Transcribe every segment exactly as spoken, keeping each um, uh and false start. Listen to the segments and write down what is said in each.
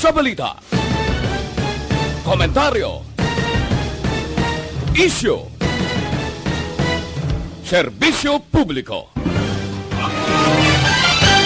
Sa balita, komentaryo, isyu, serbisyo publiko.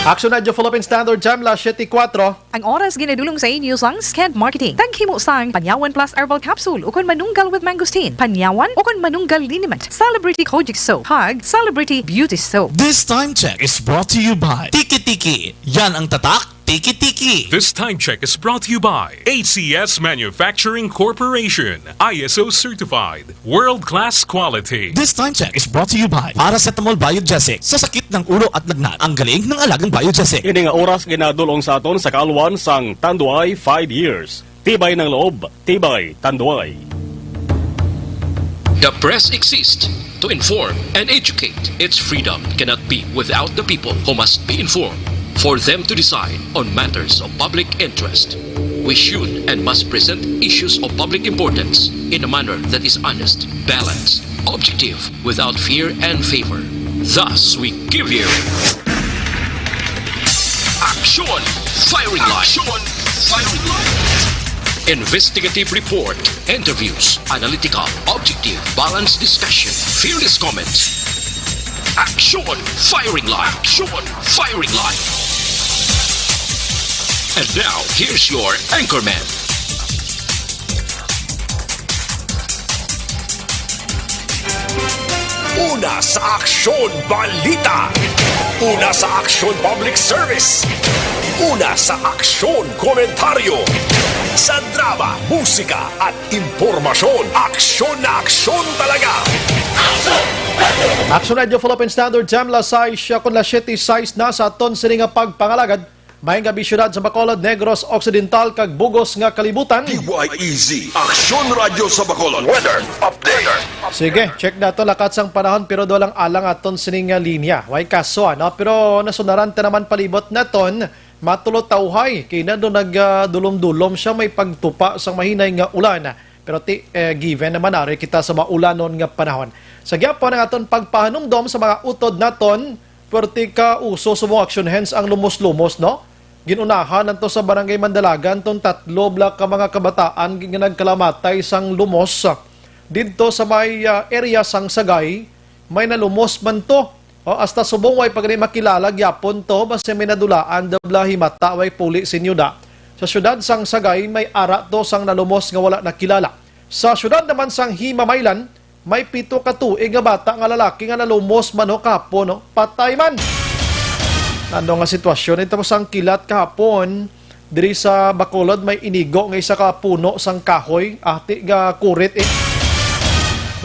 Action Radio Philippine Standard Time, las siyete kuwatro. Ang oras ginadulong sa inyo sang Sked Marketing. Taghimo sang Panyawan Plus Herbal Capsule ukon Manunggal with Mangosteen, Panyawan ukon Manunggal Liniment, Celebrity Kojic Soap, kag Celebrity Beauty Soap. This time check is brought to you by Tiki Tiki. Yan ang tatak, Tiki Tiki. This time check is brought to you by A C S Manufacturing Corporation, I S O certified, world-class quality. This time check is brought to you by Paracetamol Biogesic sa sakit ng ulo at lagnat. Ang galing ng alagang Biogesic. Ini nga oras ginadulong sa aton sa kaalwan sang Tanduay five years. Tibay ng loob, tibay Tanduay. The press exists to inform and educate. Its freedom cannot be without the people, who must be informed for them to decide on matters of public interest. We should and must present issues of public importance in a manner that is honest, balanced, objective, without fear and favor. Thus, we give you Action Firing Line. Action Firing Line. Investigative report, interviews, analytical, objective, balanced discussion, fearless comments. Action Firing Line. Action Firing Line. And now, here's your anchorman. Una sa aksyon, balita. Una sa aksyon, public service. Una sa aksyon, komentaryo. Sa drama, musika, at impormasyon, aksyon na aksyon talaga. Action Radio Philippine Standard Time, las sais kon las siyete sais na sa aton sini nga pagpangalagad. Maayong gabi, siyudad sa Bacolod, Negros Occidental, kag bug-os nga kalibutan. D Y E Z, Aksyon Radyo sa Bacolod. Weather update. Sige, check nato lakat sang panahon, pero duha lang alang aton sini nga linya. Way kaso, ano? Pero nasunaran ta naman palibot naton, matulotawhay. Kay na do nagdulom-dulom siya, may pagtupa sang mahinay nga ulan. Pero ti, eh, given naman, ari kita sa maulanon nga panahon. Sa gyapon ang aton pagpahanumdom sa mga utod naton, Perti ka uso subong action, hence ang lumos-lumos, no? Gin-unahan anto sa Barangay Mandalagan tong tatlo bala ka mga kabataan nga nagkalamatay sang lumos. Didto sa may, ah, area sang Sagay, may nalumos man to. O, hasta subong way pa gani makilala gyapon to, basi may nadulaan da bala himata, way puli sa inyo da. Sa siyudad sang Sagay, may ara to sang nalumos nga wala nakilala. Sa siyudad naman sang Himamaylan, may pito ka tuig nga bata nga lalaki nga nalumos man, no, kahapon, no? Patay man. Ano nga sitwasyon? Ito sang kilat kahapon, diri sa Bacolod, may inigo nga isa ka puno sang kahoy. Ati nga kurit, eh.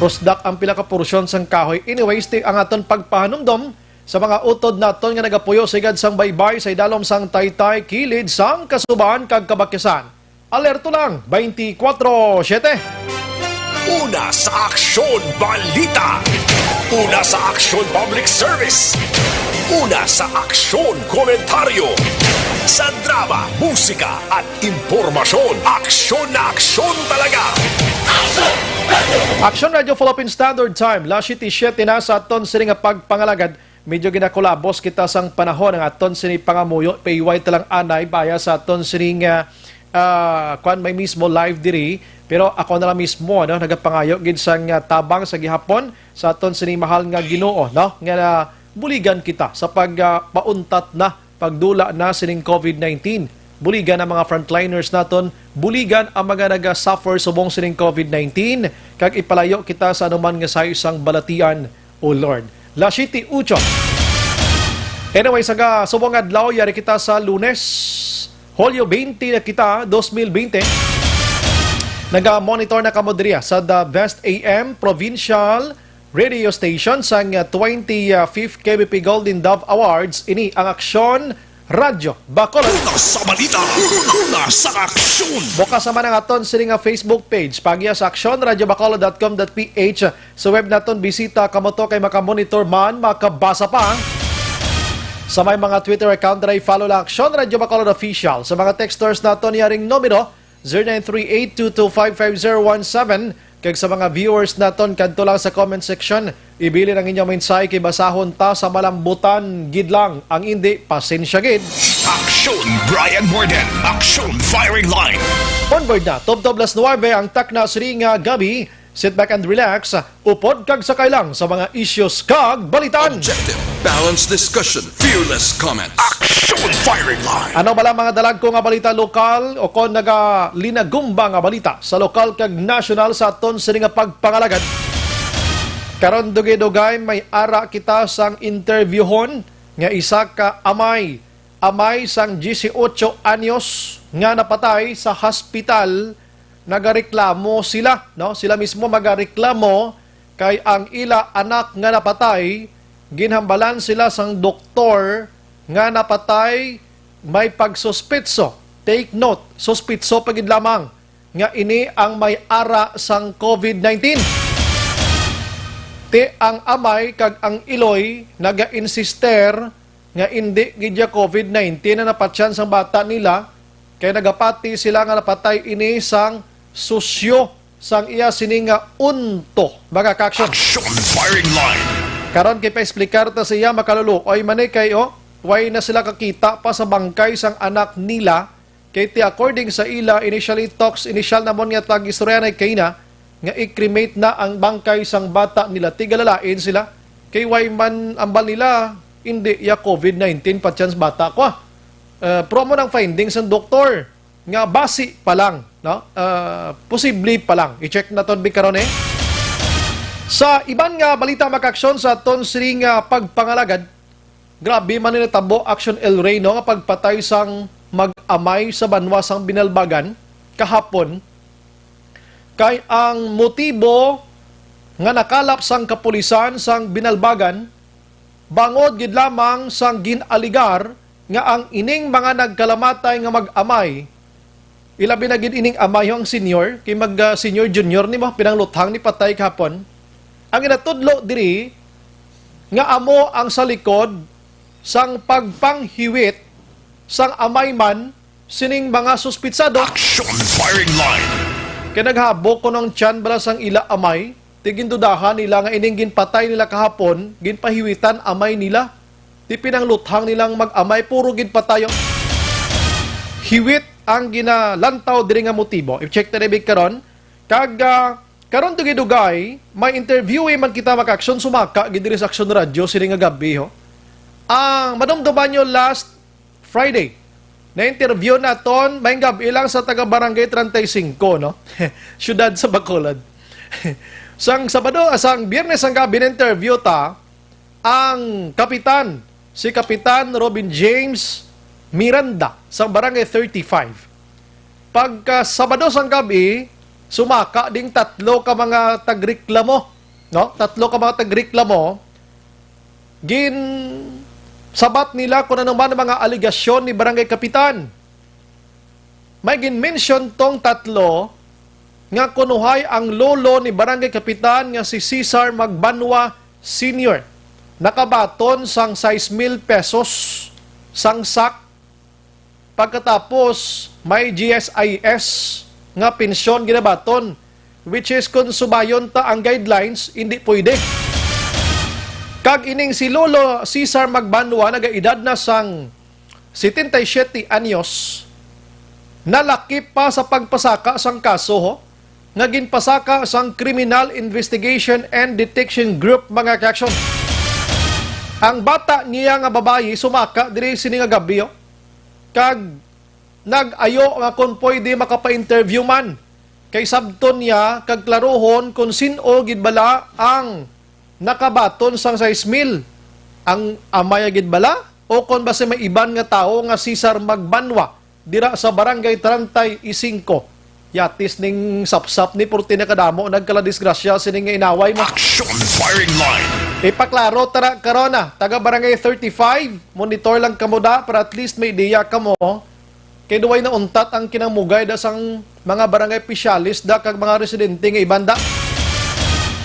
Rusdak ang pila ka porsyon sang kahoy. Anyways, ti ang aton pagpahanumdom sa mga utod naton nga nagapuyo sa higad sang baybay sa idalom sang Taytay, kilid sang Kasuban kag Kabakisan. Alerto lang, twenty-four seven. Una sa aksyon, balita. Una sa aksyon, public service. Una sa aksyon, komentaryo. Sa drama, musika, at impormasyon, aksyon na aksyon talaga. Action Radio Philippine Standard Time, las siyete siyete na sa aton sini nga pagpangalagad. Medyo ginakulabos kita sang panahon ang aton sini pangamuyo, P Y talang anay, baya sa aton sini nga, ah, kwan, may mismo live diri, pero ako na lang mismo, ano, nagapangayo gid sang, ah, tabang sa gihapon sa aton sini mahal nga Ginoo, no, nga na buligan kita sa pag, ah, pauntat na, pagdula na sining COVID nineteen. Buligan ang mga frontliners naton, buligan ang mga naga-suffer subong sining COVID nineteen, kag ipalayo kita sa anuman nga sayo sang balatian. O Lord. Las siyete ocho. Anyway, sa ga-, subong adlaw, yari kita sa Lunes, Hulyo twenty na kita, dos mil bente. Naga-monitor na kamo diri sa The Best A M Provincial Radio Station sang twenty-fifth K B P Golden Dove Awards. Ini ang Aksyon Radyo Bacolod. Una sa balita, una sa aksyon. Bukas naman ang aton sini nga Facebook page, pagiya sa aksyon radyo bacolod dot com dot P H. Sa web naton, bisita kamo to kay makamonitor man, makabasa pa. Sa may mga Twitter account, diri follow lang Aksyon Radyo Bacolod Official. Sa mga texters naton, yaring numero, zero nine three eight two two five five zero one seven. Kag sa mga viewers naton, kadto lang sa comment section. Ibilin ang inyong mensahe kay basahon ta sa malambutan gid lang. Ang indi, pasensya gid. Aksyon Brian Morden. Aksyon Firing Line. Onward na, tubtob las nuwebe ang takna sini nga gabi. Sit back and relax. Upod kag sakay lang sa mga issues kag balitan. Objective, balanced discussion, fearless comments. Aksyon Firing Line. Ano bala mga dalagko nga balita lokal o kon nagalinagumba nga balita sa lokal kag nasyonal sa aton sini nga pagpangalagad? Karon dugay-dugay may ara kita sang interviewhon nga isa ka amay, amay sang dieciocho anyos nga napatay sa hospital. Nagareklamo sila, no? Sila mismo magareklamo kay ang ila anak nga napatay, ginhambalan sila sang doktor nga napatay may pagsuspitso. Take note, suspitso pa gid lamang nga ini ang may ara sang covid nineteen. Ti ang amay kag ang iloy naga-insister nga indi gid ya covid nineteen ang napatyan sang bata nila, kay nagapati sila nga napatay ini sang susyo sang iya sini nga unto, mga ka-aksyon. Action Firing Line. Karon, kay paexplikar ta sa iya, makaluluoy man ni kay, oh, way na sila kakita pa sa bangkay sang anak nila, kay ti according sa ila, initially talks, initial namon nga tag-istorya na kay na, nga i-cremate na ang bangkay sang bata nila. Tigalalain sila, kay way man ambal nila, hindi ya covid nineteen pa chance bata ko, ah. Uh, promo ng findings ng doktor nga basi pa lang, no? Ah, posible pa lang. I-check naton bi karon, eh. Sa iban nga balita, mga ka-aksyon, sa aton sini nga pagpangalagad, grabe man ni natabo, Action El Rey, no, nga pagpatay sang mag-amay sa banwa sang Binalbagan kahapon, kay ang motibo nga nakalap sang kapulisan sang Binalbagan bangod gid lamang sang gin-aligar nga ang ining mga nagkalamatay nga mag-amay, ilabi na gid ining amay ang senior, kay mag, ah, senior junior ni mo, pinangluthang ni patay kahapon. Ang ginatudlo diri nga amo ang sa likod sang pagpanghiwit sang amay man sining mga suspitsado. Action Firing Line. Kay naghabok kuno ang tiyan bala sang ila amay, ti gindudahan nila nga ining ginpatay nila kahapon, ginpahiwitan amay nila. Ti pinangluthang nilang mag-amay, puro gid patayo. Hiwit ang ginalantaw diri nga motibo. I-check ta diri karon. Kag, ah, karon dugay-dugay, may interviewee man kita, mga ka-aksyon, sumaka gid diri sa Aksyon Radyo sini nga gabi, ho. Ang madumduman nyo last Friday, na-interview naton, may gabi lang sa taga Barangay treinta y cinco, no? Siyudad sa Bacolod. Sang Sabado, ah, sang Biyernes ang gabi, na-interview ta ang kapitan, si Kapitan Robin James Miranda, sa Barangay thirty-five. Pagka Sabado sang gabi, sumaka ding tatlo ka mga tagreklamo, no? Tatlo ka mga tagreklamo, ginsabat nila kung ano man ang mga alegasyon ni Barangay Kapitan. May gin-mention tong tatlo nga kunuhay ang lolo ni Barangay Kapitan nga si Cesar Magbanwa Senior. Nakabaton sang sais mil pesos sang sak. Pagkatapos, may G S I S nga pensyon ginabaton, which is kung subayon ta ang guidelines, hindi pwede. Kag ining si Lolo Cesar Magbanwa, nagaedad na sang setenta y siete anyos, nalakip pa sa pagpasaka sang kaso, ho, nga ginpasaka sang Criminal Investigation and Detection Group, mga ka-aksyon. Ang bata niya nga babayi sumaka diri sini nga gabi, ho, kag nag-ayo nga kon pwede makapa-interview man, kay sabton niya kag klaruhon kon sin-o gid bala ang nakabaton sang sais mil. Ang amay gid bala o kon basi may iban nga tawo nga Cesar Magbanwa dira sa Barangay treinta y cinco? Yatis ning sapsap ni, purti na kadamo nagkaladisgrasya sini nga inaway mo. Action Firing Line. Ipaklaro tara karon na, taga Barangay thirty-five, monitor lang kamo da para at least may ideya kamo. Kay duway na untat ang kinamugay da sang mga barangay opisyalis da kag mga residente nga iban da.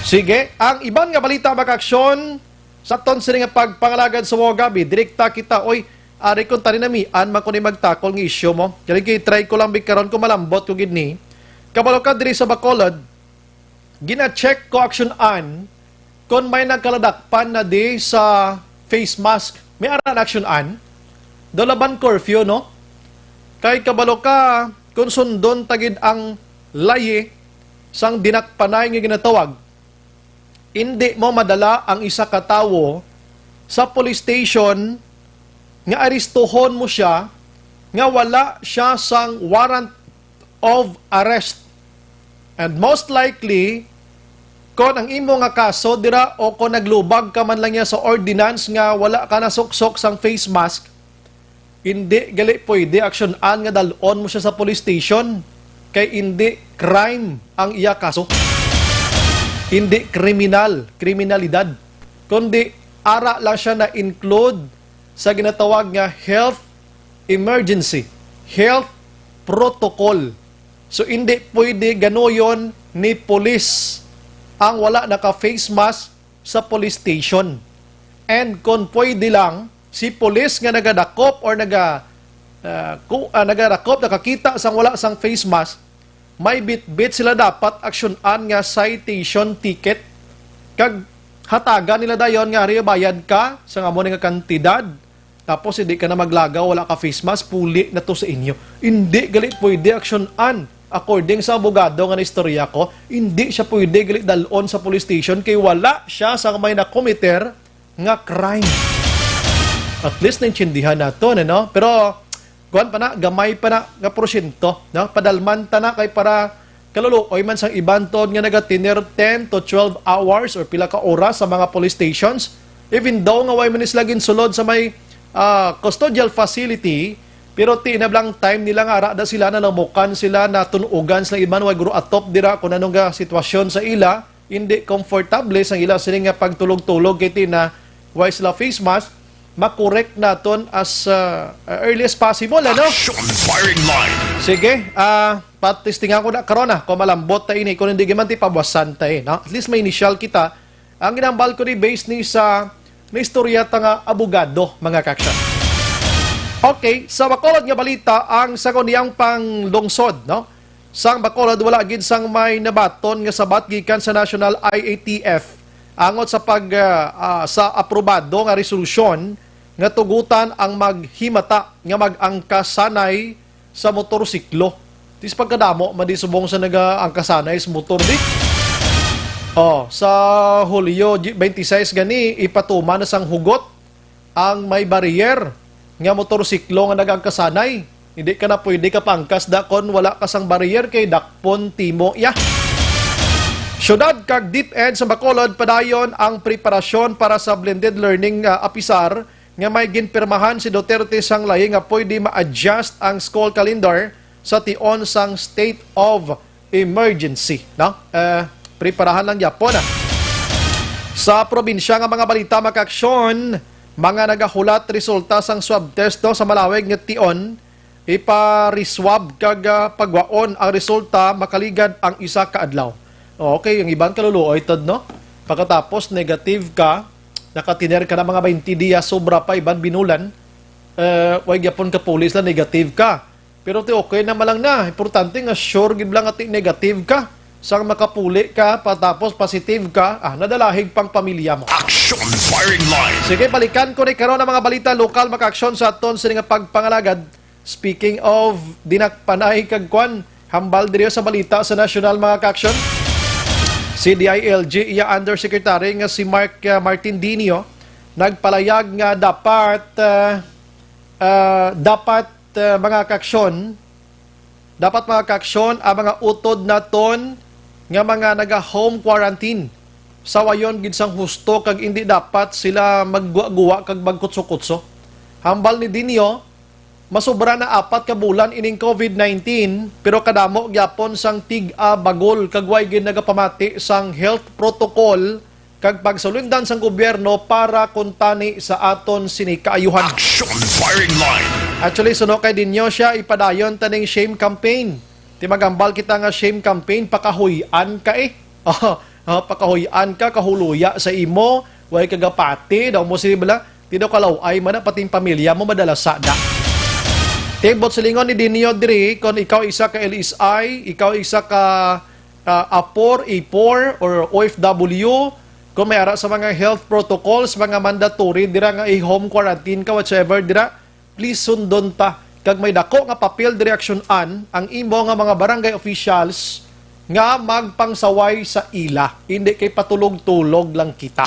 Sige, ang iban nga balita, mga ka-aksyon, sa aton sini nga pagpangalagad sa mga gabi, direkta kita, oy, ari kung tani namian man ko ni magtakol nga isyu mo. Kaya try ko lang bi karon kung malambot ko gid ni. Kabalo ka diri sa Bacolod, gina-check ko, Action Ann, kon may nagkaladakpan na di sa face mask. May ara na, Action Ann? Daw laban curfew, no? Kay kabalo ka, kung sundon ta gid ang layi sang dinakpanay nga ginatawag, indi mo madala ang isa ka tawo sa police station nga aristuhon mo siya nga wala siya sang warrant of arrest. And most likely, kon ang imo nga kaso dira o kon naglubag ka man lang niya sa ordinance nga wala ka nasuksok sang face mask, hindi gali pwede aksyonan nga dalon mo siya sa police station, kay hindi crime ang iya kaso. Hindi kriminal, kriminalidad, kundi ara lang siya na-include sa ginatawag nga health emergency, health protocol. So, hindi pwede ganuyon ni pulis ang wala naka-face mask sa police station. And kung pwede lang, si pulis nga nagadakop or naga, ah, ku-, ah, nagadakop, nakakita sang wala sang face mask, may bitbit sila dapat aksyonan nga citation ticket. Kag hatagan nila dayon nga, "Ari, bayad ka sa amo ni nga kantidad. Tapos hindi ka na maglagaw, wala ka face mask, puli na to sa inyo." Hindi gali pwede aksyonan. According sa abogado nga naistorya ko, hindi siya pwede gali dalon sa police station kay wala siya sa may nakomiter nga crime. At least naintindihan nato, ano? Pero, kuwan pa na, gamay pa na nga porsyento, no? Padalman ta na kay para kaluluoy man sang iban tod nga nagatiner ten to twelve hours or pila ka oras sa mga police stations. Even though nga way man sila ginsulod sa may, ah, custodial facility, pero ti na lang time nila nga ara da sila, nalamukan sila, natun-ugan sila, iban way guro atop dira kung ano nga sitwasyon sa ila, hindi komportable sa ila sini nga pagtulog-tulog kay ti na way sila face mask, makorek naton as, ah, early as possible, ano? Action firing line. Sige, ah, patistingan ko na karon, ah, kung malambot ta ini, kung hindi man ti pabuwasan ta, eh, no? At least may initial kita. Ang ginambal ko ni base ni sa naistorya ta nga abogado, mga kaksyan. Okay, sa Bacolod nga balita, ang sangguniang panglungsod, no? Sang Bacolod, wala gid sang may nabaton nga sabat gikan sa National I A T F angot sa pag, ah, ah, sa aprobado nga resolusyon nga tugutan ang maghimata nga mag-angkas sanay sa motorsiklo. Tis pagkadamo man di subong sa nagaangkas sanay sa motor di. Oh, sa Hulyo twenty-six gani, ipatuman na sang hugot ang may barrier nga motorsiklo nga nagaangkas sanay. Hindi ka na pwede kapangkas da kon wala ka sang barrier kay dakpon timo ya. Syudad kag DepEd sa Bacolod padayon ang preparasyon para sa blended learning, ah, apisar nga may ginpirmahan si Duterte sang layi nga pwede ma-adjust ang school calendar sa tion sang state of emergency, no? Eh, preparahan lang gyapon, ah. Sa probinsya nga mga balita, mga kaaksyon, mga nagahulat resulta sang swab test, no, sa malawig nga tion, ipa-reswab kag, ah, pagwaon ang resulta makaligad ang isa ka adlaw. Okay, ang iban kaluluoy, Tod, no? Pagkatapos negative ka, nakatiner ka na mga twenty diya, sobra pa, iban binulan, eh, way gyapon ka pulis na negative ka. Pero ti okay na man lang na. Importante nga sure gid lang nga ti negative ka. Sang makapuli ka, patapos positive ka, ah, nadalahig pang pamilya mo. Action firing line. Sige, balikan ko ni karon ang mga balita lokal, mga kaaksyon, sa aton sini nga pagpangalagad. Speaking of dinakpanay kag kwan, hambal diri sa balita sa nasyonal, mga kaaksyon. Si D I L G, iya Undersecretary nga si Mark, ah, Martin Dinio, nagpalayag nga dapat, ah, ah, dapat, ah, mga kaaksyon, dapat, mga kaaksyon, ang mga utod naton nga mga naga-home quarantine, sawayon gid sang husto kag indi dapat sila magguwa-guwa kag magkutso-kutso. Hambal ni Dinio, masubra na apat ka bulan ining COVID nineteen, pero kadamo gyapon sang tig-a bagol kag way gid nagapamati sang health protocol kag pagsulundan sang gobyerno para kuntani sa aton sini kaayuhan. Action firing line. Actually, suno kay Dinio siya, ipadayon ta ning shame campaign. Ti magambal kita nga shame campaign, pakahuy-an ka eh. Oh, oh, pakahuy-an ka, kahuluya sa imo, way ka gapati, daw mo sini bala, ti daw kalaw-ay man na, pati ang pamilya mo madala sa da. Ti buot silingon ni Dinio diri, kon ikaw isa ka L S I, ikaw isa ka, ah, apor, ipor, or O F W, kung may ara sa mga health protocols, mga mandatory dira nga i-home quarantine ka, whatsoever dira, please sundon ta. Kag may dako nga papel diri aksyon-an ang imo nga mga barangay officials nga magpangsaway sa ila. Hindi kay patulog-tulog lang kita.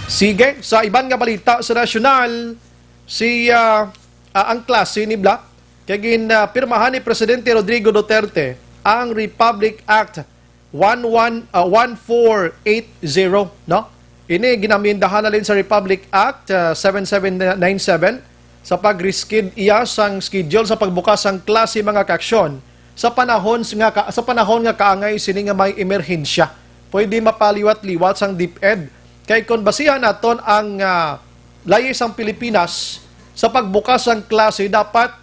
Sige, sa iban nga balita sa nasyonal, si ah, ah, ang klase ni Bla kay gin ah, pirmahan ni Presidente Rodrigo Duterte ang Republic Act one one, ah, one four eight zero, no? Ini ginamyendahan na rin sa Republic Act ah, seven seven nine seven sa pag-reskid iya sang schedule sa pagbukas sang klase, mga kaaksyon, sa panahon nga ka, sa panahon nga kaangay sini nga may emerhensya. Pwede mapaliwat-liwat sang DepEd. Kay kon basihan naton ang ah, layi sang Pilipinas sa pagbukas sang klase, dapat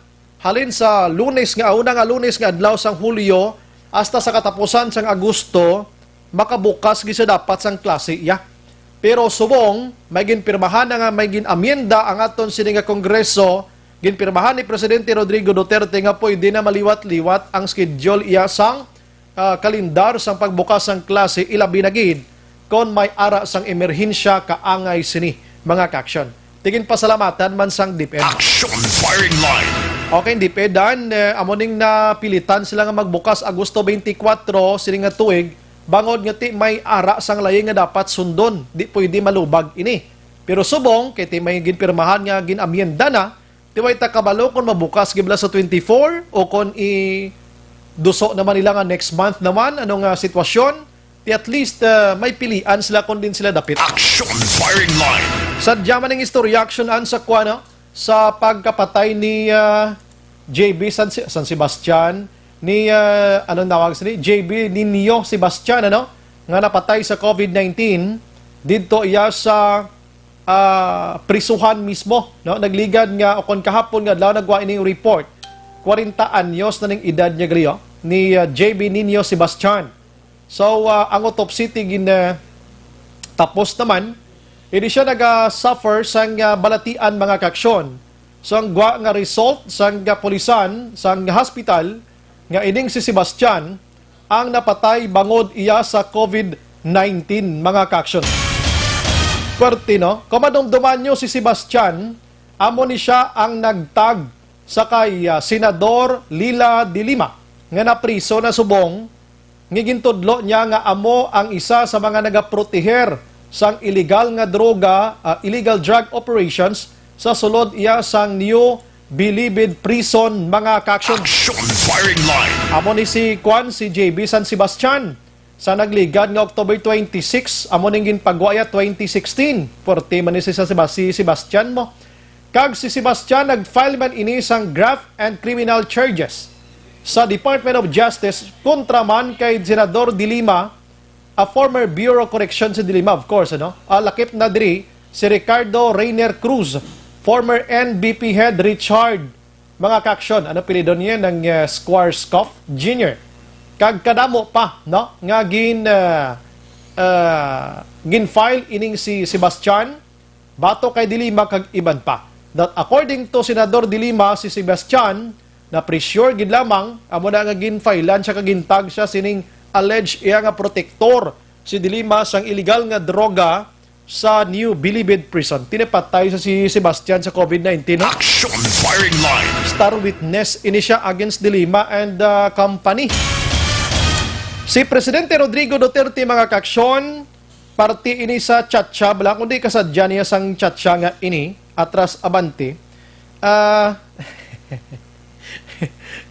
halin sa Lunes nga, una nga Lunes nga adlaw sang Hulyo hasta sa katapusan sang Agosto, makabukas gid sa dapat sang klase iya. Pero subong may ginpirmahan na nga may gin-amyenda ang aton sini nga Kongreso, ginpirmahan ni Presidente Rodrigo Duterte nga pwede na maliwat-liwat ang schedule iya sang ah, kalendar sang pagbukas sang klase, ilabi na gid kon may ara sang emerhensya kaangay sini, mga kaaksyon. Tigin pasalamatan man sang DepEd. Action Firing Line. Okay, DepEd, Dan, eh, amo ning napilitan sila nga magbukas Agosto twenty-four sini nga tuig, bangod nga ti may ara sang layi nga dapat sundon, di pwede malubag ini. Pero subong kay ti may ginpirmahan nga gin-amyenda na, ti way ta kabalo kon mabukas gid bala sa twenty-four o kon i-duso naman nila nga next month naman, ano nga sitwasyon. Ti at least ah, may pilian sila kon din sila dapit. Action Firing Line. Sadya man ang istorya, aksyon-an sa kuan, no? Sa pagkapatay ni ah, J B San, San Sebastian, ni ah, anong tawag sini, J B Nino Sebastian, ano, nga napatay sa COVID nineteen didto iya sa ah, prisuhan mismo, no? Nagligad nga, o kon kahapon nga adlaw, nagwa ining report. Kwarenta anyos na ning edad niya gali, oh, ni ah, J B Nino Sebastian. So ah, ang autopsy ti gin ah, tapos naman, hindi siya naga-suffer sang ah, balatian, mga kaaksyon. So ang gwa nga result sang kapulisan, sang hospital, nga ining si Sebastian ang napatay bangod iya sa COVID nineteen, mga kaaksyon. Pwerte, no? Kung madumduman nyo, si Sebastian, amo ni siya ang nagtag sa kay ah, Senador Leila de Lima nga napriso na subong nga gintudlo niya nga amo ang isa sa mga nagaproteher sang iligal nga droga, ah, illegal drug operations sa sulod iya sang New Bilibid Prison, mga kaaksyon. Action Firing Line. Amo ni si Kwan, si J B San Sebastian. Sa nagligad nga October twenty-six, amo ning ginpagwa iya twenty sixteen. Pwerte man ni si, sa Sebas-, si Sebastian mo. Kag si Sebastian nag-file man ini sang graft and criminal charges sa Department of Justice kontra man kay Senador De Lima, a former Bureau of Correction si De Lima, of course, ano? Ah, lakip na diri si Ricardo Reiner Cruz, former N B P head Richard, mga kaaksyon, ano apelyido niya, ng uh, Schwarzkopf Junior. Kag kadamo pa, no, nga gin uh, uh, gin-file ining si Sebastian, bato kay De Lima kag iban pa. That according to Senador De Lima, si Sebastian na-pressure gid lamang, amo na nga gin-filean siya kag gintag siya sining alleged iya nga protektor si De Lima sang illegal nga droga sa New Bilibid Prison. Tinipatay sa si Sebastian sa COVID nineteen, no? Action Firing Line. Star witness ini siya against De Lima and uh, company. Si Presidente Rodrigo Duterte, mga kaaksyon, parte ini sa chatcha, bala, kundi kasadya niya sang chatcha nga ini, atras abante. Ah,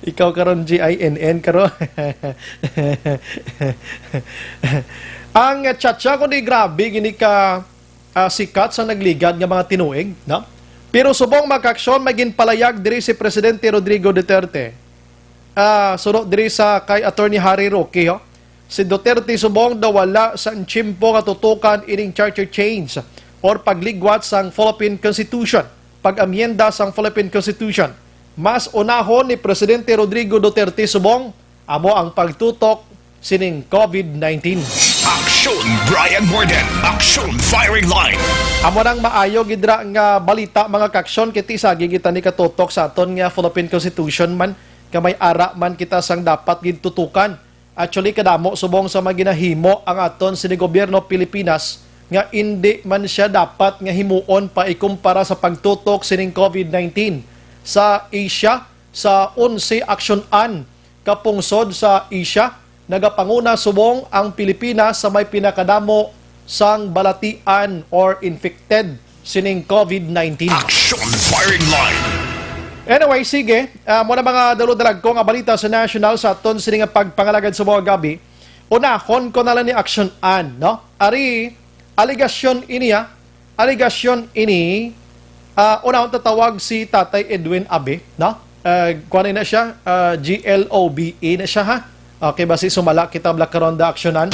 ikaw karon, G I N N karon. Ang chatcha, kundi grabe gini ka ah, sikat sa nagligad nga mga tinuig, no? Pero subong, mga kaaksyon, may ginpalayag diri si Presidente Rodrigo Duterte. Ah, suno diri sa kay Attorney Harry Roque, ho? Si Duterte subong daw wala sa tiyempo nga tutukan ining charter change or pagligwat sang Philippine Constitution, pag-amyenda sang Philippine Constitution. Mas unahon ni Presidente Rodrigo Duterte subong amo ang pagtutok sining COVID nineteen. Action Brian Morden, Action Firing Line. Amo nang maayo gid ra nga balita, mga kaaksyon, kay ti sagi kita ni katutok sa aton nga Philippine Constitution man, nga may ara man kita sang dapat gid tutukan. Actually, kadamo subong sa mga ginahimo ang aton sini gobyerno Pilipinas nga indi man siya dapat nga himuon pa ikumpara sa pagtutok sining COVID nineteen. Sa Asia, sa onse aksyonan ka pungsod sa Asia, nagapanguna subong ang Pilipinas sa may pinakadamo sang balatian or infected sining COVID nineteen. Action Firing Line. Anyway, sige. Ah, mo na mga daludalagko nga balita sa national sa aton sini nga pagpangalagad sa mga gabi. Unahon ko na lang ni Action An, no? Ari, aligasyon ini, ha? Aligasyon ini, ah, unahon tatawag si Tatay Edwin Abe, no? Ah, kuwan na siya, ah, G L O B E na siya, ha? Okay, basi sumala kita, Black Karonda, Action An.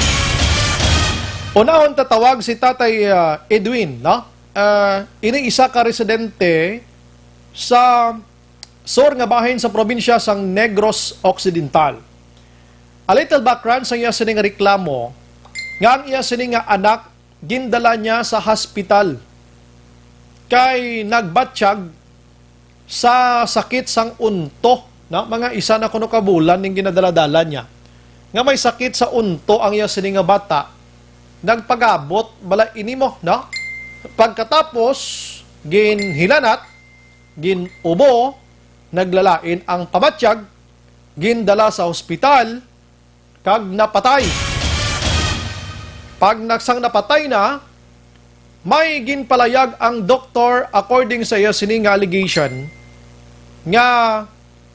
Unahon tatawag si Tatay, ah, Edwin, no? Ah, ini isa ka residente sa sur nga bahin sa probinsya sang Negros Occidental. A little background sa iya sining reklamo nga ang iya sini nga anak gindala niya sa hospital kay nagbatyag sa sakit sang unto, no? Mga isa na kuno ka bulan ning ginadala-dala niya nga may sakit sa unto ang iya sini nga bata. Nagpagabot bala ini mo, no? Pagkatapos, ginhilanat, gin-ubo, naglalain ang pamatyag, gindala sa ospital, kag napatay. Pag nagsang napatay na, may ginpalayag ang doktor according sa iya sini nga allegation nga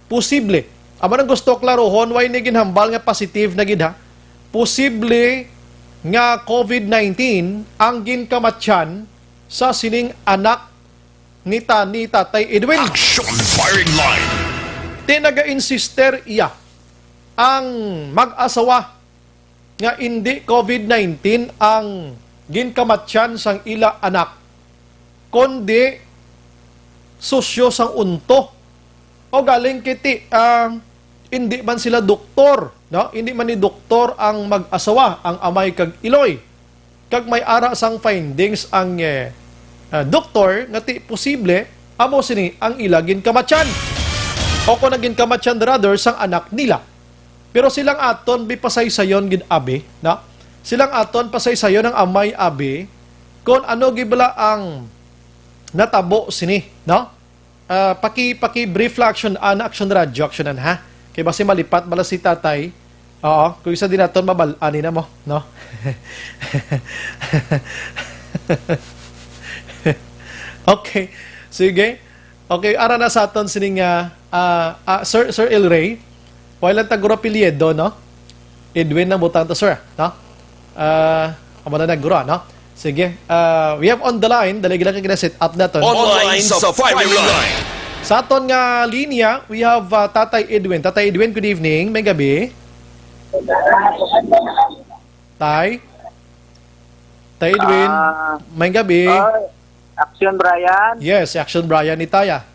posible. Amo nang gusto klarohon, why ni ginhambal nga positive na gid, ha? Posible nga COVID nineteen ang ginkamatyan sa sining anak ni ta-, ni Tatay Edwin. Action Firing Line. Ti naga-insister iya ang mag-asawa nga indi COVID nineteen ang ginkamatyan sang ila anak, kundi susyo sang unto. O galing kiti, ah, indi man sila doktor, no? Indi man ni doktor ang mag-asawa, ang amay kag iloy. Kag may ara sang findings ang, eh, ah, doktor nga ti posible amo sini ang ila ginkamatyan. O kung ang ginkamatyan, rather, sang anak nila. Pero silang aton bi pasaysayon gid abi, no? Silang aton pasaysayon ang amay abi kung ano gid bala ang natabo sini, no? Ah, paki, paki-brief lang, Action, ah, na Action Radyo, Action An, ha? Kay basi malipat bala si Tatay. Oo, kung isa din naton mabal-an ni na mo, no? Okay. Sige. Okay, ara na sa aton sining, ah, ah, ah, Sir, Sir El Rey. Wala lang ta guro apelyido, no? Edwin ang butang to, sir, no? Ah, amo na na, guro, no? Sige. Ah, we have on the line, dali lang kay gina-set up naton. Online sa firing line. Sa aton nga linya, we have, ah, Tatay Edwin. Tatay Edwin, good evening. May gabi. Tay? Tay Edwin, ah, may gabi. Oy, Action Brian. Yes, si Action Brian ni Taya.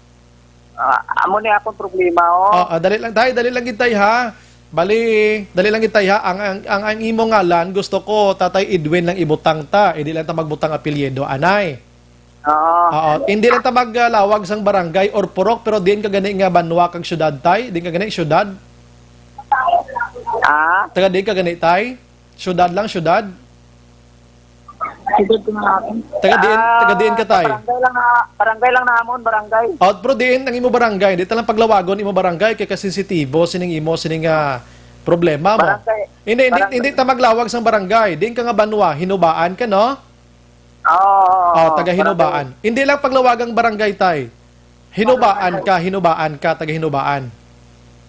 Ah, amo ni akong problema, oh. Ah, ah, dali lang, Tay, dali lang gid, Tay, ha. Bali, dali lang gid, Tay, ha. Ang, ang, ang, ang imo ngalan, gusto ko, Tatay Edwin lang ibutang ta. Hindi lang ta magbutang apelyido, anay. Oo. Oo. Hindi lang ta maglawag sang barangay or purok, pero diin ka gani nga banwa kag syudad, Tay? Diin ka gani, syudad? Ah? Taga diin ka gani, Tay? Syudad lang, syudad? Syudad ko na natin. Taga diin, ah, taga diin ka, Tay? Barangay lang na, barangay lang namon, barangay. Oh, pero diin ang imo barangay? Di ta lang paglawagon imo barangay kay kasensitibo sining imo, sining, ah, problema mo. Barangay. Hindi, hindi, barangay. Hindi ta maglawag sang barangay. Diin ka nga banwa, Hinubaan ka, no? Oo, oo, oh, taga Hinubaan. Barangay. Hindi lang paglawagang barangay, Tay. Hinubaan ka, Hinubaan ka, taga Hinubaan.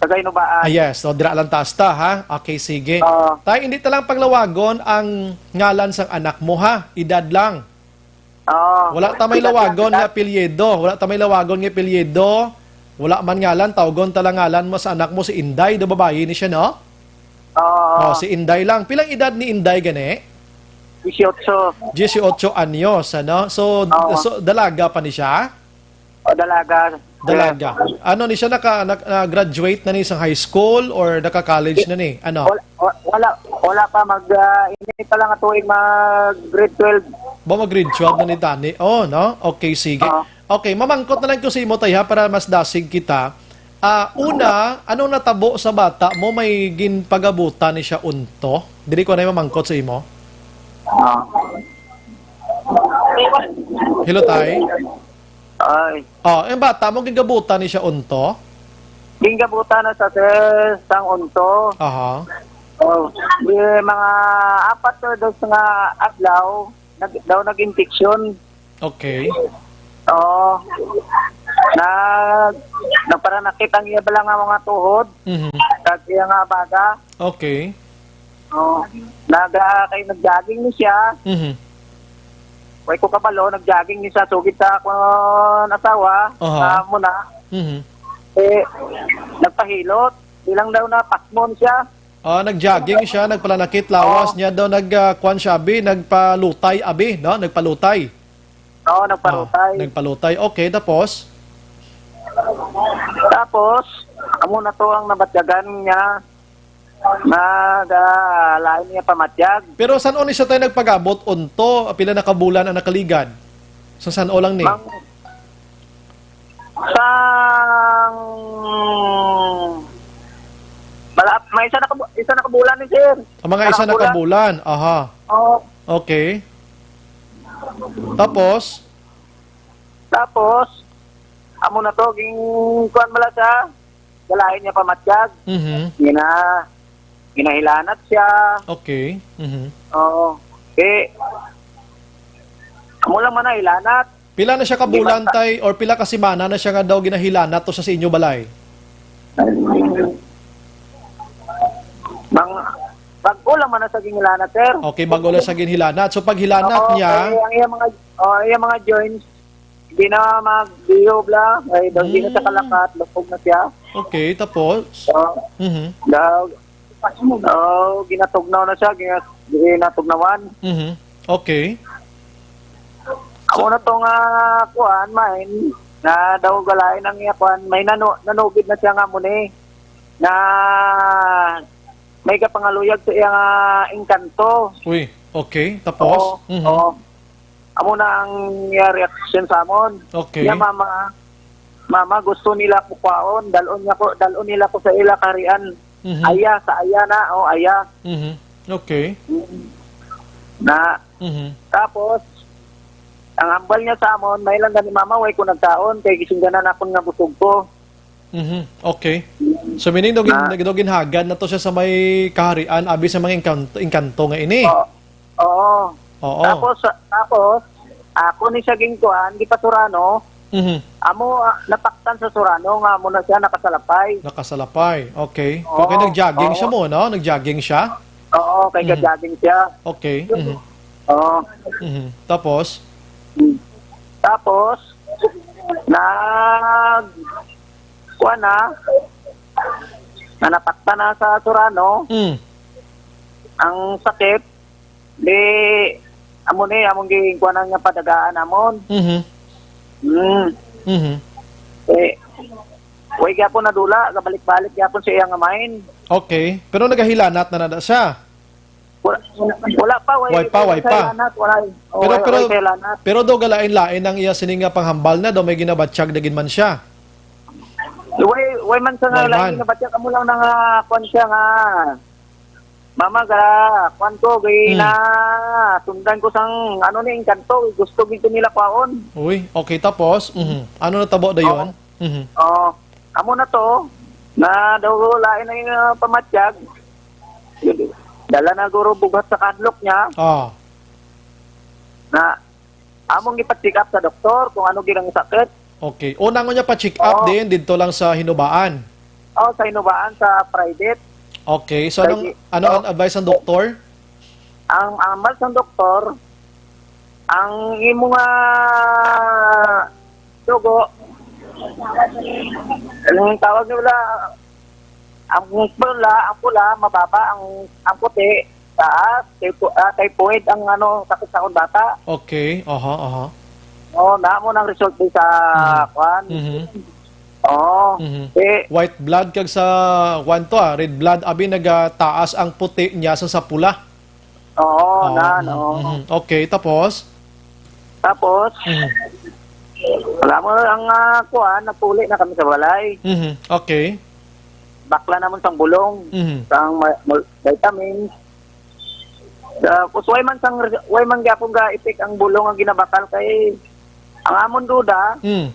Taga Hinubaan. Ah, yes. So, dira lang taas ta, ha? Okay, sige. Oo. Tay, hindi ta lang paglawagon ang ngalan sang anak mo, ha? Edad lang. Oo. Wala ta may lawagon nga apelyido. Wala ta may lawagon nga apelyido. Wala man ngalan, tawgon ta lang ngalan mo sa anak mo, si Inday, do babayi ni siya, no? Oo. Oh, si Inday lang. Pilang edad ni Inday gani? Dieciocho. Dieciocho anyos, ano? So, oo, so, dalaga pa ni siya? O, dalaga. Dalaga. Ano ni siya, naka, nag-, na-graduate na ni sa high school or naka-college na ni? Ano? Wala, wa-, wala, wala pa mag, ah, ini pa lang atuig mag grade twelve. Ba, mag grade twelve na ni Tani? Oh, no? Okay, sige. Oo. Okay, mamangkot na lang ko sa imo, Tay, ha, para mas dasig kita. Ah, una, anong natabo sa bata mo? May ginpagabutan ni siya unto? Diri ko na mamangkot sa imo. Ah. Hello, Tay. Ay. Oh, yung bata mo, gigabutan ni siya unto? Gingabutan na sa, sir, sang unto. Aha. Oh, di, mga apat to dos nga adlaw, nag-, daw nag-infection. Okay. Oo. Nag-, nagparanakit ang iya bala nga mga tuhod. Mhm. Kag iya nga baga. Okay. Oo. Nag-, ah, kay nag-jogging ni siya. Mhm. Way ko kabalo, nag-jogging ni siya sugid sa akon asawa, Aha. Sa amo na. Mhm. Eh, nagpahilot. Ilang daw na pasmon siya. Ah, nag-jogging siya, nagpalanakit lawas Oo. niya daw, nag, ah, kwan siya, abi, nagpalutay, abi, no? Nagpalutay. Oo, nagpalutay. Ah, nagpalutay. Okay, tapos? Tapos, amo na to ang nabatyagan niya. Nag, ah, lain niya pamatyag. Pero san-o ni siya tayo nagpagabot unto? Pila na kabulan ang nakaligad? Sa san-o lang ni? Mang-, sang, wala, may isa na kabu-, isa na kabulan ni, sir. Ang mga Isa isa na na kabulan. kabulan. Aha. Oo. Okay. Tapos? Tapos, amo na to, ging, kuwan bala siya, galain niya pamatyag. Mhm. Gina-, ginahilanat siya. Okay. Mhm. Oo. Eh, amo lang man na hilanat. Pila na siya ka Di bulan, ba- tay, or pila ka semana na siya nga daw ginahilanat to sa, sa inyo balay? Mang, bag-o lang man na sa ginhilanat, sir. Okay, bag-o lang sa ginhilanat. So, paghilanat Oo, niya, kay ang iyang mga, oh, iyang mga joints, di na mag-, di na mag-, di na siya Hmm. kalakat, lupog na siya. Okay, tapos? Oo. Mhm. Daw, oh, ginatugnaw na siya, gina-, ginatugnawan. Mhm. Okay. Amo na to nga, kuan, main, na daw galain ang iya, kuan, may nanu-, nanugid na siya nga mo ni, na may kapangaluyag sa iya nga engkanto. Uy, okay. Tapos? Oo, Mhm. oo. Amo na ang iya reaksyon sa amon. Okay. Niya, mama, mama, gusto nila ko kwaon, dalon niya ko, dalon nila ko sa ila kaharian. Mhm. Aya, sa aya na, o aya. Mhm. Okay. Mm. Na, Mhm. tapos, ang hambal niya sa amon, may lang gani, mama, way ko nagkaon, kay gisingganan akon nga busog ko. Mhm. Okay. So, meaning, daw gin-, Na daw ginhagad na to siya sa may kaharian, abi sa mga engkanto, engkanto nga ini. Oo. Oo. Oo. Tapos, tapos, ako ni siya ginkuan, gipasurano. Mhm. Amo, ah, napaktan sa surano nga amo na siya nakasalapay. Nakasalapay. Okay. Oo. Okay, nag-jogging siya Oo. mo, no? Nag-jogging siya? Oo, kay Mhm. ga-jogging siya. Okay. Mhm. Oo. Mhm. Tapos? Hmm. Tapos, nag-, kuan na, na napaktan na sa surano, Mm. ang sakit, di, amo ni, among gi-, kuan ang nga padagaan namon. Mhm. Mm. Mhm. Eh, way gyapon nadula, gabalik-balik gyapon sa iya nga mind. Okay. Pero nagahilanat na na siya? Wala, wala pa, way, Way pa, way way pa. Sa lanat, wala. Oh, Pero, way, pero, way sa lanat. Pero daw galain-lain ang iya sini nga panghambal na daw may ginabatyag na gid man siya. Way, way man sa nga Way lain man. Ginabatyag, amo lang na nga, kuwan siya nga, "Mama, ga, kuwan ko, gay Hmm. na, sundan ko sang, ano ni, engkanto, gusto gid ko nila kwaon." Uy, okay, tapos? Mhm. Ano natabo dayon? Oo. Mhm. Oo. Amo na to, na daw lain na yung, ah, pamatyag. Dala na guro bughat sa kadlok niya. Ah. Na, among ipa-check up sa doktor kung ano gid ang sakit. Okay. Una nga niya pa-check up Oo. din dito lang sa Hinubaan? Oh, sa Hinubaan, sa private. Okay. So, anong, Private. ano ang Oh. advice ng doktor? Ang, ang advice ng doktor, ang imo nga dugo, ang tawag nila, ang pula, ang pula, mababa, ang, ang puti, taas, typho-, ah, typhoid ang, ano, sakit sa akong bata. Okay, aha, aha. Oo, namo nang result din sa Mhm. kwan. Mhm. Oo. Mhm. Eh, White blood kag sa, kwan to, ah, red blood, abi nagataas ang puti niya sa, sa pula. Oo, Oo, na, mhm, no. Mhm. Okay, tapos? Tapos, Mhm. wala mo ang, ah, kuan, nagpuli na kami sa balay. Mhm. Okay. Bakla namon sang bulong, Mhm. sang ma-, mul-, vitamins. Tapos, way man sang, way man gyapon ga-effect ang bulong nga ginabakal kay ang amon duda, Mm.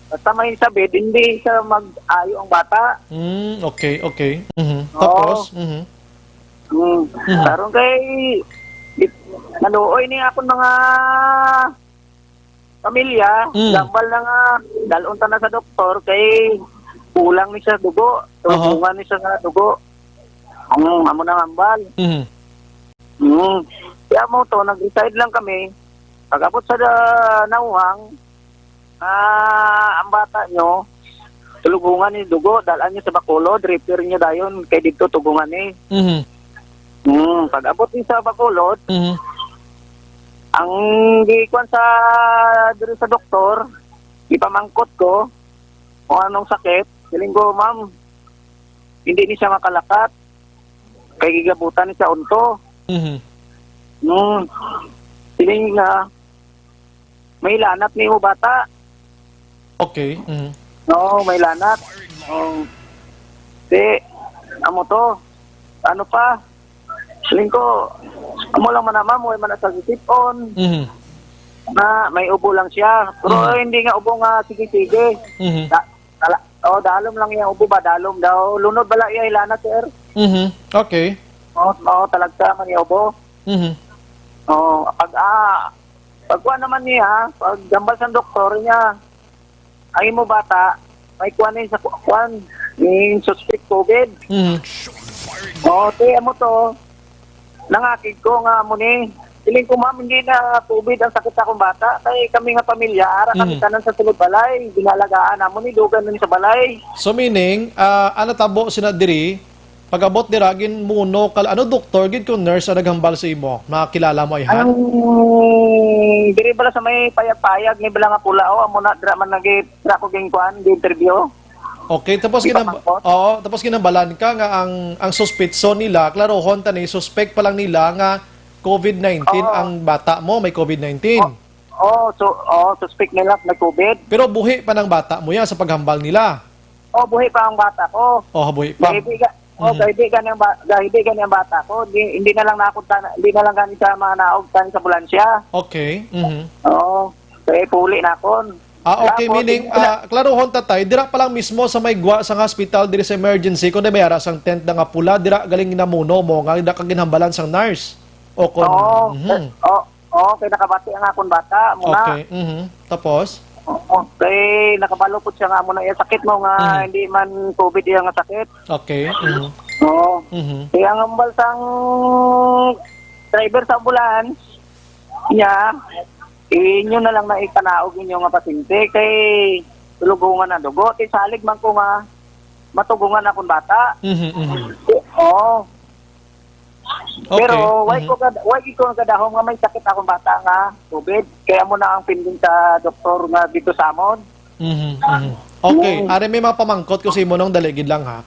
basta may sabid, hindi sa mag-ayo ang bata. Mm, okay, okay. Mhm. Oo. Tapos? Mhm. Mm. Mhm. Karon kay, di-, naluoy ni akon mga pamilya, Mm. gambal na nga, dalon ta na sa doktor kay kulang ni sa dugo, Aha. tulungan ni sa dugo. Mm, amo na ang hambal. Mhm. Mm. Kaya mo to, nag-decide lang kami, pag-abot sa da-, nauhang, ah, ang bata nyo, tulungan ni dugo, dalan nyo sa Bacolod, refer nyo dayon, kay dito tugungan ni. Mhm. Mm, pag-abot ni sa Bacolod, Mhm. ang gikuan sa, diri sa doktor, ipamangkot ko kung anong sakit. Siling ko, "Ma'am, hindi ni siya makalakat. Kay gigabutan ni sa unto." Mhm. Mm. Siling na, "May lanat ni mo bata." Okay. Mhm. Oo, may lanat. Oh. Di, amo to. Ano pa? Siling ko, amo lang man na, ma'am, way man na sa sisip-on. Mhm. Na, may ubo lang siya. Pero Mhm. hindi nga ubo nga sige-sige. Mhm. Da-, dala-, oh, dalom lang yung ubo ba? Dalom daw. Lunod bala iya hilana, sir. Mhm. Okay. Oh, oh, talagsa man yung ubo. Mhm. Oh, pag, ah, pag kuwan naman niya, pag gambal sa doktor niya, ang imo bata, may kuwan ni sa ku-, kuwan, may suspect covid. Mhm. Oo, te, amo to. Nangakig ko nga amo ni. Siling ko, "Ma'am, hindi na covid ang sakit sa akong bata. Kay kami nga pamilya, ara kami Mhm. tanan sa sulod balay. Ginalagaan amo ni, dugan nun sa balay." So, meaning, ah, ano tabo sina diri? Pag-abot dira, ginmuno ka, ano doktor gid ko, nurse ang naghambal sa imo? Makilala mo, ayhan? Ang diri bala sa may payag-payag, ni bala nga pula, oh, amo na, dira man nag-, dira ko ginkuan, gi-interview. Okay, tapos ginam-, Ipamangkot? Oo, tapos ginambalan ka nga ang, ang suspitso nila, klarohon ta ni, suspect pa lang nila nga covid nineteen Oo. ang bata mo, may covid nineteen. Oh, oh, so, oh, suspect nila may covid. Pero buhi pa ng bata mo yan sa paghambal nila. Oh, buhi pa ang bata ko. Oh, buhi pa. Gahibi ga-, oh, Mhm. gahibi gani ang ba-, gahibi gani ang bata ko. Di, hindi na lang na ako tan-, hindi na lang gani sa mga naog tan sa ambulansya. Okay. Mhm. Oo. Kaya puli na akon. Ah, okay, Tapos, meaning, hindi na ah, klarohon, tatay, dira pa lang mismo sa may gwa sa hospital, diri sa emergency, kundi may ara sang tent na nga pula, dira galing namuno mo nga, dira ka ginhambalan sang nurse. O kon, Oo. Mhm. Oo, kay nakabati ang akon bata, muna. Okay, mhm. Tapos? Oo, kay nakabalo po siya nga amo na iya sakit mo nga Mhm. hindi man covid iya nga sakit. Okay, mhm. Oo. Mhm. Kaya ang hambal sang driver sa ambulance niya, inyo na lang na ipanaog inyo nga pasyente kay tulugungan ang dugo. Ti salig man ko nga matugungan akong bata. Mhm, mhm. Oo. Okay. Pero why Mhm. ko gad-, why ko gadahom nga may sakit akong bata nga covid? Kaya mo na ang pindin sa doktor nga dito sa amon. Mhm, mhm. Okay, Mm. Ari may mga pamangkot ko sa imo nung dali gid lang, ha.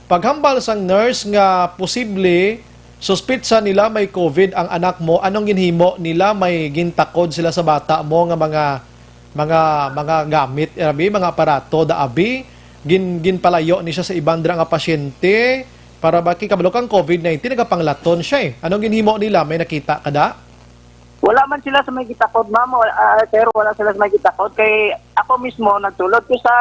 Paghambal sang nurse nga posible suspitsa nila may covid ang anak mo, anong ginhimo nila? May gintakod sila sa bata mo nga mga, mga, mga gamit, abi, mga aparato, da, abi? Gin-, ginpalayo ni siya sa iban dira nga pasyente? Para ba, kay kabalo kang covid nineteen, nagapanglaton siya eh. Anong ginhimo nila? May nakita ka da? Wala man sila sa may gitakod, ma'am. Wala, ah, sir, wala sila sa may gitakod. Kay ako mismo, nagtulod ko sa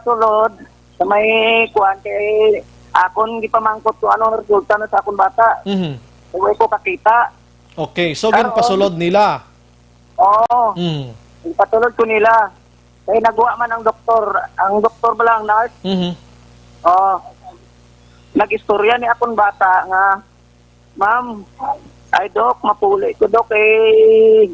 tulod, sa may kuwan, kay akon gipamangkot ko anong resulta na sa akong bata. Mhm. Kay wala ko kakita. Okay, so Karon, ginpasulod nila? Oo. Mm. Ginpatulod ko nila. Kay nagwa man ang doktor, ang doktor ba lang, nurse? Mhm. Oh, nag-istorya ni akong bata nga, "Ma'am, ay, Doc, mapuli ko, Doc, eh,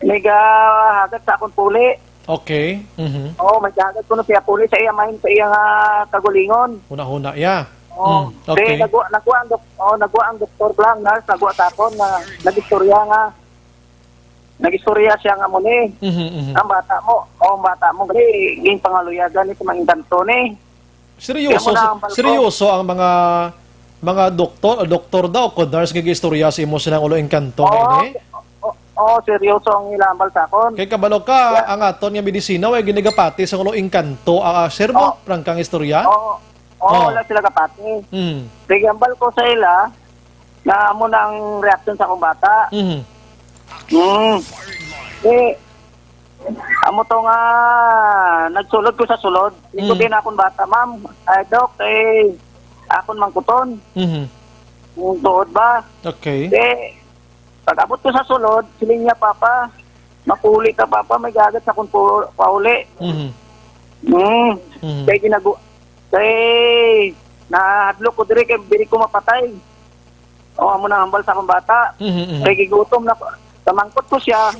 may gahagad sa akong puli." Okay. Mhm. Oo, may gahagad ko na siya puli sa iya, main sa iya nga kagulingon. Huna-huna, yeah. Oo. Mm, okay. Di, nagwa, nagwa ang dok-, oh, nagwa ang doktor lang, nurse, nagwa sa akon na nag-istorya nga, nag-istorya siya nga mo ni. Mhm, mhm. Ang bata mo, oh, ang bata mo, gali, ginpangaluyagan ni sa mga engkanto ni. Seryoso, Kaya mga hambal ko. Seryoso ang mga, mga doktor, o doktor daw, kung nurse nga istorya sa imo silang ulo engkanto Oo, ngayon, eh? Oo, oo, seryoso ang ilambal sa akon. Kay kabalo ka, Yeah. ang aton nga medisina, way ginagapati sa ulo engkanto, ah, ah, sir mo, Oh. prangkang istorya? Oo, oo, Oh. wala sila kapati. Mm. Kay hambal ko sa ila, Nga amo na ang reaksyon sa akong bata. Mhm. Mm. Eh, amo to nga nagsulod ko sa sulod. Mm. Ikuti na akong bata, "Ma'am, ay, Doc, eh, akon mangkuton." Mhm. Kung tuod ba? Okay. Eh, pag-abot ko sa sulod, siling niya, "Papa, mapuli ka, Papa, may gagat sa akong pu-, pauli." Mhm. Mm. Mhm. Kay ginagu-, kay nahadlok ko diri, kay diri ko mapatay. O, amo na hambal sa akong bata. Mhm, mhm. Kay gigutom na ko. Kamangkot ko siya.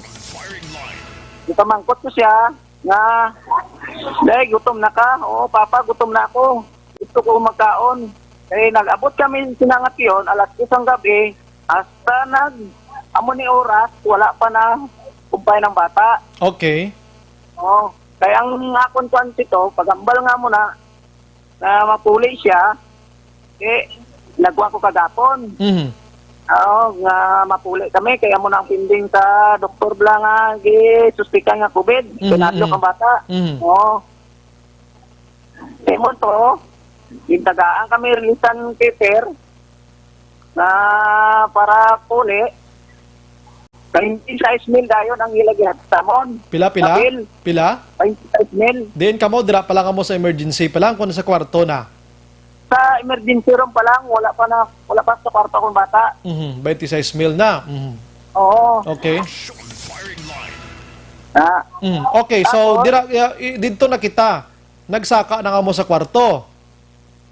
Kamangkot ko siya nga, "Day, gutom na ka?" "Oo, Papa, gutom na ako. Gusto ko magkaon." Kay nag-abot kami sinangatiyon, alas dos ang gabi, hasta nag, amo ni oras, wala pa na kumpay ng bata. Okay. Oh, kay ang akon kuan sito, pagambal nga mo na, na mapuli siya, eh, nagwa ko kagapon. Mhm. Oo, nga mapuli kami, kaya mo nang pending sa doktor bla nga gisuspikan nga covid. Mhm, Pinadlok mhm. ang bata. Mhm. Oo. Simon to, gintagaan kami rilisan paper na para puli. Twenty-six mil dayon ang ila gihatag sa amon. Pila, pila? Sa bill. Pila? Twenty-six mil. Diin kamo, dira pa lang kamo sa emergency pa lang, kung sa kwarto na? Sa emergency room pa lang, wala pa na, wala pa sa kwarto akong bata. Mhm, twenty-six mil na. Mhm. Oo. Okay. Ah, Mm, okay, so tapos? dira, ya-, i-, didto na kita. Nagsaka na kamo sa kwarto?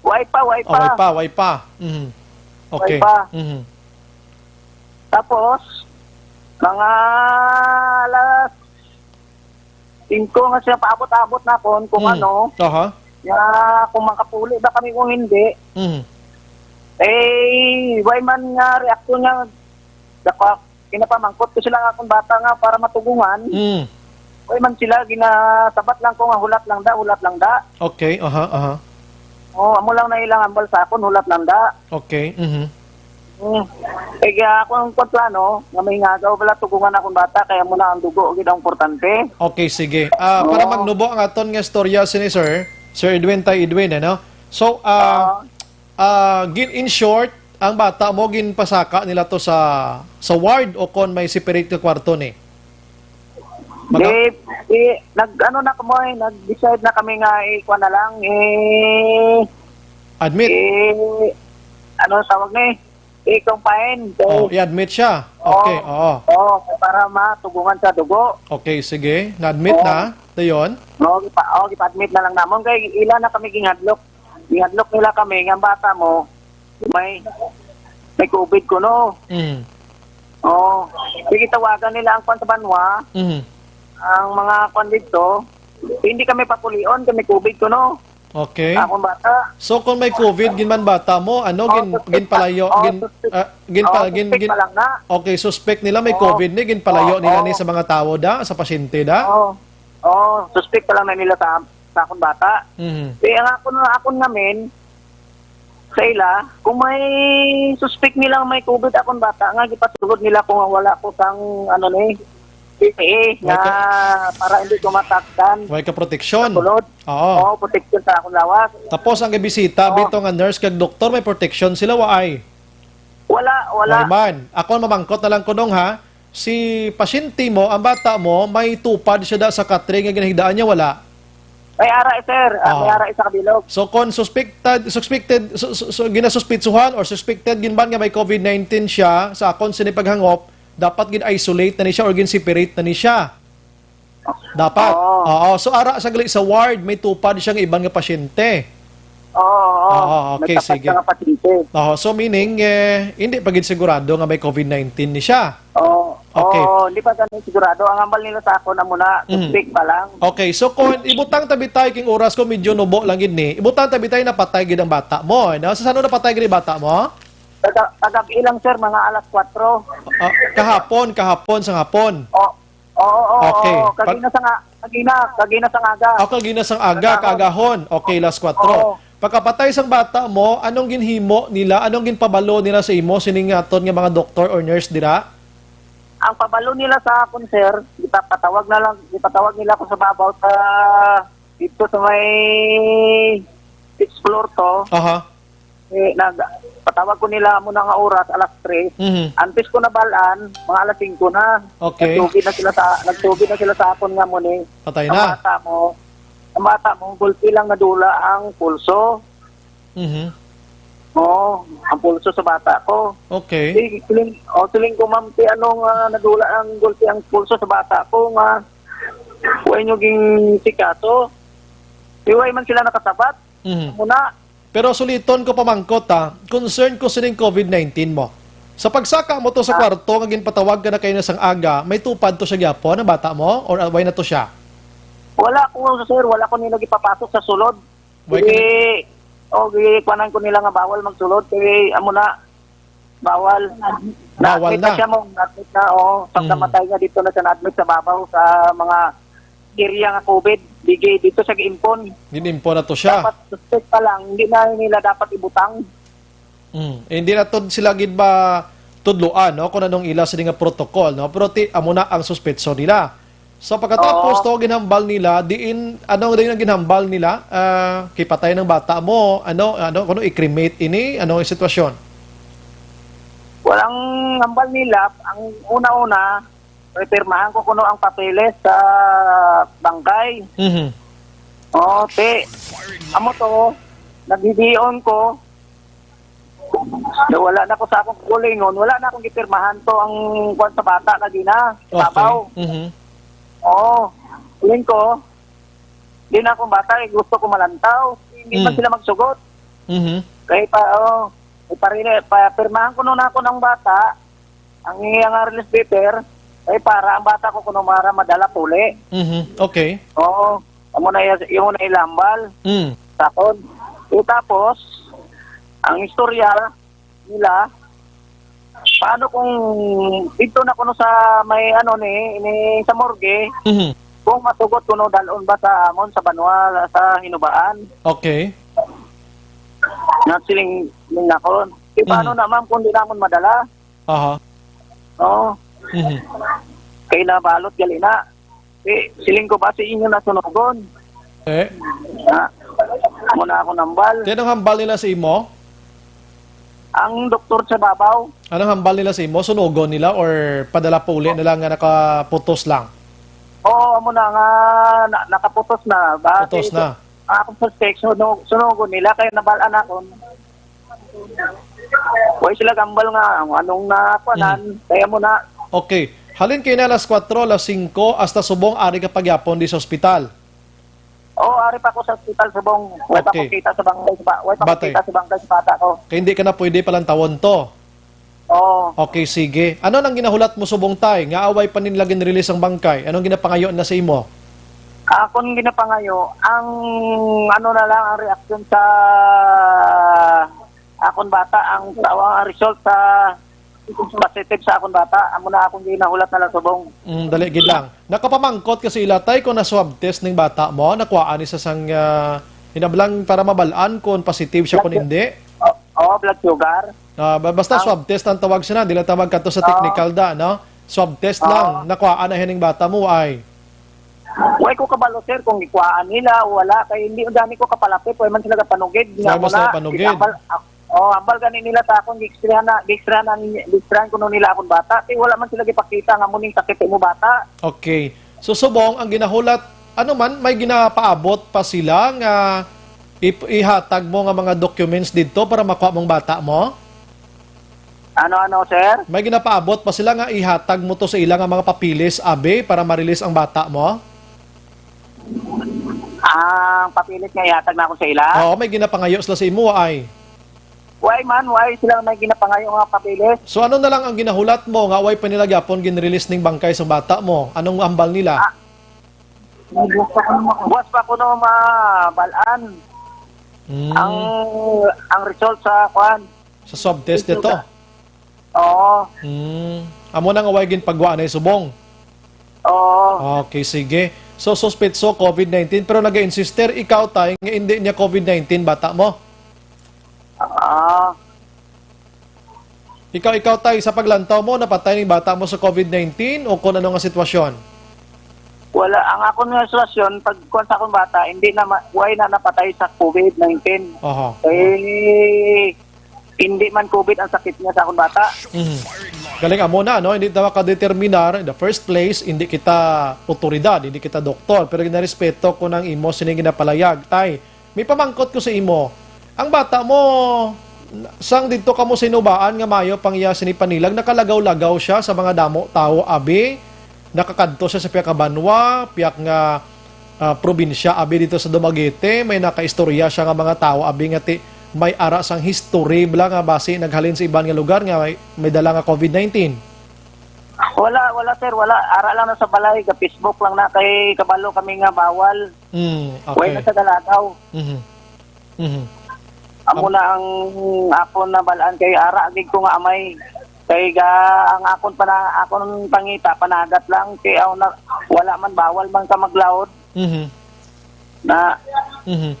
Way pa, way Oh, pa. way pa, way pa. Mhm. Okay. Way pa. Mhm. Tapos, mga alas singko nga siya paabot-abot na kon kung Mm. ano, Aha. nga kung makapuli ba kami kung hindi, Mhm. eh, way man nga reaksyon niya, dapat pinapamangkot ko sila nga akong bata nga para matugungan. Mm. Way man sila, ginasabat lang ko nga hulat lang da, hulat lang da. Okay, aha, aha. Oh, amo lang na ilang ambal sa akon, hulat lang da. Okay, mhm. Mm. Eh, kaya ako ang plano, nga may ngagaw pala tugungan akong bata, kaya mo na ang dugo, gid ang importante. Okay, sige. Ah, para Oo. magnubo ang aton nga istorya sini, sir, Sir Edwin, Tay Edwin, ano? So, ah, Ah. ah, gin-, in short, ang bata mo, ginpasaka nila to sa, sa ward o kon may separate nga kwarto ni? Maga- Di, di, nag, ano na kamo eh, nag-decide na kami nga ikuha na lang, eh, Admit? eh, ano tawag ni? I-confine. Oh, i-admit siya. Oo. Okay, oo. Oo, para matugungan sa dugo. Okay, sige. Na-admit Oo. na. Dayon? Oo, gipa-, oo, gipa-admit na lang namon. Kay ila na kami ginghadlok. Ginghadlok nila kami nga ang bata mo, may, may covid kuno. Mm. Oo. Sige, tawagan nila ang kwan sa banwa, Mm. ang mga kwan dito. Hindi kami papulion, kay may covid kuno. Okay. Akong bata. So, kung may covid, ginman bata mo, ano, Oh, gin-, suspect ginpalayo, pa. Oh, gin-, suspect. ah, ginpa-, Oh, gin-, suspect gin-, pa lang na. Okay, suspect nila may Oh. covid ni, ginpalayo Oh, nila ni oh. sa mga tao da, sa pasyente da? Oh. Oh, suspect pa lang na nila sa, sa akong bata. Mhm. Eh, ang akon, akon namin, sa ila, kung may suspect nilang may covid akong bata, nga gipasulod nila kung wala ko sang, ano ni, P P E, Wala nga ka para hindi ko matakdan. Wala ka proteksyon. Sa sulod. Oo. Oo, protection sa akong lawas. Tapos ang gibisita, Oo. bito nga nurse kag doktor, may protection sila, waay? Wala, wala. Waay man. Ako mamangkot na lang kunong, ha. Si pasyente mo, ang bata mo, may tupad siya da sa katre nga ginahigdaan niya, wala? May ara, sir. Ah, may Oo. ara sa kabilog. So, kung suspected, suspected, su-, su-, su-, ginasuspitsuhan or suspected ginban nga may covid nineteen siya, sa akon sini paghangop, dapat gin-isolate na ni siya or gin-separate na ni siya. Dapat. Oo. Oo. So, ara sa gali sa ward, may tupad siya nga iban nga pasyente. Oo, oo. Oo, May okay, tapat sige. ka nga pasyente. Oo, so meaning, eh, hindi pa gid sigurado nga may covid nineteen ni siya. Oo. Okay. Oo, hindi pa kami sigurado. Ang hambal nila sa ako na muna, Mm. suspect pa lang. Okay, so kung ibutang tabitay king oras ko, medyo nubo lang gid ni. Ibutang tabitay napatay gid ang bata mo, eh, no? Sa sano napatay gid ang bata mo? Taga, kagabi lang, sir, mga alas kwatro. Ah, kahapon, kahapon sa hapon. O, Oo, oo, Okay. oo. Pag- Kagina sa nga, kagina, kagina sa nga aga. Ah, kagina sang aga, Kagahon. kaagahon. Okay, last kwatro. Oo. Pagkapatay sang bata mo, anong ginhimo nila? Anong ginpabalo nila sa imo sining aton nga mga doktor or nurse dira? Ang pabalo nila sa akon, sir, gipapatawag na lang, gipatawag nila ako sa babaw sa, dito sa may sixth floor to. Aha. Eh, nag, Patawag ko nila mo na nga oras, alas tres. Mhm. Antes ko nabalaan, mga alas singko na. Okay. Nagsugid na sila sa, nagsugid na sila sa akon nga mo ni. Patay Ang na. bata mo, ang bata mo, gulpi lang nadula ang pulso. Mhm. Oo, ang pulso sa bata ko. Okay. Di, siling, oh, siling ko, ma'am, ti anong ah, nadula ang gulpi ang pulso sa bata ko nga way nyo ging sikaso. Di way man sila nakasabat. Mhm. Muna. Pero suliton ko pamangkot, ha, concern ko sining covid nineteen mo. Sa pagsaka mo to sa Ah. kwarto nga ginpatawag ka na kayo na sang aga, may tupad to siya gyapon ang bata mo or away na to siya? Wala ko, sir, wala ko nila gipapasok sa sulod. Why ka Kay, oh, gikuanan ko nila nga bawal magsulod. Kay, amo na, bawal. Bawal Na-admit na. na siya mo, na-admit na, oh. Pag Mm. namatay nga dito na siya na-admit sa babaw sa mga area nga covid, di gi-, dito siya giimpon. Ginimpon na to siya. Dapat suspect pa lang, hindi na nila dapat ibutang. Mm. Eh, hindi na to sila gid ba tudloan, no, kung anong ila sini nga protocol, no? Pero ti, amo na ang suspetso nila. So, pagkatapos Oo. to, ginhambal nila, diin, ano din ang ginhambal nila? Ah, kipatay ng bata mo, ano, ano, kung i-cremate ini, ano ang sitwasyon? Walang hambal nila. Ang una-una, pirmahan ko kuno ang papeles sa bangkay. Mhm. Oo, te. Amo to, naghihiyon ko. Na wala na ko sa akong kulingon, wala na akong gipirmahan to ang kwan sa bata lagi na, Okay. babaw. Mhm. Oo. Kuling ko, di na akong bata, eh, gusto ko malantaw. Hindi man Mm. sila magsugot. Mhm. Kaya pa, oh, iparili, pa, pirmahan ko nun ako ng bata, ang iya nga release letter, ay para ang bata ko kuno mara madala puli. Mhm. Okay. Oo. Amo na iya, imo na ilambal Mm. sa akon. E, tapos, ang istorya nila, paano kung dito na kuno sa may ano ni, ni sa morgue, Mhm. kung masugot kuno dalon ba sa amon sa banwa, sa Hinubaan? Okay. Nagsiling, siling ako, "Di paano Mhm. na, ma'am, kung di namon madala?" Aha. Oo. Mhm. Kay nabalot gali na. Eh, siling ko ba sa inyo na sunugon? Eh? Ha? Muna ako nambal. Kaya anong hambal nila sa imo? Ang doktor sa babaw. Anong hambal nila sa imo? Sunugon nila or padala pa uli nila nga nakaputos lang? Oo, amo na nga na, nakaputos na. Ba, Putos si, na. Ang akong suspect, sunog, sunugon nila, kaya nabalaan ako. Way sila gambal nga, ang anong na, kuanan, Mm. kaya mo na. Okay. Halin kayo na alas kwatro, alas singko, hasta subong, ari ka pagyapon di sa ospital. Oo, ari pa ako sa ospital, subong. Way pa Okay. ko kita sa bangkay, sa ba-, way pa ko Batay. kita sa bangkay sa bata ko. Kaya hindi ka na pwede palantawon to. Oo. Okay, sige. Ano nang ginahulat mo subong, tay? Nga away pa nin lagin release ang bangkay? Anong ginapangayo na sa imo? Akon ginapangayo, ang ano na lang ang reaksyon sa akon bata, ang, ang result sa positive sa akon bata, amo na akong ginahulat na lang subong. Mm, dali gid lang. Nakapamangkot ka sa ila, tay, kung na-swab test ning bata mo, nakuhaan ni sa sang, ah, hinablang para mabalaan kung positive siya, kung hindi? Oo, blood sugar. Ah, ba-, basta Ang swab test ang tawag siya na, di lang tawag kato sa Oo. technical da, no? Swab test Oo. lang, nakuhaan na hining bata mo, ay. Way ko kabalo, sir, kung gikuhaan nila o wala, kay hindi gani ko kapalapit, way man sila kapanugid. Way Nga mo mo sila na, panugid. Ambal, ah, oh, ambal gani nila sa akon, gi-X-rayhan na, gi-X-rayhan na, gi-X-rayhan kuno nila akong bata. Kay wala man sila gipakita nga muning sakit mo bata. Okay. So, subong, ang ginahulat, ano man, may ginapaabot pa sila nga ip-, ihatag mo nga mga documents didto para makuha mong bata mo? Ano, ano, sir? May ginapaabot pa sila nga ihatag mo to sa ila nga mga papeles, abi, para ma-release ang bata mo? Ang papeles nga ihatag na ako sa ila? Oo, may ginapangayo sila sa imo, ay. Why man? Why sila may ginapangayo nga papeles? So, ano na lang ang ginahulat mo nga way pa nila gyapon gin-release ning bangkay sa bata mo? Anong ambal nila? Ah. Buwas pa ko na mabalaan. Mm. Ang, ang result sa, kuan. Sa swab test Ito dito? ka. Oo. Mm. Amo na nga way ginpagwa na subong. Oo. Okay, sige. So, suspetso covid nineteen, pero nag-insister ikaw, tay, nga hindi niya covid nineteen bata mo? Ah. Ikaw, ikaw, tay, sa paglantaw mo, napatay ning bata mo sa covid nineteen o kung ano nga sitwasyon? Wala. Ang akon nga sitwasyon, pag kuwan sa akong bata, hindi na ma-, way na napatay sa covid nineteen. Oho. Eh, Hindi man COVID ang sakit niya sa akong bata. Mhm. Galing amo na, no? Hindi ta makadeterminar, in the first place, hindi kita otoridad, hindi kita doktor, pero ginarespeto ko nang imo sining ginapalayag. Tay, may pamangkot ko sa imo. Ang bata mo, sang didto kamo sa Inubaan nga mayo pang iya sini panilag, nakalagaw-lagaw siya sa mga damo tawo, abi? Nakakadto siya sa piyak nga banwa, piyak nga, ah, probinsya, abi, dito sa Dumaguete. May nakaistorya siya nga mga tawo, abi, nga ti-, may ara sang history bala nga basi naghalin sa iban nga lugar nga may, may dala nga COVID nineteen. Wala, wala, sir, wala. Ara lang na sa balay, ga Facebook lang na, kay kabalo kami nga bawal. Mm, okay. Way na sa galagaw. Mhm. Mhm. Amo na ang akon nabalaan kay ara gid ko nga amay. Kay ga, ang akon pana-, akon pangita, panagat lang, kay aw na, wala man, bawal man ka maglaod. Mhm. Na, Mhm.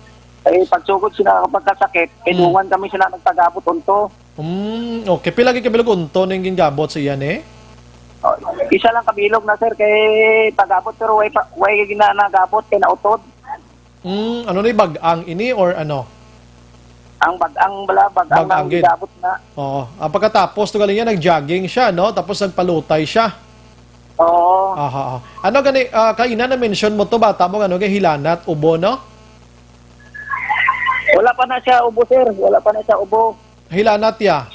eh, pagsugod sila pagkasakit, kay Mm. dungan kami sila nagpagabot unto. Mm, okay. Pila gid ka bilog unto ning gingabot sa iya ni? Oh, isa lang kabilog na, sir, kay pagabot, pero way pa, way gina nagabot kay nautod. Mm, ano ni, bag-ang ini or ano? Ang bag-ang bala, bag-ang Bag-ang ang gid. Gabot na. Oo. Ang pagkatapos to galing yan, nag-jogging siya, no? Tapos nagpalutay siya. Oo. Aha, aha. Ano gani, ah, kaina na-mention mo to, bata mo, ano, kay hilanat, ubo, no? Wala pa na siya ubo, sir. Wala pa na siya ubo. Hilanat ya?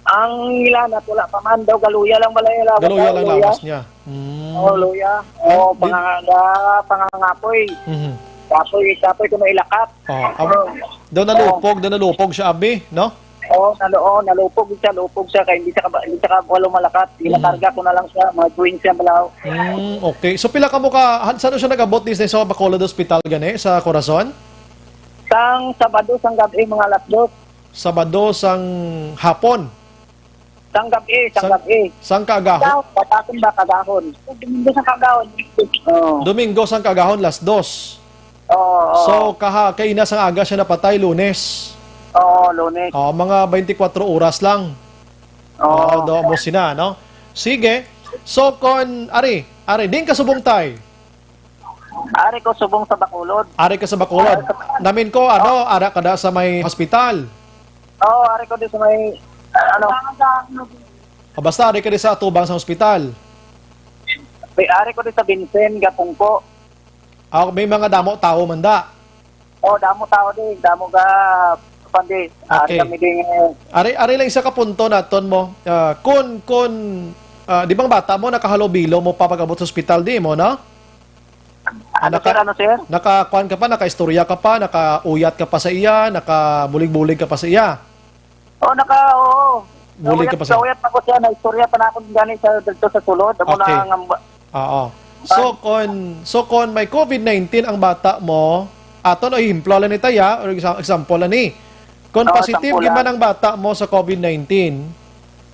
Ang hilanat, wala pa man daw. Galuya lang bala yung lawas. Galuya lang lawas niya. Mm. Oh, luya. Oh, di- panganga-, pangangapoy. Mhm. Kapoy, kapoy ko na ilakat. Oh, am-, Oh. Daw nalupog, daw nalupog siya, abi, no? Oh, nalo-, oh, nalupog siya, lupog siya, kaya hindi siya kaba-, hindi siya kabalo malakat. Mhm. Ginakarga ko na lang siya, mga twins siya, balaw. Mm, okay. So, pila ka mo ka, han-, saan siya nag-abot, this sa Bacolod Hospital, gani, sa Corazon? Sang Sabado, sang gabi, mga alas dos. Sabado sang hapon. Sang gabi, sang Sang, gabi. Sang kaagahon? Daw, patakon ba kagahon? Domingo sang kagahon. Oo. Domingo sang kaagahon, las dos. Oo, oo. So, kaha-, kaina sang aga siya napatay, Lunes. Oo, Lunes. Oh, mga twenty-four oras lang. Oo. Oh, do mo sina, no? Sige. So, kon, ari, ari, din ka subong, tay. Ari ko subong sa Bacolod. Ari ka sa Bacolod. Ari sa Namin ko, ano, ara ka da sa may hospital. Oo, ari ko di sa may, ano. Ah, basta ari ka di sa atubang sa hospital. May ari ko di sa Vincent, Gapungko. Ah, may mga damo tao man da. Oh, damo tao di, damo ga pandi. Ari Okay. Kami di, eh. Ari, ari lang isa ka punto naton mo. Ah, kun, kun, ah, di bang bata mo, nakahalubilo mo pa pag-abot sa ospital, di mo, no? Ano, naka-, sir? Ano, sir? Nakakuan ka pa, nakaistorya ka pa, nakauyat ka pa sa iya, nakabulig-bulig ka pa sa iya? Oh, naka-, oo. Bulig ka pa sa iya? Nauyat, nauyat pa ko siya, naistorya pa na akong gani sa, dito sa sulod. Amo na Okay. Ang amba-, Oo. So, Pan- kon, so, kon may COVID nineteen ang bata mo, aton, o, ehemplo lang ni, tay, ah, or exa-, example lang ni. Kon Oo, positive example gid man lang. Ang bata mo sa COVID nineteen,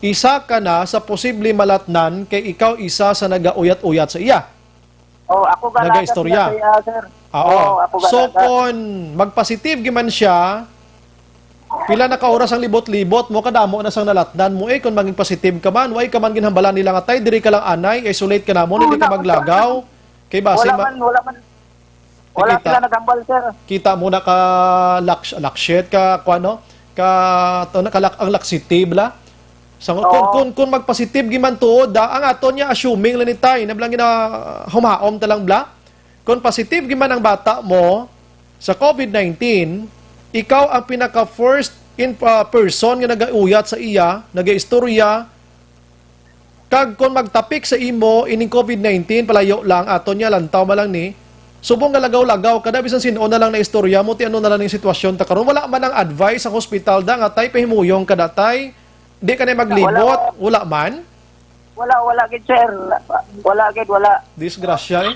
isa ka na sa posible malatnan kay ikaw isa sa nagauyat-uyat sa iya. Oh, ako galagat Nagaistorya. Na siya, sir. Oo. Oo, ako So, galagat. Kon magpositive gid man siya, pila na ka oras ang libot-libot mo, kadamo na sang nalatnan mo, eh, kon maging positive ka man, way ka man ginhambalan nila nga, "Tay, diri ka lang anay, isolate ka namon, Oo, hindi ka na-, maglagaw." Kay basi wala ma-, man, wala man. Wala kita, sila naghambal, sir. Kita mo na ka laks-, laksyet ka, kuwan, no? Ka, to na, ka lak-, ang laxative la. Sa, Oo. Kung, kung, kung magpositive gid man tuod, da, ang aton niya assuming lang ni, tay, na blang gina-, humaom ta lang bla. Kung positive gid man ang bata mo sa COVID nineteen, ikaw ang pinaka first in, ah, person nga nagauyat sa iya, nagaistorya, kag kung magtapik sa imo ining COVID nineteen, palayo lang, aton niya, lantaw man lang ni, subong nga lagaw-lagaw ka da, bisan sin-o na lang na istorya mo, ti ano na lang ning sitwasyon ta karon. Wala man ang advice sa hospital da, nga, "Tay, pahimuyong ka da, tay. Di ka na maglibot." Wala. Wala man? Wala, wala gid, sir. Wala gid, wala. Disgrasya, eh.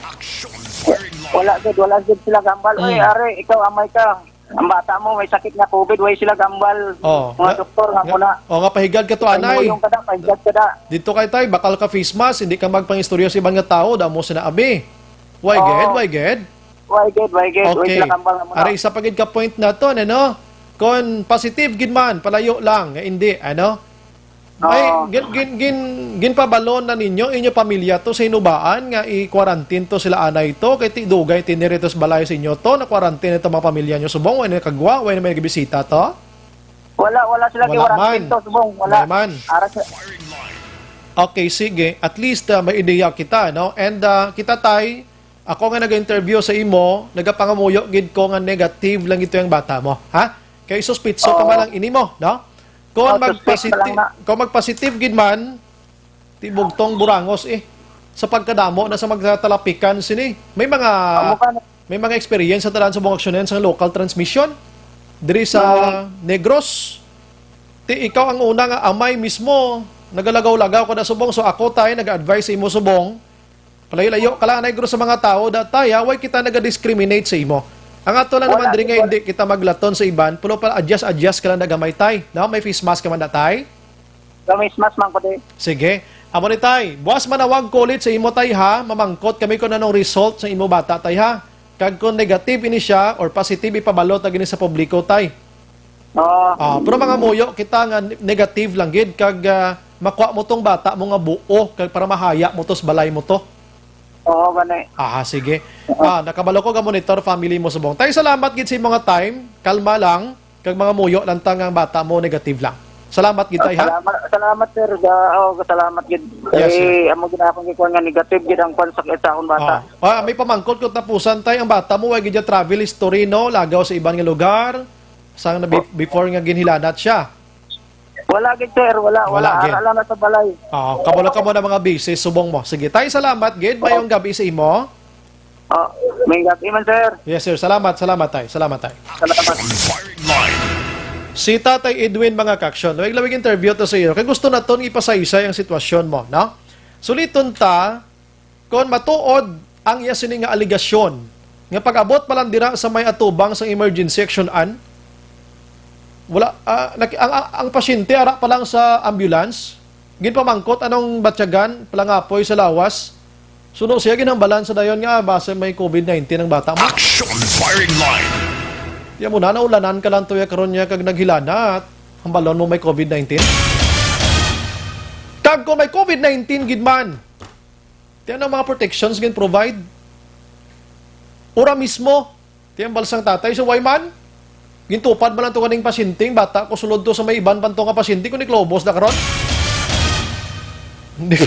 Wala gid, wala gid sila gambal. Oy, Mm. Are, ikaw, amay ka. Ang bata mo, may sakit nga COVID, way sila gambal. Oh, Mga nga, doktor, nga nga, muna. Oh, nga pahigad ka to, anay. Pahimuyong ka da, pahigad ka da. Dito kay tay, bakal ka face mask, hindi ka magpangistorya sa iban nga tao, damo sina abi. Way Oh. Gid, way gid? Way gid, way gid. Way Okay. Sila gambal nga muna. Are, isa pa gid ka point na to, ano? Kon positive gid man, palayo lang, nga hindi, ano? Ay, Oo. gin-, gin-, gin-, ginpabalo na ninyo, inyo pamilya to sa Hinubaan nga i-quarantine to sila anay to, kay ti dugay tini rito sa balay sa inyo to, na-quarantine ito mga pamilya nyo subong, way na kagwa, way na may nagbisita to? Wala, wala sila Wala giwarang man. Pinto, subong. Wala. Wala man. Ara sa Okay, sige. At least, ah, may ideya kita, no? And, ah, kita, tay, ako nga nag-interview sa imo, nagapangamuyo gid ko nga negative lang ito yung bata mo, ha? Kay suspitso ka Oo. man lang ini mo, no? Kung Oh, suspect pa lang magpositi-, na. kung magpositive gid man, ti bugtong burangos, eh. Sa pagkadamo na sa magtatalapikan sini. May mga Amo ka na. May mga experience sa tanan sa mga aksyonan sa local transmission diri sa Oo. Negros. Ti ikaw ang una nga amay mismo, nagalagaw-lagaw ka na, subong. So ako, tay, nag-advise sa imo, subong. Palayo-layo ka lang, Negros, sa mga tao, da, tay, ha? Way kita naga-discriminate sa imo. Ang ato lang Wala, naman diri nga wala. hindi kita maglaton sa iban, pero pa adjust-adjust ka lang nagamay, tay. No? May face mask ka man, da, tay? Kami mas man ko di. Sige. Amo ni, tay. Buwas manawag ko ulit sa imo, tay, ha? Mamangkot kami kung anong result sa imo bata, tay, ha? Kag kung negative ini siya or positive, ipabalo ta gini sa publiko, tay. Oo. Ah, pero mga muyo kita nga ne-, negative lang gid, kag, ah, makuha mo tong bata mo nga buo, kag para mahaya mo to sa balay mo to. Oo, gani. Ah, sige. Oo. Ah, nakabalo ko nga monitor family mo, subong. Tay, salamat gid sa imong time. Kalma lang. Kag mga muyo lang ta nga ang bata mo negative lang. Salamat gid, tay, ha? Salamat, salamat, sir. Ga-, oh, salamat gid. Yes, sir. Eh, amo gid akong gikuha nga negative gid ang kwan sa, sa akong bata. Ah, ah, may pamangkot ko tapusan, tay, ang bata mo, way gid niya travel history, no? Lagaw sa iban nga lugar, sang na be-, Oh. before nga ginhilanat siya. Wala gid, sir. Wala, Wala wala. gid. Ara lang na sa balay. Ah, kabalo ka mo na mga busy, subong mo. Sige, tay, salamat gid. Oo. Mayong gabi sa imo. Oh, may gabi man, sir. Yes, sir. Salamat, salamat, tay. Salamat, tay. Salamat. Firing line. Si Tatay Edwin, mga kaksyon, lawig-lawig interview to sa iyo. Kay gusto naton ipasaysay ang sitwasyon mo, no? Suliton ta, kung matuod ang iya sini nga aligasyon, nga pag-abot pa lang dira sa may atubang sa emergency action an, wala, ah, naki-, ang, ang, ang pasyente ara pa lang sa ambulance, ginpamangkot anong batyagan, palangapoy sa lawas. Suno siya ginhambalan sa dayon nga, ah, base may covid nineteen ang bata mo. Action firing line. Di mo na, naulanan ka lang tuya karon niya kag naghilanat. Hambalon mo may covid nineteen? Kag kung may covid nineteen gid man, ti ano mga protections gin-provide? Ura mismo, ti ang balsang tatay, so why man? Gintupad man lang to kaning pasyente, ang bata ko sulod to sa may iban pa to nga pasyente, kung niklobos na karon. Di,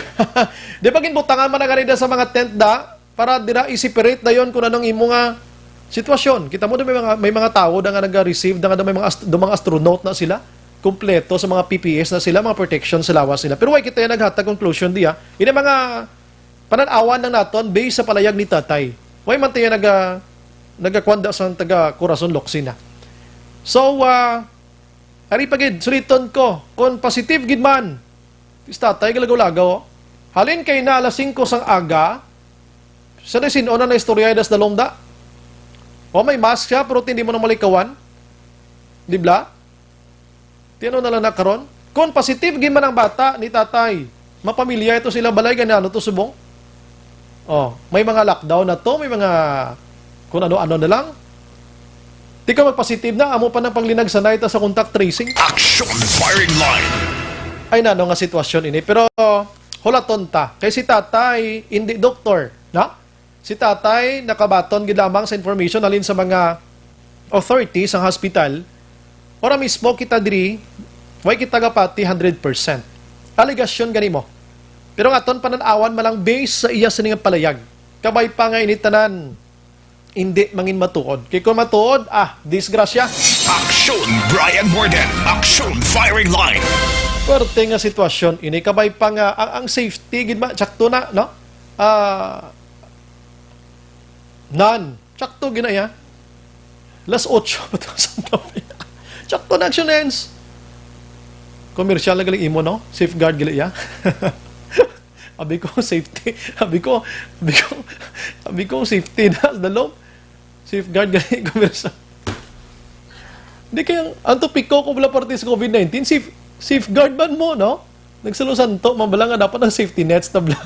di ba ginbutangan man na ganida sa mga tent da? Para dira i-separate dayon kung anong imo nga sitwasyon. Kita mo, may mga, may mga tawo da nga naga-receive, da nga may mga ast-, da mga astronaut na sila, kompleto sa mga P P Es na sila, mga protection sa lawas nila. Pero why kita yung naghatag conclusion diya? Ini mga panan-awan lang naton based sa palayag ni tatay. Why man tayo naga, nagakwanda sa taga Corazon Locsin na? So, ah, ari pa gid, suliton ko, kung positive gid man, si tatay galagaw-lagaw, oh. Halin kay na alas singko sang aga, sa na sin-o na naistorya das dalom da. O, may mask siya, pero hindi mo na malikawan. Di bla? Ti ano na lang na karon? Kung positive gid man ang bata ni tatay, mapamilya ito sila balay, gani ano to subong? Oh, may mga lockdown na to, may mga kung ano-ano na lang. Di ka magpositive na, amo pa ng panglinagsanay ta sa contact tracing. Action firing line. Ay, nano nga sitwasyon ini. Pero hulaton ta. Kay si tatay, hindi doktor, no? Si tatay nakabaton gid lamang sa information halin sa mga authorities sang hospital. Ora mismo kita diri, way kita gapati hundred percent. Alegasyon gani mo. Pero ang aton panan-awan man lang based sa iya sini nga palayag. Kabay pa nga ini tanan, hindi mangin matuod. Kay kung matuod, ah, disgrasya. Action Brian Morden. Action firing line. Swerte nga sitwasyon ini. Kabay pa nga ang, ang safety gid ma, tsakto na, no? Ah, nan, tsakto gina iya. Las otso pa to sa gabi. Tsakto na action ends. Commercial na galing imo, no? Safeguard gali iya. Abi ko, safety. Abi ko, abi ko, abi ko, safety na sa dalom. Safeguard gali, commercial. Di kaya, ang topiko ko wala parte sa covid nineteen, safe, safeguard man mo, no? Nagsalusanto, mabala nga dapat ang safety nets na bla.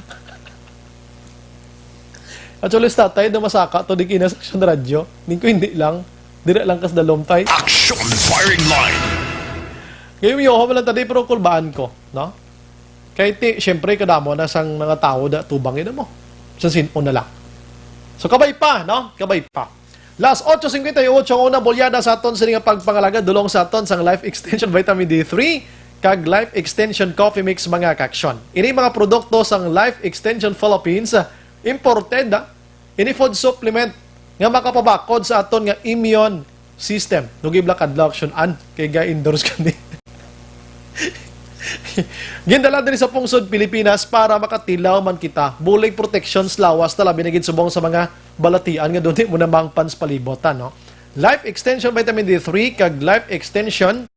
Actually, si tatay na masaka to, di kinasaksyon radyo. Ning ko hindi lang. Dira lang kas dalom, tay. Action firing line. Ngayon, yoho man lang tadi, pero kulbaan ko, no? Kay ti, siyempre, kadamo na sang mga tao da tubang ina mo. Sa sin-o na lang. So, kabay pa, no? Kabay pa. Las ocho cincuenta y ocho ang unang bulyada sa aton sini nga pagpangalagad, dulong sa aton sang Life Extension Vitamin D three kag Life Extension Coffee Mix, mga kaaksyon. Ini mga produkto sang Life Extension Philippines, ah, imported, ah, ini food supplement nga makapabakod sa aton nga immune system. Nugib lang kadlaw, aksyon-an, kay ga-endorse kami. Gindala diri sa pungsod Pilipinas para makatilaw man kita. Bulig proteksyon sa lawas ta, labi na gid subong sa mga balatian nga dunay mo namangpan sa palibot, ano? Life Extension Vitamin D three kag Life Extension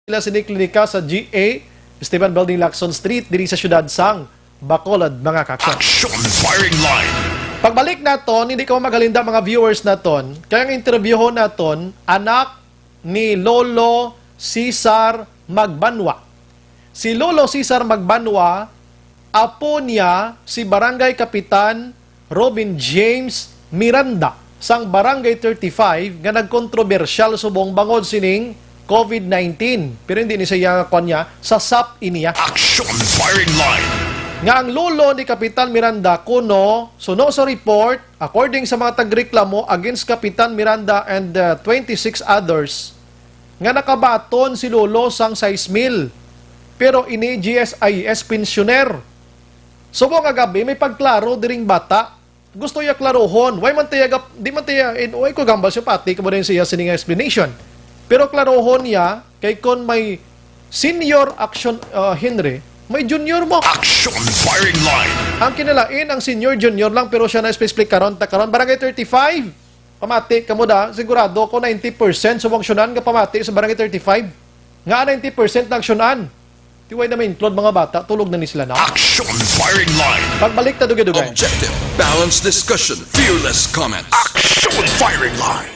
sila sini klinika sa G A Esteban Building, Lacson Street, diri sa siyudad sang Bacolod, mga kaaksyon. Action Firing Line. Pagbalik naton, hindi ko magalinda, mga viewers naton, kay ang interviewhon naton, anak ni Lolo Cesar Magbanwa. Si Lolo Cesar Magbanwa, apo niya si Barangay Kapitan Robin James Miranda sang Barangay thirty-five nga nagkontrobersyal subong bangod sining COVID nineteen. Pero hindi ni siya, kwan niya, sa sap iniya. Action Firing Line. Nga ang lolo ni Kapitan Miranda kuno, suno sa report, according sa mga tagreklamo against Kapitan Miranda and, uh, twenty-six others, nga nakabaton si lolo sang sais mil. Pero ini G S I S pensioner. Subong nga gab-i, may pagklaro diring bata. Gusto iya klarohon. Why man tiya gap-, di man tiya, in, why ko gambal siya pati, kamo din siya sining explanation. Pero klarohon niya, kay kon may senior action, uh, Henry, may junior mo. Action Firing Line. Ang kinalain, ang senior, junior lang, pero siya na-explain karon, ta karon, Barangay thirty-five. Pamati kamo da, sigurado ko ninety percent subong aksyonan nga pamati sa Barangay thirty-five. Nga ninety percent na aksyonan. Ti way na ma-include mga bata, tulog na ni sila na. Action Firing Line. Pagbalik ta dugay-dugay. Objective, balanced discussion, fearless comment. Action Firing Line.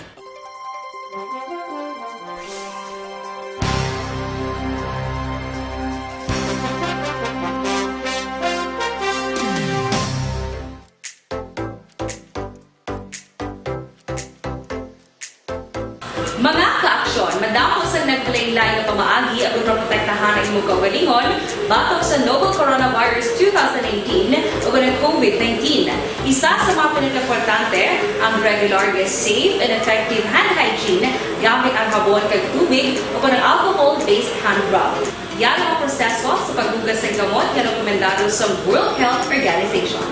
Mga kaaksyon, madamo sang nagkalainlain nga pamaagi ang pagprotektahan ang imong kaugalingon batok sa novel coronavirus two thousand nineteen ug ang COVID nineteen. Isa sa mga pinakaimportante ang regular nga safe and effective hand hygiene gamit ang habon kag tubig o kon ang alcohol-based hand rub. Yara ang proseso sa paghugas sang kamot nga rekomendado sa World Health Organization.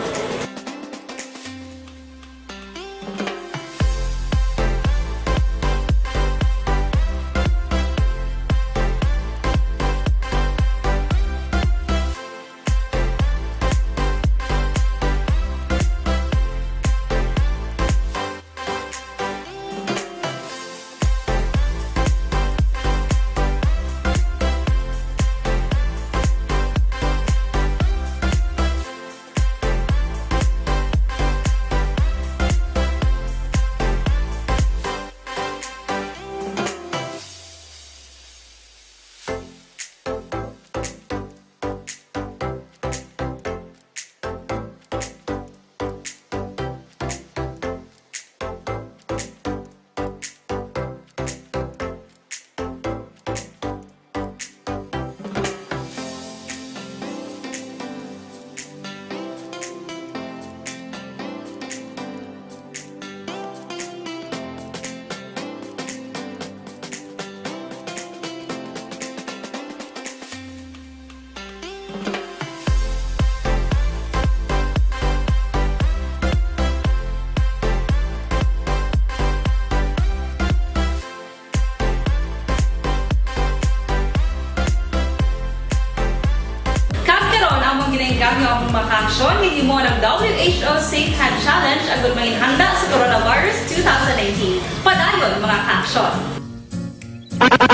Kag karon, among ginaengganyo among mga kaaksyon nga himo ang W H O Safe Hand Challenge agud manginhanda sa coronavirus two thousand nineteen. Padayon, mga kaaksyon.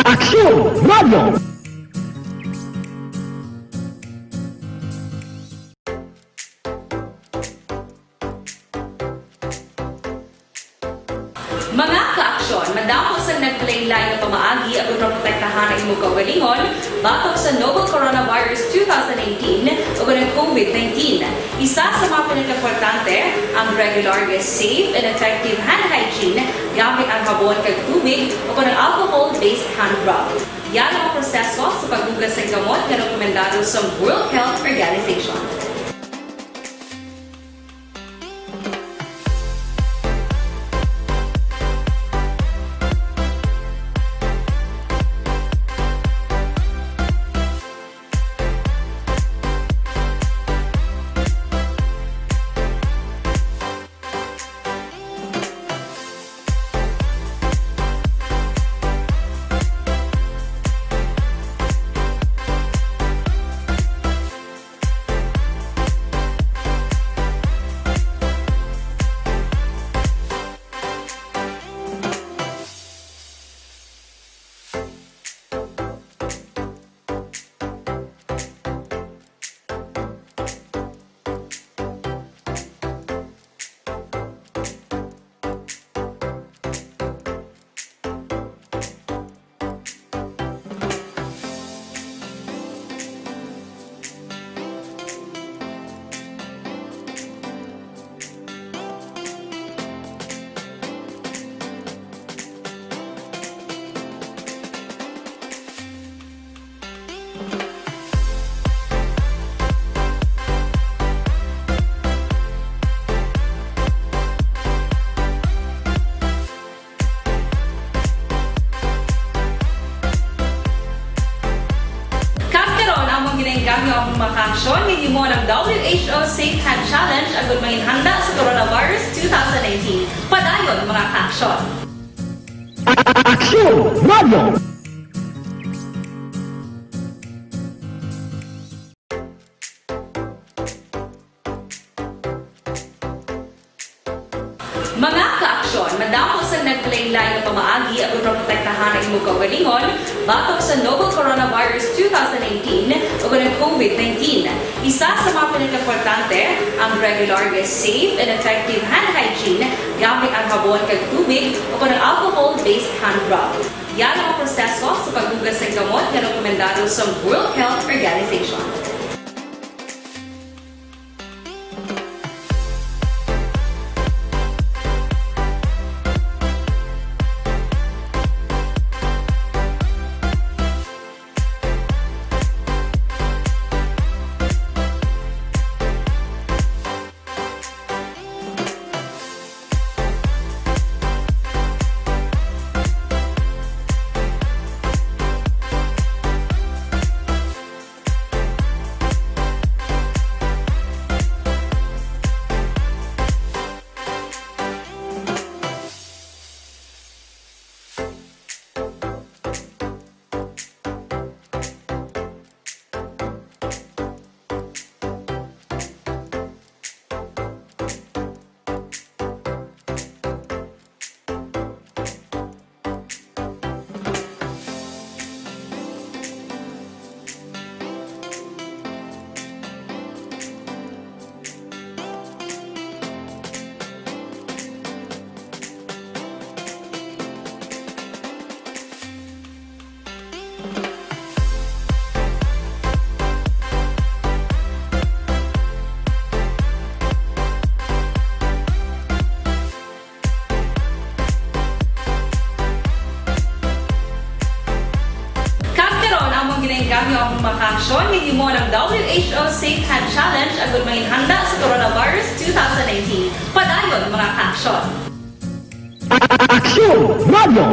Aksyon Radio! Mga kaaksyon, madamo sang nagkalainlain nga pamaagi ang pagprotektahan ang imong kaugalingon batok sa novel coronavirus two thousand nineteen ug ang COVID nineteen. Isa sa mga pinakaimportante ang regular nga safe and effective hand hygiene gamit ang habon kag tubig o kon ang alcohol-based hand rub. Yara ang proseso sa paghugas sang kamot nga rekomendado sa World Health Organization. Ang among mga kaaksyon, hinimo ang W H O Safe Hand Challenge agud manginhanda sa Coronavirus two thousand nineteen. Padayon, mga kaaksyon. Aksyon Radio! Mga kaaksyon, madamo sang naglain-lain nga pamaagi aron maprotektahan ang imong kaugalingon batok sa novel coronavirus two thousand nineteen ug ang COVID nineteen. Isa sa mga pinakaimportante, ang regular nga safe and effective hand hygiene gamit ang habon kag tubig o ang alcohol-based hand rub. Yara ang proseso sa paghugas sang kamot nga rekomendado sa World Health Organization. Kag karon, among ginainggam ang mga kaaksyon nga hinimo ang W H O Safe Hand Challenge agud manginhanda sa Coronavirus two thousand nineteen. Padayon, mga kaaksyon. Aksyon Radio!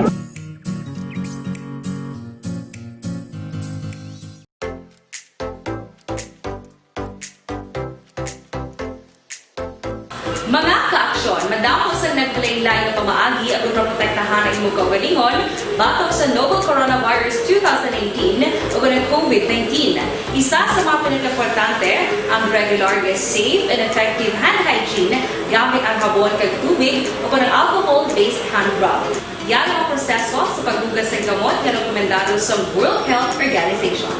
Mga kaaksyon, madamo sang naglain-lain nga pamaagi aron maprotektahan ang imong kaugalingon batok sa novel coronavirus two thousand nineteen ug ang COVID nineteen. Isa sa mga pinakaimportante, ang regular nga safe and effective hand hygiene gamit ang habon kag tubig o ang alcohol-based hand rub. Yara ang proseso sa paghugas sang kamot nga rekomendado sa World Health Organization.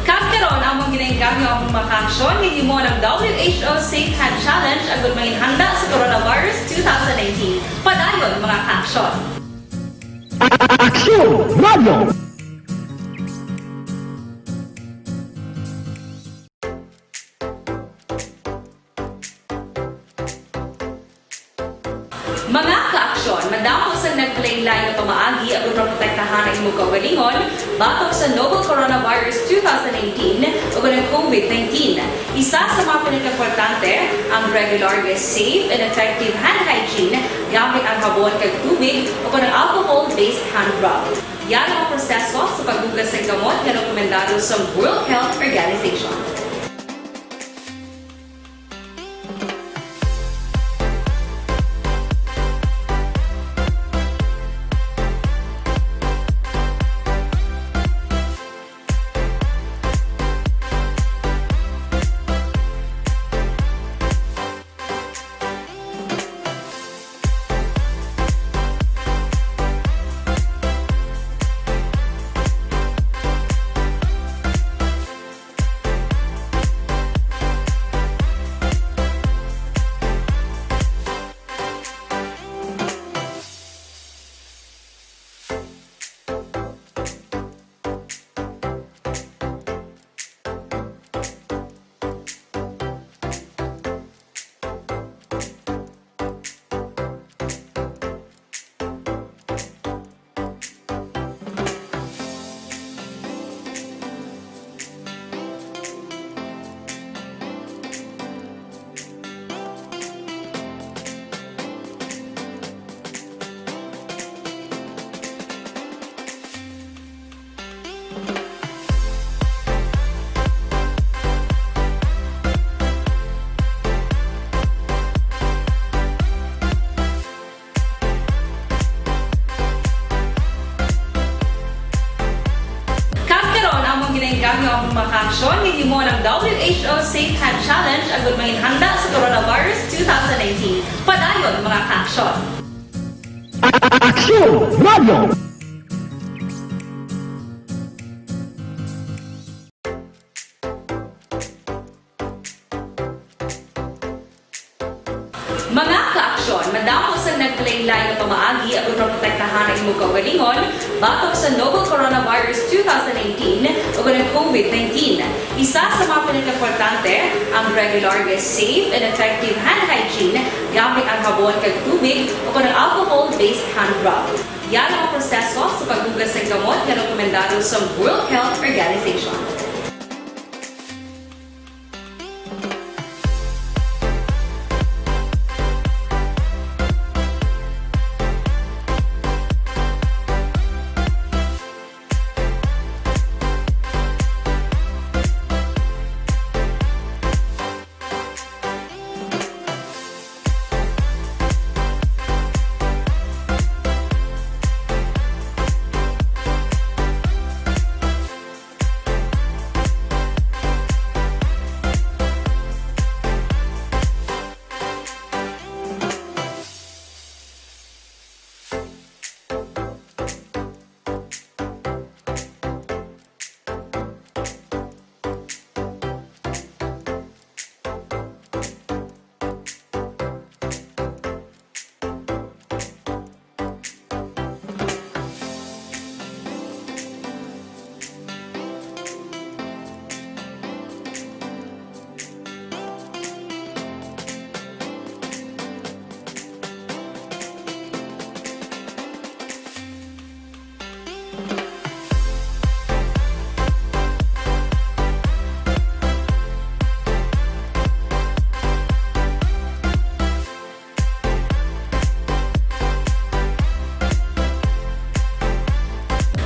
Kag karon, among ginainggam ang mga kaaksyon nga hinimo ang W H O Safe Hand Challenge agud manginhanda sa Coronavirus two thousand nineteen. Padayon, mga kaaksyon. Aksyon Radio! Mga kaaksyon, madamo sang naglain-lain nga pamaagi aron maprotektahan ang imong kaugalingon batok sa novel coronavirus two thousand nineteen ug ang COVID nineteen. Isa sa mga pinakaimportante, ang Regular nga safe and effective hand hygiene gamit ang habon kag tubig o kon ang alcohol-based hand rub. Yara ang proseso sa paghugas sang kamot nga rekomendado sa World Health Organization. Kag karon, among ginainggangyo ang mga kaaksyon nga himo ng W H O Safe Hand Challenge agud manginhanda sa Coronavirus two thousand nineteen. Padayon, mga kaaksyon. Aksyon Radio! Mga kaaksyon, madamo sang nagkalainlain nga pamaagi aron maprotektahan ang imong kaugalingon batok sa novel coronavirus two thousand nineteen o ang COVID nineteen. Isa sa mga pinakaimportante, ang regular nga safe and effective hand hygiene gamit ang habon kag tubig o kon ang alcohol-based hand rub. Yara ang proseso sa paghugas sang kamot nga rekomendado sa World Health Organization.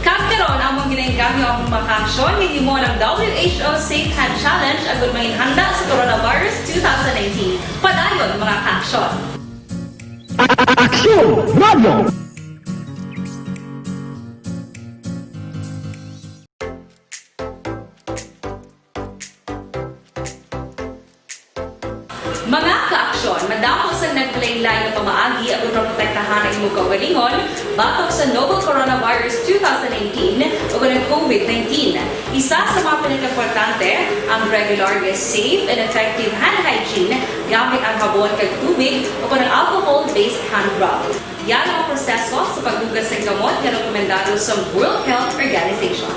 Kag karon, among ginainggangyo ang mga kaaksyon nga himo ng W H O Safe Hand Challenge agud manginhanda sa Coronavirus two thousand nineteen. Padayon, mga kaaksyon. Aksyon Radio! Mga kaaksyon, madamo sang nagkalainlain nga pamaagi aron maprotektahan ang imong kaugalingon batok sa novel coronavirus two thousand nineteen o ang COVID nineteen. Isa sa mga pinakaimportante, ang regular nga safe and effective hand hygiene gamit ang habon kag tubig o kon ang alcohol-based hand rub. Yara ang proseso sa paghugas sang kamot nga rekomendado sa World Health Organization.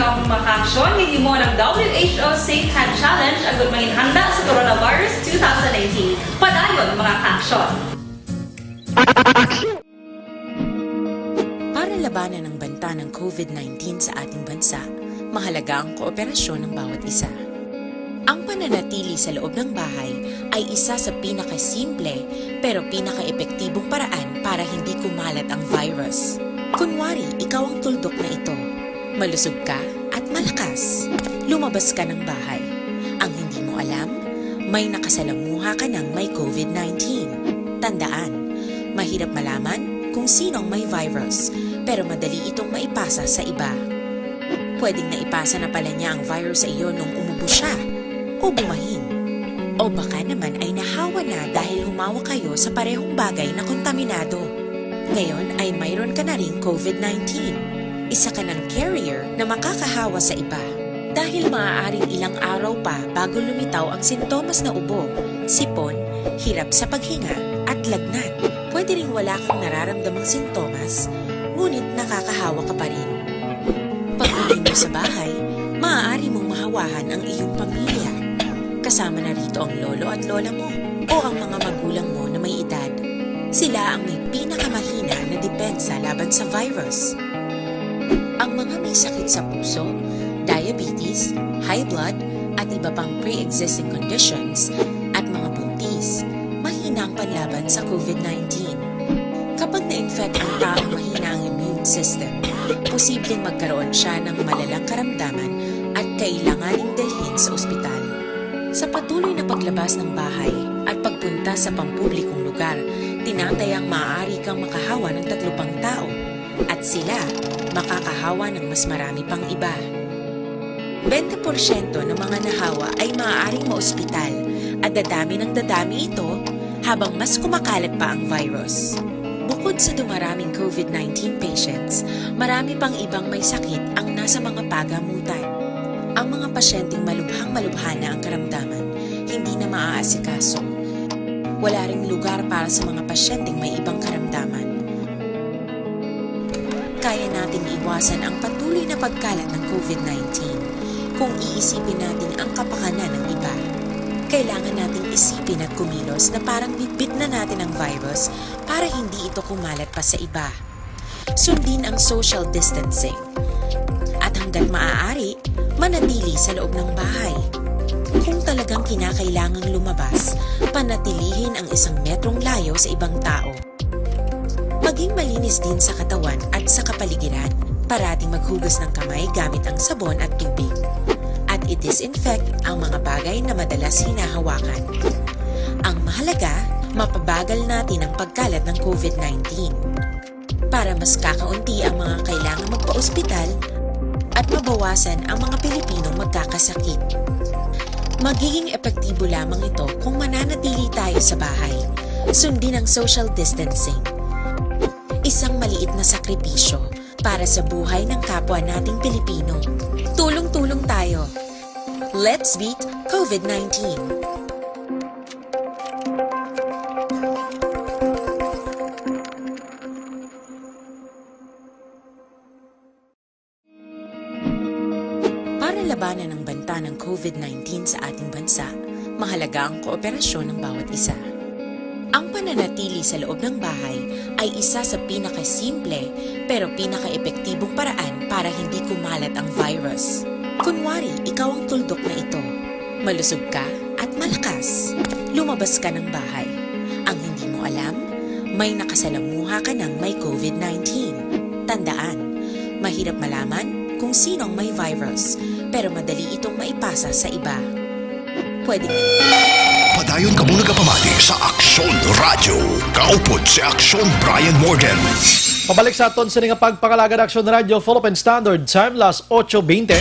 Ang mga kaaksyon, hinimo ng W H O Safe Hand Challenge agud mangin handa sa Coronavirus two thousand nineteen. Padayon, mga kaaksyon. Para labanan ang banta ng COVID nineteen sa ating bansa, mahalaga ang kooperasyon ng bawat isa. Ang pananatili sa loob ng bahay ay isa sa pinakasimple pero pinakaepektibong paraan para hindi kumalat ang virus. Kunwari, ikaw ang tuldok na ito. Malusog ka at malakas. Lumabas ka ng bahay. Ang hindi mo alam, may nakasalamuha ka ng may COVID nineteen. Tandaan, mahirap malaman kung sino ang may virus, pero madali itong maipasa sa iba. Pwedeng naipasa na pala niya ang virus sa iyo nung umubo siya o bumahin. O baka naman ay nahawa na dahil humawa kayo sa parehong bagay na kontaminado. Ngayon ay mayroon ka na ring COVID nineteen. Isa ka ng carrier na makakahawa sa iba. Dahil maaaring ilang araw pa bago lumitaw ang sintomas na ubo, sipon, hirap sa paghinga, at lagnat. Pwede ring wala kang nararamdamang sintomas, ngunit nakakahawa ka pa rin. Pag-uwi mo sa bahay, maaari mong mahawahan ang iyong pamilya. Kasama na rito ang lolo at lola mo o ang mga magulang mo na may edad. Sila ang may pinakamahina na depensa laban sa virus. Ang mga may sakit sa puso, diabetes, high blood, at iba pang pre-existing conditions, at mga buntis, mahina ang panlaban sa COVID nineteen. Kapag na-infect ang taong mahina ang immune system, posibleng magkaroon siya ng malalang karamdaman at kailanganing dalhin sa ospital. Sa patuloy na paglabas ng bahay at pagpunta sa pampublikong lugar, tinatayang maaari kang makahawa ng tatlo pang tao at sila makakahawa ng mas marami pang iba. Bente porsyento ng mga nahawa ay maaaring maospital at dadami ng dadami ito habang mas kumakalat pa ang virus. Bukod sa dumaraming COVID nineteen patients, marami pang ibang may sakit ang nasa mga pagamutan. Ang mga pasyenteng malubhang-malubha na ang karamdaman, hindi na maaasikaso. Wala ring lugar para sa mga pasyenteng may ibang karamdaman. Kaya nating iwasan ang patuloy na pagkalat ng COVID nineteen kung iisipin natin ang kapakanan ng iba. Kailangan nating isipin at kumilos na parang bitbit na natin ang virus para hindi ito kumalat pa sa iba. Sundin ang social distancing. At hanggat maaari, manatili sa loob ng bahay. Kung talagang kinakailangang lumabas, panatilihin ang isang metrong layo sa ibang tao. Maging malinis din sa katawan at sa kapaligiran. Parating maghugas ng kamay gamit ang sabon at tubig. At i-disinfect ang mga bagay na madalas hinahawakan. Ang mahalaga, mapabagal natin ang pagkalat ng COVID nineteen. Para mas kakaunti ang mga kailangang magpa-ospital at mabawasan ang mga Pilipinong magkakasakit. Magiging epektibo lamang ito kung mananatili tayo sa bahay. Sundin ang social distancing. Isang maliit na sakripisyo para sa buhay ng kapwa nating Pilipino. Tulong-tulong tayo. Let's beat COVID nineteen. Para labanan ang banta ng COVID nineteen sa ating bansa, mahalaga ang kooperasyon ng bawat isa. Ang pananatili sa loob ng bahay ay isa sa pinakasimple pero pinakaepektibong paraan para hindi kumalat ang virus. Kunwari, ikaw ang tuldok na ito. Malusog ka at malakas. Lumabas ka ng bahay. Ang hindi mo alam, may nakasalamuha ka ng may COVID nineteen. Tandaan, mahirap malaman kung sino ang may virus, pero madali itong maipasa sa iba. Pwede Padayon kamo nagapamati sa Aksyon Radyo. Kaupod si Aksyon Brian Morgan. Pabalik sa aton sini nga pagpangalagad, Aksyon Radyo, Philippine Standard Time, las ocho veinte.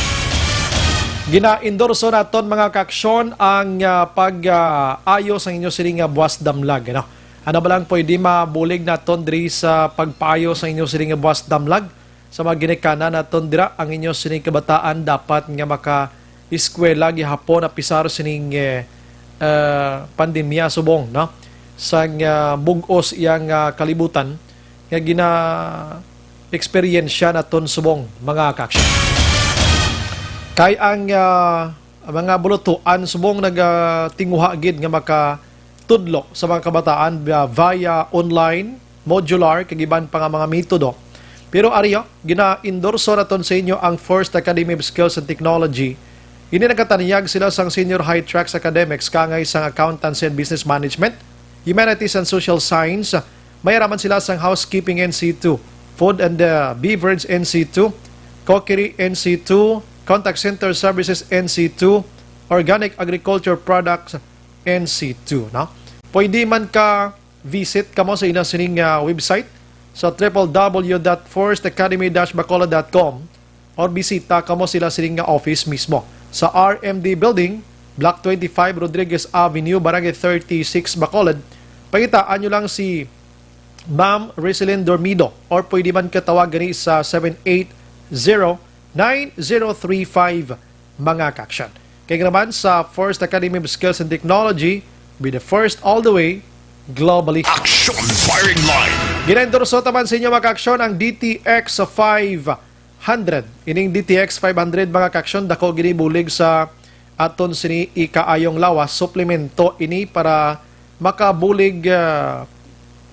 Ginaendorso naton, mga kaaksyon, ang, ah, pag, ah, ayo sang inyo sini nga buwas damlag, ano? Ano ba lang pwede mabulig naton diri sa pagpaayo sa inyo sini nga buwas damlag? Sa mga ginikanan naton dira, ang inyo sining kabataan dapat nga maka-eskwela gihapon apisar sining, eh, eh, pandemya subong, no? Sang, ah, bug-os iyang, ah, kalibutan nga gina-eksperyensya naton subong, mga kaaksyon. Kay ang, ah, mga bulutuan subong nagatinguha gid nga makatudlo sa mga kabataan via, via online, modular, kag iban pa nga mga metodo. Pero ari, gina-endorso naton sa inyo ang First Academy of Skills and Technology. Ini nagkatanyag sila sang Senior High Tracks Academics, kaangay sang Accountancy and Business Management, Humanities and Social Science. May araman sila sang Housekeeping N C two, Food and, uh, Beverage N C two, Cookery N C two, Contact Center Services N C two, Organic Agriculture Products N C two, no? Pwede man ka visit kamo sa ila sining, ah, website sa triple W dot first academy dash bacolod dot com or bisita kamo sila sining nga office mismo sa R M D Building, Block twenty-five, Rodriguez Avenue, Barangay thirty-six, Bacolod. Pangitaan nyo lang si Ma'am Rizelin Dormido or pwede man katawag gani sa seven eight zero nine zero three five, mga kaaksyon. Kay naman sa First Academy of Skills and Technology, be the first all the way, globally. Action Firing Line. Ginaendorso taman sa inyo, mga kaaksyon, ang D T X five hundred. Ining D T X five hundred, mga kaaksyon, dako gini bulig sa aton sini ikaayong lawas, suplemento ini para makabulig, ah,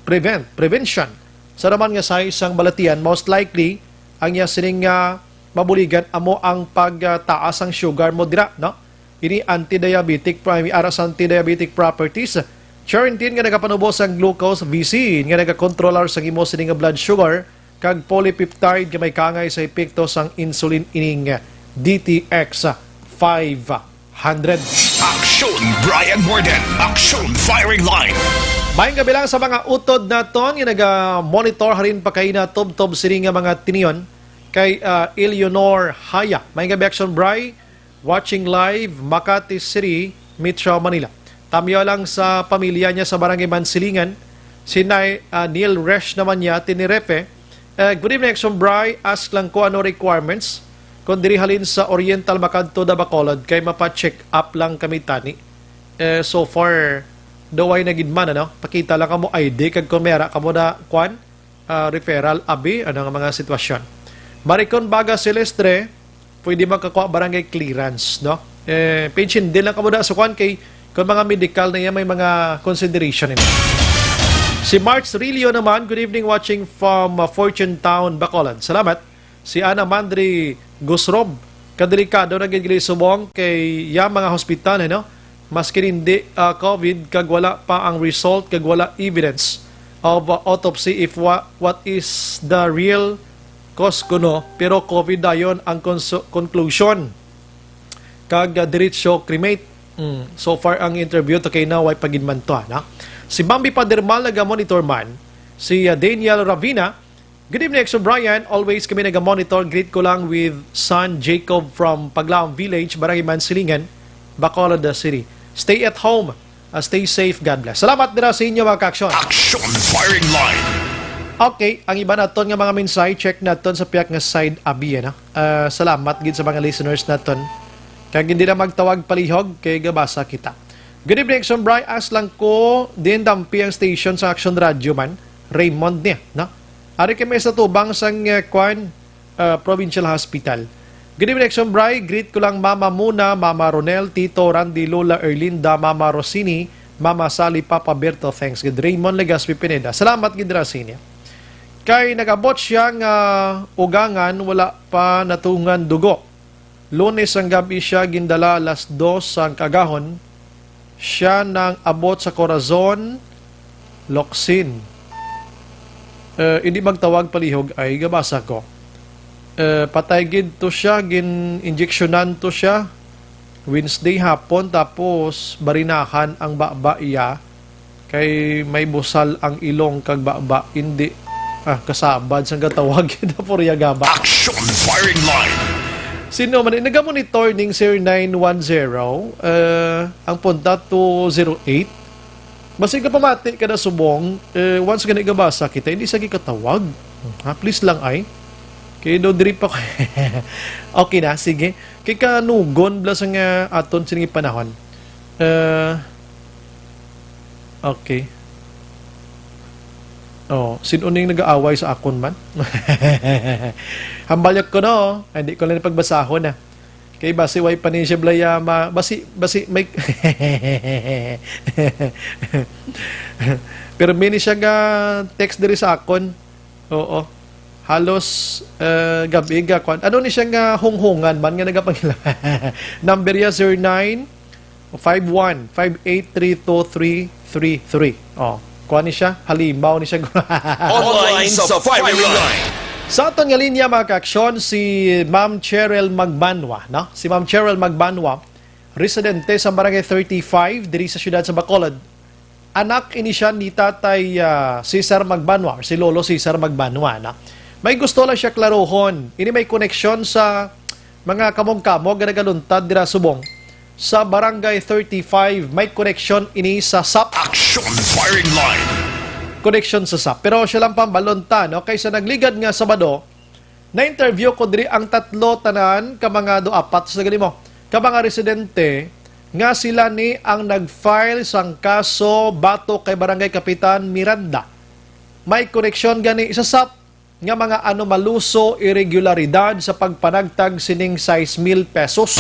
prevent, prevention. Sa naman nga size sang balatian, most likely, ang iya sining, ah, mabuligan amo ang pagtaas sang sugar mo dira, no? Ini anti-diabetic, may ara sa anti-diabetic properties. Charantin nga nagapanubo sang glucose, V C nga nagakontrolar sang imo sini nga blood sugar, kag polypeptide nga may kaangay sa epekto sang insulin ining D T X five hundred. Action Brian Morden, Action Firing Line. Maayong gabi lang sa mga utod naton nga naga-monitor harin pa kay na tubtob sini nga mga tinion kay, ah, Eleanor Haya. Maayong gabi, Action Bri. Watching live, Makati City, Metro Manila. Tamyo lang sa pamilya niya sa Barangay Mansilingan, si Nay, ah, Neil Resh naman niya, Tenerife. Eh, good evening, Action Bri. Ask lang ko ano requirements kung diri halin sa Oriental makadto da Bacolod kay mapa-check up lang kami tani. Eh, so far, daw ay nagid man, ano? Pakita lang kamo I D kag kung may ara kamo na, kwan, ah, referral, abi, ano nga mga sitwasyon. Maricon Baga Silestre, pwede makakuha barangay clearance, no? Eh, pension din lang kamo da sa kwan kay kung mga medical na yan, may mga consideration nila. Si March Rilio naman, good evening, watching from, uh, Fortune Town, Bacolod. Salamat. Si Ana Mandri Gusrob, kadelikado na gid gali subong kay ya mga hospital, eh, no? Maski hindi, ah, COVID, kag wala pa ang result, kag wala evidence of, ah, autopsy if wa-, what is the real cause kuno, pero COVID dayon ang konsu-, conclusion. Kag, ah, diretso cremate. Mm, so far ang interview to kay na way pagidmantuan, ha? Si Bambi Padermal naga-monitor man, si, ah, Daniel Ravina, "Good evening, Exo Brian. Always kami naga-monitor. Greet ko lang with son Jacob from Paglaom Village, Barangay Mansilingan, Bacolod City. Stay at home. Uh, stay safe. God bless." Salamat dira sa inyo, mga ka-aksyon. Action Firing Line. Okay, ang iba naton nga mga mensahe, check naton sa piyak nga side, abi, ano? Ah, salamat gid sa mga listeners naton. Kag hindi na magtawag palihog, kay gabasa kita. "Good evening, Action Bri. Ask lang ko, din dampi ang station sa Action Radio man. Raymond niya, no? Ari kami sa tubang sang, eh, kwan, ah, Provincial Hospital. Good evening, Action Bri. Greet ko lang Mama Muna, Mama Ronel, Tito Randy, Lola Erlinda, Mama Rosini, Mama Sally, Papa Berto. Thanks." Gid Raymond Legaspi Pineda. Salamat gid ra sa inyo. Kay nag-abot siya nga ugangan, wala pa natungan dugo. Lunes ang gab-i siya gindala alas dos sang kaagahon. Siya nang abot sa Corazon, Locsin. Eh, hindi magtawag palihog ay gabasa ko. Eh, patay gid to siya, gin-injeksyonan to siya Wednesday hapon, tapos barinahan ang baba iya. Kay may busal ang ilong kag baba, hindi, ah, kasabad sang gatawag na purya gaba. Action Firing Line. Sino man, eh, nagamonitor ning zero nine one zero, eh, ang punta two zero eight. Basig ka pamati ka na subong, eh, once gani gabasa kita, hindi sa gikatawag. Ha, please lang ay. Kay do diri pa ko. Okay na, sige. Kay kanugon bla sa nga aton sining panahon. Eh, okay. Oh, sin-o ning nag-aaway sa akon man? Hambalyok ko, no? Ay, hindi ko lang pagbasahon, ah. Kay basi way pa ni siya blaya ma-, basi, basi may, pero mini siya nga text diri sa akon. Oo. Halos, eh, gabi ga kwan. Ano ni siya nga hunghungan man nga nagapangila? Number ya, zero nine five one five eight three two three three three. Oh, kuan ni siya, halimaw ni siya. Online sa firing line. Sa aton nga linya, mga kaaksyon, si Ma'am Cheryl Magbanwa, no? Si Ma'am Cheryl Magbanwa, residente sa Barangay thirty-five diri sa siyudad sa Bacolod. Anak ini siya ni Tatay, ah, Cesar Magbanwa, or si Lolo Cesar Magbanwa, no? May gusto lang siya klarohon. Ini may koneksyon sa mga kamog-kamog nga nagaluntad dira subong sa Barangay thirty-five. May koneksyon ini sa sap. Action firing line. Koneksyon sa sap. Pero siya lang pambalon ta, no? Kay sa nagligad nga Sabado, na-interview ko diri ang tatlo tanan ka mga do apat sa gali mo ka mga residente nga sila ni ang nag-file sang kaso batok kay Barangay Kapitan Miranda. May koneksyon gani sa sap nga mga anomaluso, iregularidad sa pagpanagtag sining sais mil pesos.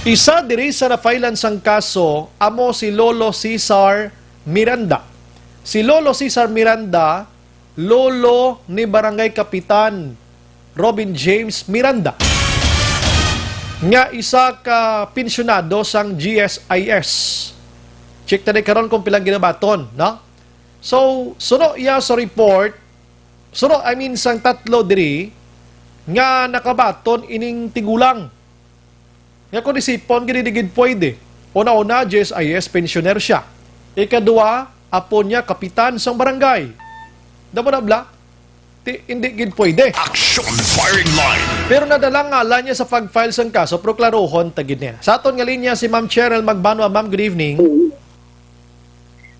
Isa diri sa nafailan sang kaso amo si Lolo Cesar Miranda. Si Lolo Cesar Miranda, lolo ni Barangay Kapitan Robin James Miranda, nga isa ka pensyonado sang G S I S. Check ta ni karon kung pilang ginabaton, no? So, suno iya sa report, suno, I mean, sang tatlo diri nga nakabaton ining tigulang. Nga kung isipon, gid, di gid pwede. Una-una, G S I S pensioner siya. Ikadua, apo niya kapitan sang barangay. Damo na bla? Ti, hindi gid pwede. Action firing line. Pero nadala ngalan niya sa pag-file sang kaso, pero klaruhon ta gid niya. Sa aton nga linya si Ma'am Cheryl Magbanwa. Ma'am, good evening.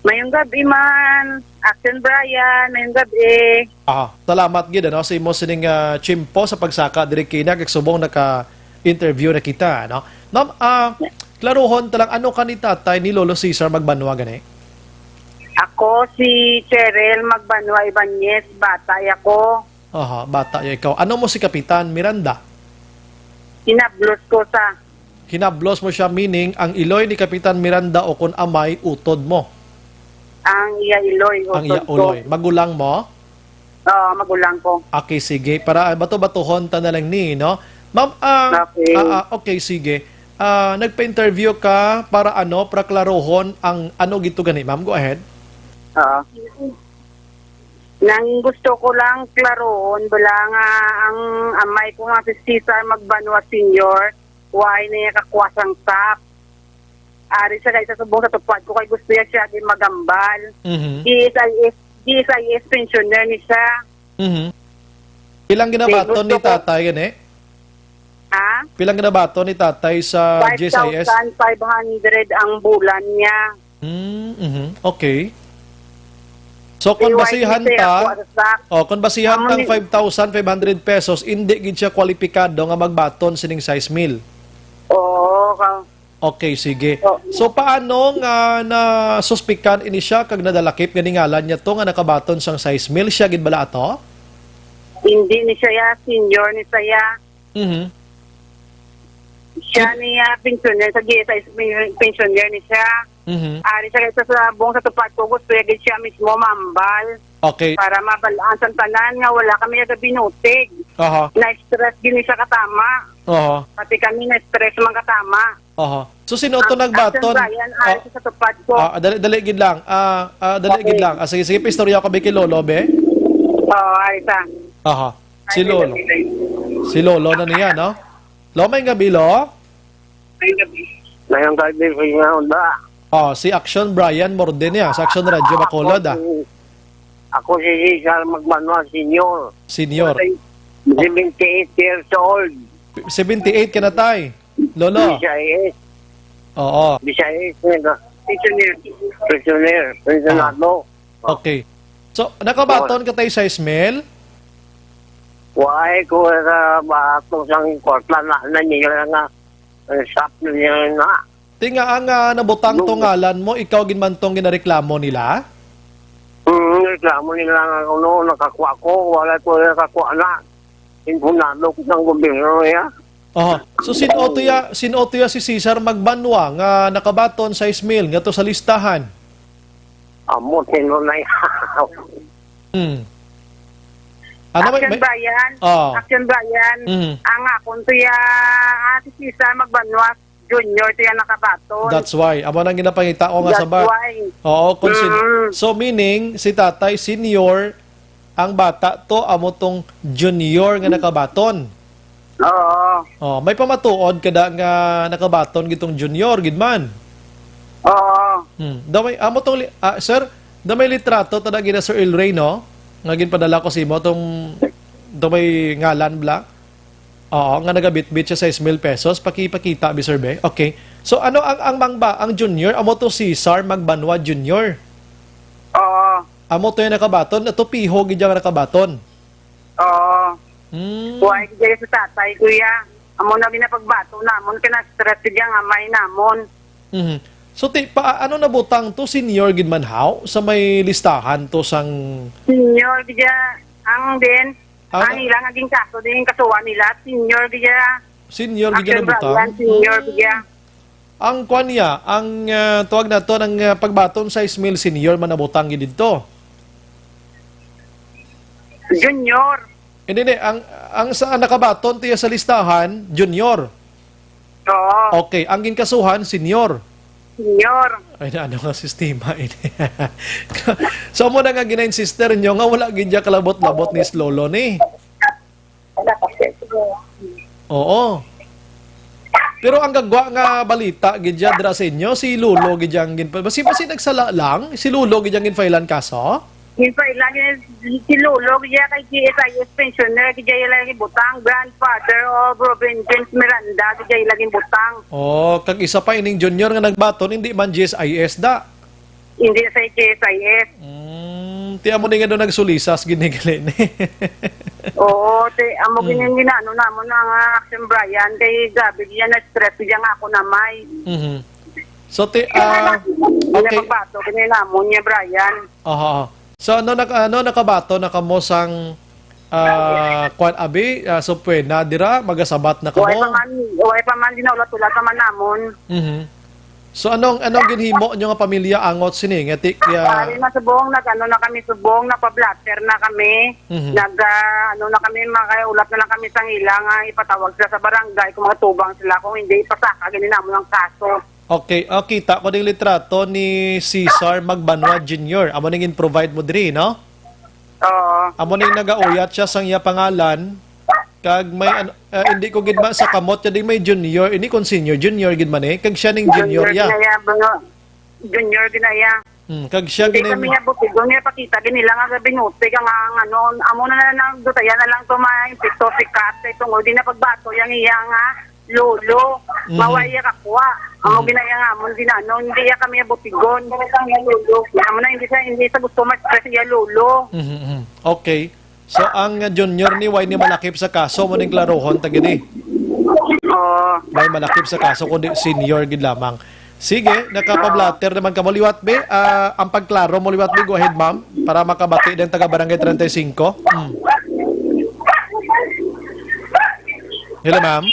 Mayong gabi man. Action Brian, mayong gabi. Ah, salamat gid, ano, sa imo sining, ah, tiyempo sa pagsaka diri kina, kag subong naka-interview na kita, no? Ma'am, ah, klaruhon ta lang, ano ka ni tatay ni Lolo Cesar Magbanwa gani? Ako si Cheryl Magbanwa Ibanez, bata ako. Aha, bata ya ikaw. Ano mo si Kapitan Miranda? Hinablos ko sa Hinablos mo siya, meaning ang iloy ni Kapitan Miranda o kon amay, utod mo? Ang iya iloy, Ang iya utod ko. Uloy. Magulang mo? Oo, magulang ko. Okay, sige. Para, ah, bato-batuhon ta na lang ni, no? Ma'am, ah, Okay. ah, ah, okay, sige. Ah, nagpa-interview ka para ano, para klarohon ang ano gito gani, ma'am? Go ahead. Oo. Nang gusto ko lang klarohon, bala nga ang amay ko nga si Cesar Magbanwa Senior, why niya kakuha sang sap? Ari siya kay sa subong sa tupad ko kay gusto niya siya din magambal. Mhm. G S I S, G S I S pensioner ni siya. Mhm. Pilang ginabaton Di, ni gusto ko tatay gani? Ha? Pilang ginabaton ni tatay sa G S I S? Five thousand five hundred ang bulan niya. Mm, mhm. Okay. So, kung Iway basihan ni siya ta, kuha sa oh, kung basihan Amo tang ni five thousand five hundred pesos, hindi gid siya kwalipikado nga magbaton sining sais mil. Oo, ka- Okay, sige. Oo. So, paano nga nasuspikan ini siya kag nadalakip nga ni ngalan niya to nga nakabaton sang sais mil? Siya gid bala ato? Hindi ni siya, senior ni siya. Mhm. Siya niya, pensioner sa G S I S, pensioner ni siya. Mhm. Ari siya kay sa, sa buong sa tupad ko, gusto niya gid siya mismo mambal. Okay. Para mabalaan sa tanan nga wala kami nagabinutig. Aha. Na-stress gini siya katama. Aha. Pati kami na-stress man katama. Aha. So, sino to Ang nagbaton? Action Brian, Ah, ari siya sa tupad ko. Ah, dali, dali gid lang. Ah, ah, dali Okay. gid lang. Ah, sige, sige, pistorya ko, Biki Lolo, be. Oo, ari siya. Aha. Si Lolo. Si Lolo na niya, no? Lo, may gabi, Lo? Mayong gabi sa inyo, da. Oh, si Action Brian Morde niya, sa Action Radio Bacolod, ah. Ako si, ako si Cesar Magbanwa Senior. Senior. Seventy-eight years old. Seventy-eight ka na, tay? Lolo? Visayas. Oo. Visayas, nga. Prisoner. Prisoner. Prisoner Ah. ako. Okay. So, nakabaton ka, tay, sais mil? Why ko sa bato sang kwarta na, na nila nga, eh, sap na nila na. Ti nga ang, ah, nabutang to Nung ngalan mo, ikaw gid man tong ginareklamo nila? Mm, reklamo nila nga, ano, nakakuha ko, wala ko nakakuha na. Impunado ko sang gobyerno niya. Oho. So, sin-o to ya, sin-o to ya si Cesar Magbanwa nga nakabaton sais mil nga to sa listahan? Amo, sino na yan? Hmm. Ano, may, Action may Brian. Oh. Action Brian. Mhm. Ang akon to ya, ah, si Cesar Magbanwa Junior to ya nakabaton. That's why. Amo nang ginapangita ko nga That's sabat. why. Oo, kung sin-, Mm. so, meaning, si tatay senior, ang bata to, amo tong junior nga nakabaton. Oo. Oh, may pamatuod kada nga nakabaton gitong junior, gid man. Oo. Hmm. Daw may, amo tong li-, ah, sir, daw may litrato ta gina Sir El Rey, no? Nga ginpadala ko sa imo tong, daw may ngalan bla. Oo, nga nagabitbit siya sais mil pesos. Paki-, pakita, bi, sir, be. Okay. So, ano ang, ang mangba, ang junior, amo to si Cesar Magbanwa Junior. Oo. Amo to yung nakabaton, ato piho gid yung nakabaton. Oo. Hmm. Kuha gid sa tatay, kuya. Amo na ginapagbato namon, kina-stress gid ang amay namon. Mhm. So, ti, pa, ano na butang to, senior gid man haw, sa may listahan to sang Senior gid ya, ang din, Ah, ang na- ilang naging kaso din yung kasuwa nila, senior gid ya. Senior gid Action na butang? Brian, senior gid ya. Ang kwan niya, ang, ah, tawag nato, ang, ah, pagbaton sais mil senior man nabutang gid didto. Junior. Hindi, hindi. Ang, ang sa nakabaton tiya sa listahan, junior. Oo. Okay, ang ginkasuhan, senior. Senior. Ay, na, ano nga sistema ini? So, mo na nga gina-insister nyo nga wala gid ya kalabot-labot ni Lolo ni. Oo. Pero ang gagwa nga balita gid ya dira sa inyo, si Lolo gid yang ginpa-, basi, basi nagsala lang, si Lolo gid yang ginfailan kaso? Ginfailan gid si Lolo gid ya kay G S I S pensioner gid ya lang gibutang, grandfather of Robin James Miranda gid ya lang gibutang. Oh, kag isa pa ining junior nga nagbaton, hindi man G S I S da. Hindi sa G S I S. Mm, ti amo ni nga doon nagsulisas gid ni gali ni. Oo, ti amo Mm. gid yung ginano namon nga Action Brian kay grabe gid yan na-stress gid ang ako na may. Mhm. So, ti, ah, Hindi okay. Pagbato gid namon niya, Brian. Aha, aha. So, ano, nak-, ano, nakabato na kamo sang, ah, kwan, abi, ah, so, pwede na dira, magasabat na kamo? Wala pa man, wala pa man, dinaulat-ulat pa man namon. Mhm. So, anong, anong ginhimo nyo nga pamilya angot sini? Nga ti-, kaya Pare na subong, nag-ano na kami subong, nagpa-blotter na kami, Mhm. nag, ah, ano na kami, makaulat na lang kami sa ila nga ipatawag sila sa barangay kung makatubang sila, kung hindi, ipasaka gini namon ang kaso. Okay, oh, kita ko ding litrato ni Cesar Magbanwa Junior. Amo ning in-provide mo diri, no? Oo. Amo ning nagauyat siya sang iya pangalan. Kag may ano, ah, hindi ko gid ba sa kamot ya ding may junior, ini kon senior, junior gid man eh. Kag siya ning junior ya. Ginaya, mga junior ginaya. Hmm, kag siya Hindi gini kami nga butigon niya, pakita gid nila nga gabi nuti ka nga ang ano, amo na na nang dutaya na lang to, may impito sikat kay tungod di na pagbato yang iya nga lolo, Mhm. maway iya kakwa. Amo Mhm. ginaya nga amon ginano, hindi iya kami butigon. Amo na hindi sa, hindi sa gusto ma-stress iya lolo. Mhm, mhm. Okay. So, ang junior ni way ni malakip sa kaso mo ning klarohon ta gini. Oo. May malakip sa kaso kundi senior gid lamang. Sige, nakapablatter naman ka mo liwat, be. Ah, ang pagklaro mo liwat, be. Go ahead, ma'am. Para makabati din taga Barangay treinta y cinco. Hmm. Hello, ma'am.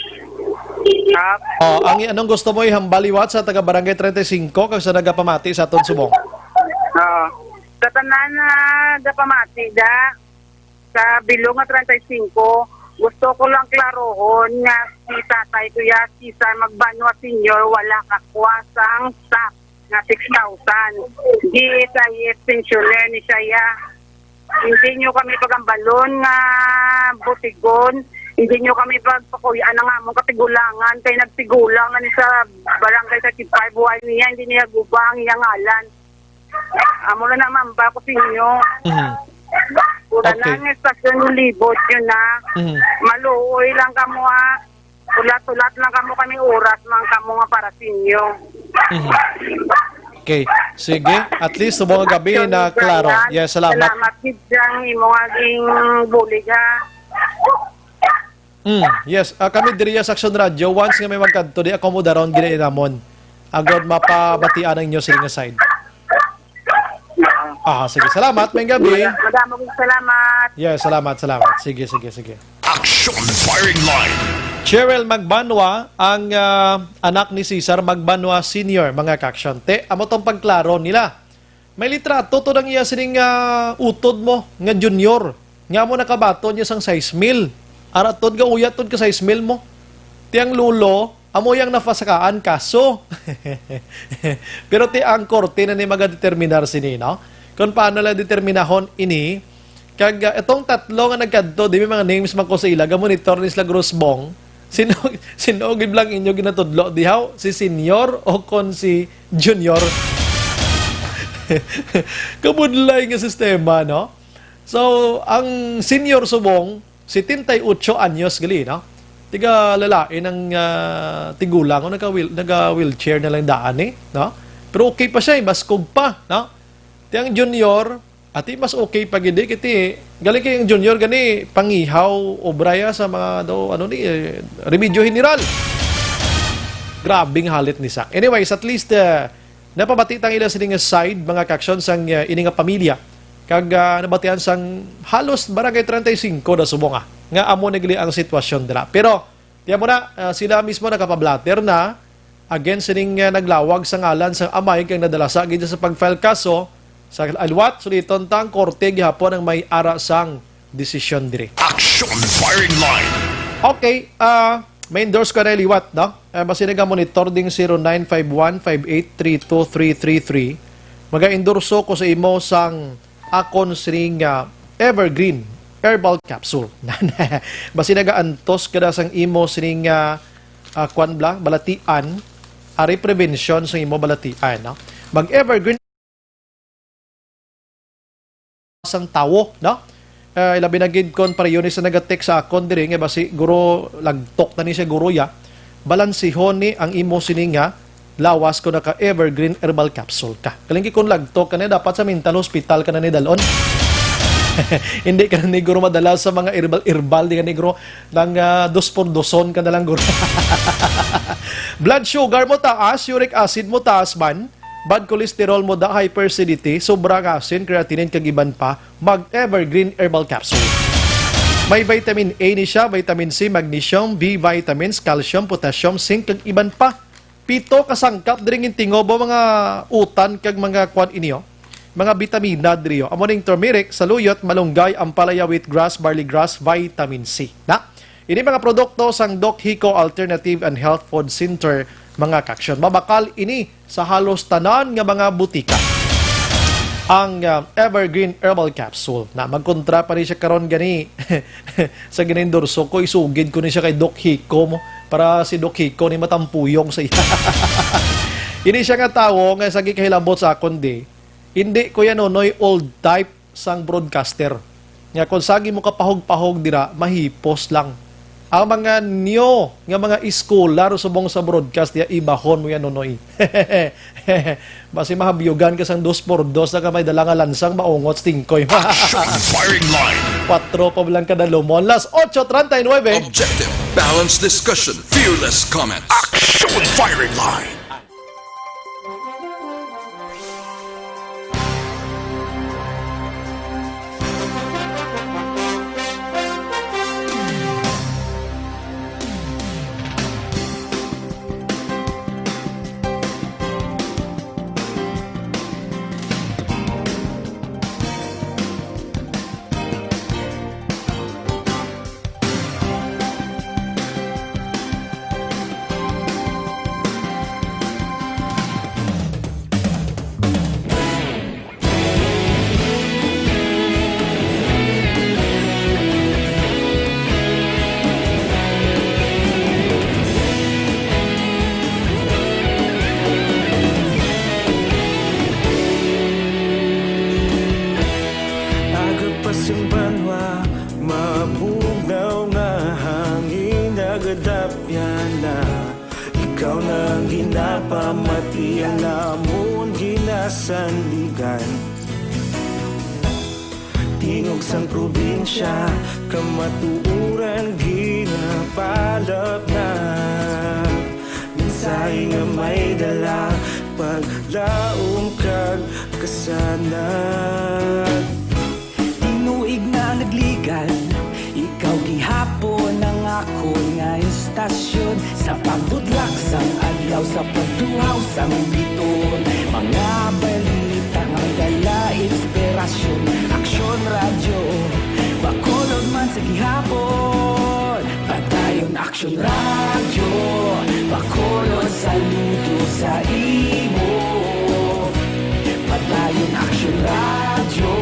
Kap. Oh, ang anong gusto mo ihambal liwat sa taga Barangay treinta y cinco kag sa nagapamati sa aton subong? Ah, sa tanan na nagapamati da sa bilog nga treinta y cinco, gusto ko lang klarohon nga si tatay ko ya, si San Magbanwa Senior, wala kakwa sang sap nga six thousand. G S I S pensioner ni siya ya. Hindi nyo kami pagambalon nga butigon. Hindi nyo kami pagpakuyan ang among katigulangan kay nagtigulang na ni sa barangay thirty-five. Buhay niya, hindi niya guba ang iyang ngalan. Amo na naman ba ko sa inyo? Mhm. Wala Okay. na ang estasyon ng libot yun na. Mhm. Maluoy lang kamo, ah. Ulat-ulat lang kamo kami oras man kamo nga para sa inyo. Mhm. Okay. Sige. At least, subong nga gabi na klaro. Yes, salamat. Salamat gid sa imo nga ging bulig, ha. Mm, yes. Ah, kami diri sa Action Radio, once nga may magkadto, di akomodaron gid namon. Agod mapabatian ang inyo sila nga side. Ah, sige. Salamat. May gabi. Madamo kong salamat. Yes, salamat, salamat. Sige, sige, sige. Action Firing Line. Cheryl Magbanwa ang, ah, anak ni Cesar Magbanwa Senior, mga ka-aksyon. Te, amo tong pagklaro nila. May litrato to ng iya sining, ah, utod mo nga junior. Nga mo nakabaton niya sang sais mil. Ara tod nga uyat tod ka sais mil mo. Ti ang lolo, amo yang napasakaan kaso. Pero ti ang korte na ni magadeterminar sini, no? Kung paano lang determinahon ini, kag, ah, itong tatlo nga nagkadto, di may mga names man ko sa ila, ga-monitor ni sila Grosbong. Sino, sino gid lang inyo ginatudlo dihaw? Si senior o kon si junior? Kabudlay nga sistema, no? So, ang senior subong, setenta y ocho anyos gali, no? Tiga lalain ang, ah, tigulang, o naga-wheel-, naga-wheelchair na lang daan, eh, no? Pero okay pa siya, eh, baskog pa, no? Ti ang junior, ati mas okay pa gid, eh, kiti, galing kay ang junior gani, pangihaw, obra ya sa mga, do, ano ni, eh, Remedyo General. Grabing halit ni Sak. Anyways, at least, eh, napabati tang ila sini nga side, mga ka-aksyon, sang, eh, ini nga pamilya. Kag, ah, nabatian sang halos barangay treinta y cinco da subong, ah, nga amo na gili ang sitwasyon dira. Pero, tiyan mo na, ah, sila mismo nakapablatter na against sining, ah, naglawag sa ngalan sang amay kag nadalasa gid sa pag-file kaso sa aliwat. Suliton ta ang korte gihapon ang may ara sang desisyon diri. Action Firing Line. Okay, ah, may endorse ko na liwat, no? Ah, basi naga-monitor ding zero nine five one five eight three two three three three. Maga-endorso ko sa imo sang akon sining, ah, Evergreen Herbal Capsule. Basi naga-antos ka na sang imo sining, ah, ah, kwan bala, balatian, ari prevention sa imo balatian, no? Mag-Evergreen sang tawo, no? Eh, labi na gid kon pareho ni sa nagatext sa akon diri nga basi guro lagtok na ni siya guro ya. Balansihon ni ang imo sini nga lawas kon naka Evergreen Herbal Capsule ka. Kalingi kon lagtok ka na, dapat sa mental hospital ka na ni dalon. Hindi ka na ni guro madala sa mga herbal-herbal, di ka ni guro nang, ah, dos por doson ka na lang guro. Blood sugar mo taas, uric acid mo taas man, bad cholesterol mo da, hyperacidity, sobra nga asin, creatinine kag iban pa, mag Evergreen Herbal Capsule. May vitamin A ni siya, vitamin C, magnesium, B vitamins, calcium, potassium, zinc kag iban pa. Pito ka sangkap diri nga tingog, mga utan kag mga kwan ini, oh. Mga bitamina diri, oh. Amo ning turmeric, saluyot, malunggay, ampalaya, wheatgrass, barley grass, vitamin C. Na? Ini mga produkto sang Doc Hico Alternative and Health Food Center, mga ka-aksyon. Mabakal ini sa halos tanan nga mga butika. Ang, ah, Evergreen Herbal Capsule. Na, magkontra pa ni siya karon gani sa gin-endorso ko, isugid ko ni siya kay Doc Hico mo, para si Doc Hico ni matampuyong sa iya. Ini siya nga tawo nga sa gikahilabot sa akon di, hindi, Kuya Nonoy, old type sang broadcaster. Nga kung sagi mo kapahog-pahog dira, mahipos lang. Ang mga new nga mga scholar subong sa broadcast, ya, ibahon mo yan, Nonoy. Basi mahabyugan ka sang dos por dos na ka may dala nga lansang maungot sa tingkoy. Action Firing Line. Patro pa lang kada lumon. Las ocho treinta y nueve. Objective, balanced discussion, fearless comments. Action Firing Line. Aga pa sing banwa, mabugnaw nga hangin nagadapyan na. Ikaw na ang ginapamati, ang amon ginasandigan. Tingog sang probinsya, kamatuoran ginapalapnat. Mensahe nga may dala, paglaom kag kasanag. Tinuig na nagligad, ikaw gihapon ang akon nga Tuhaw sang biton, mga balita nga may dala inspirasyon. Aksyon Radyo, Bacolod man sa gihapon. Padayon Aksyon Radyo, Bacolod saludo sa imo. Padayon Aksyon Radyo,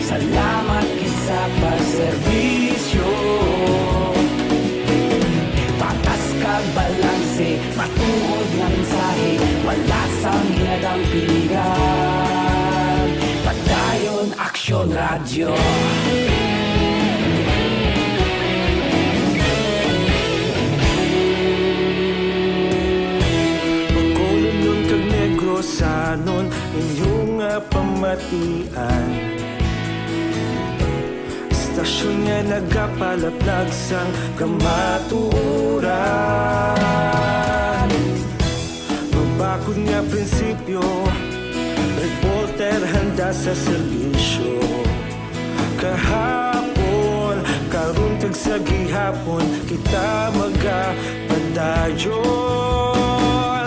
salamat gid sa pagserbisyo. Patas kag balanse, matuod nga mensahe, wala sang ginadampigan. Padayon Aksyon Radyo. Bacolodnon kag Negrosanon, inyo nga pamatian. Istasyon nga nagapalaplag sang kamatuoran. Mabakod nga prinsipyo, reporter handa sa serbisyo. Kahapon, karon kag sa gihapon, kita magapadayon.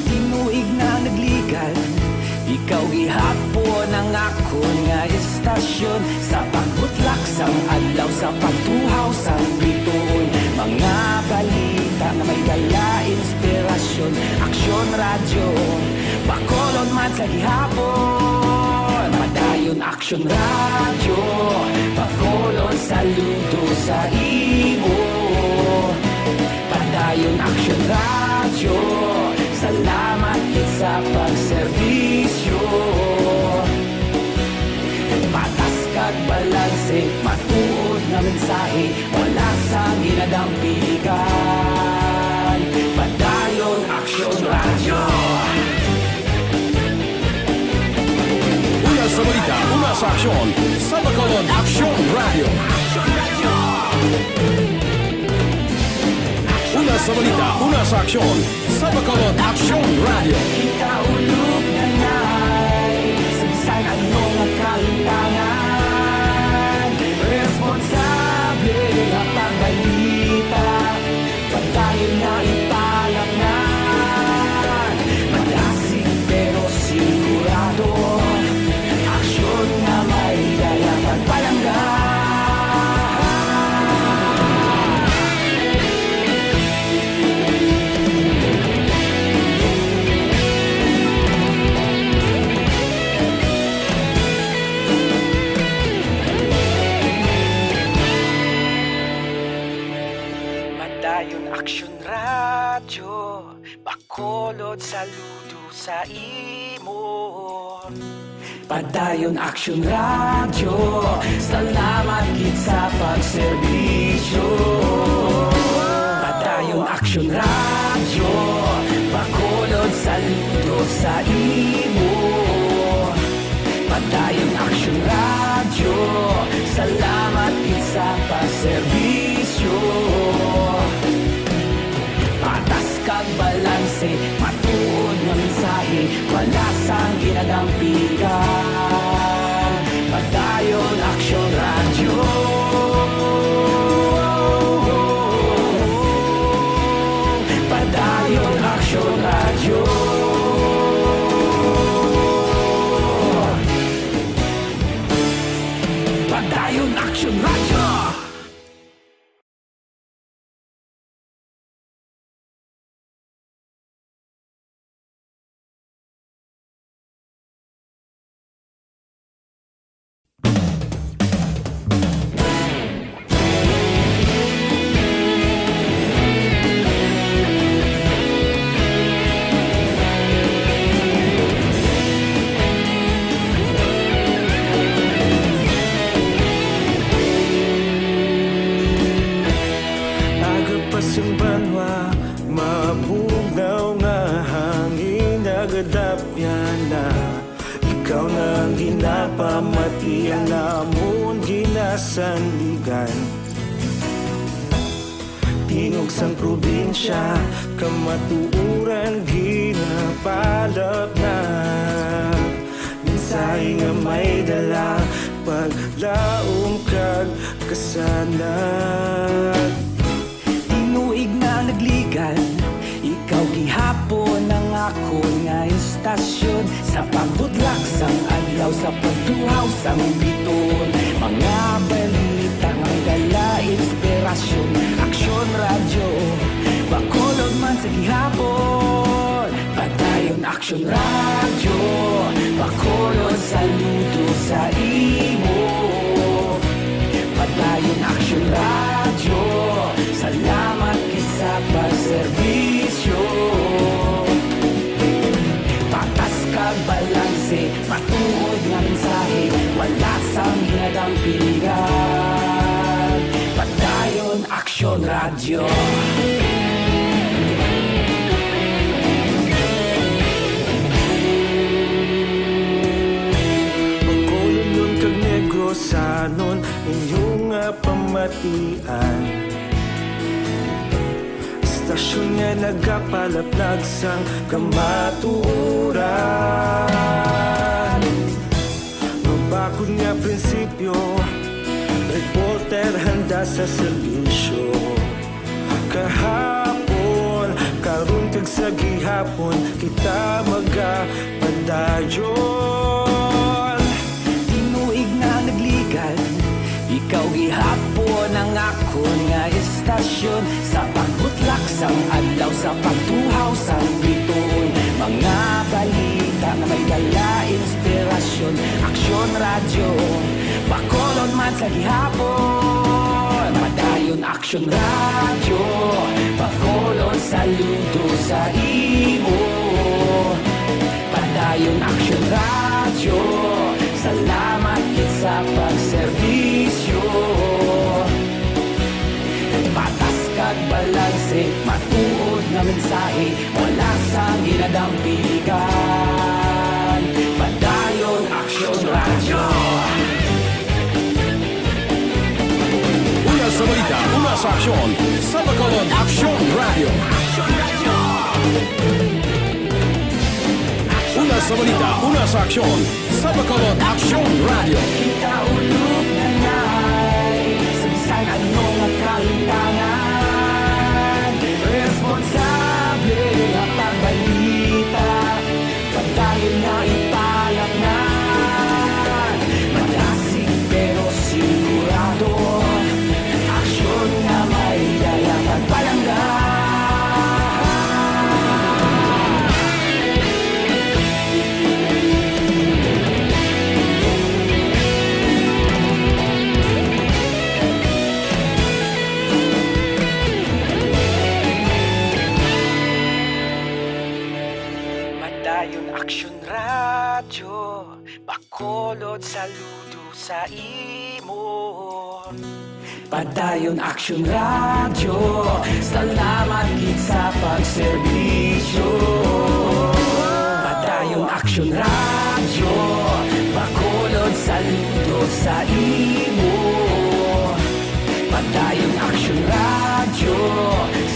Tinuig na nagligan, ikaw gihapon ang akon nga istasyon. Sa pagbutlak sang adlaw, sa pagtuhaw sang bituon, mga balita nga may dala inspirasyon. Aksyon Radyo, Bacolod man sa gihapon. Padayon Aksyon Radyo, Bacolod saludo sa imo. Padayon Aksyon Radyo, salamat gid sa pagserbisyo. Patas kag balanse, matuod nga mensahe, wala sang ginadampigan. Padayon Aksyon Radyo. Una sa balita, una sa aksyon, sa Bacolod Aksyon Radyo. Una sa balita, una sa aksyon, sa Bacolod Aksyon Radyo. Kita ulog na nay, sa bisan ano nga kalimtangan, responsable nga pagbalita. Padayon na ipalangnan, madasig pero sigurado. Aksyon nga may dala pagpalangga. Padayon Aksyon Radyo, Bacolod saludo sa imo. Padayon Aksyon Radyo, salamat gid sa pagserbisyo. Padayon Aksyon Radyo, Bacolod saludo sa imo. Padayon Aksyon Radyo, salamat gid sa pagserbisyo. Patas kag balanse, matuod nga mensahe, wala sang ginadampigan. Padayon Aksyon Radyo. Padayon Aksyon Radyo. Padayon Aksyon Radyo. Aga pa sang banwa, mabugnaw nga hangin nagadapyan na. Ikaw na ang ginapamati, ang amon ginasandigan. Tingog sang probinsya, kamatuoran ginapalapnag. Mensahe nga may dala, paglaom kag kasanag. Tinuig na nagligan, ikaw gihapon ang Tasyon sa pagbudlak sang adlaw, sa pagtuhaw sang biton, mga balita nga may dala inspirasyon. Aksyon Radyo, Bacolod man sa gihapon. Padayon Aksyon Radyo, Bacolod saludo sa imo. Padayon Aksyon Radyo, salamat gid sa pagserbisyo. Patas kag balanse, matuod nga mensahe, wala sang ginadampigan. Padayon Aksyon Radyo. Bacolodnon kag Negrosanon, inyo nga pamatian. Istasyon nga nagapalaplag sang kamatuoran. Mabakod nga prinsipyo, reporter handa sa serbisyo. Kahapon, karon kag sa gihapon, kita magapadayon. Tinuig nga nagligan, ikaw gihapon ang akon nga istasyon. Sa pagbutlak sang adlaw, sa pagtuhaw sang bituon, mga balita nga may dala inspirasyon. Aksyon Radyo, Bacolod man sa gihapon. Padayon Aksyon Radyo, Bacolod saludo sa imo. Padayon Aksyon Radyo, salamat gid sa pagserbisyo. Patas kag balanse, matuod nga mensahe, wala sang ginadampigan. Padayon Aksyon Radyo. Una sa balita, una sa aksyon, sa Bacolod Aksyon Radyo. Una sa balita, una sa aksyon, sa Bacolod Aksyon Radyo. Kita ulog na ngay, sa bisan ano nga kalimtangan, responsable nga pagbalita. Padayon nga ipalatnan, madasig pero sigurado. Aksyon nga may dala kag palangga. Padayon Aksyon Radyo, Bacolod saludo sa imo. Padayon Aksyon Radyo, salamat gid sa pagserbisyo. Padayon Aksyon Radyo, Bacolod saludo sa imo. Padayon Aksyon Radyo,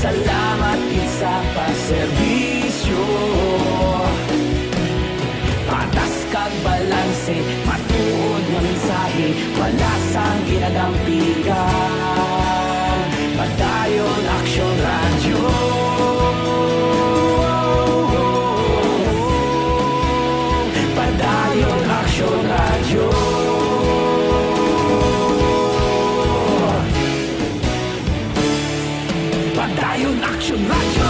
salamat gid sa pagserbisyo. Patas kag balanse, matuod nga mensahe, wala sang ginadampigan. Padayon Aksyon Radyo. Padayon Aksyon Radyo. Padayon Aksyon Radyo.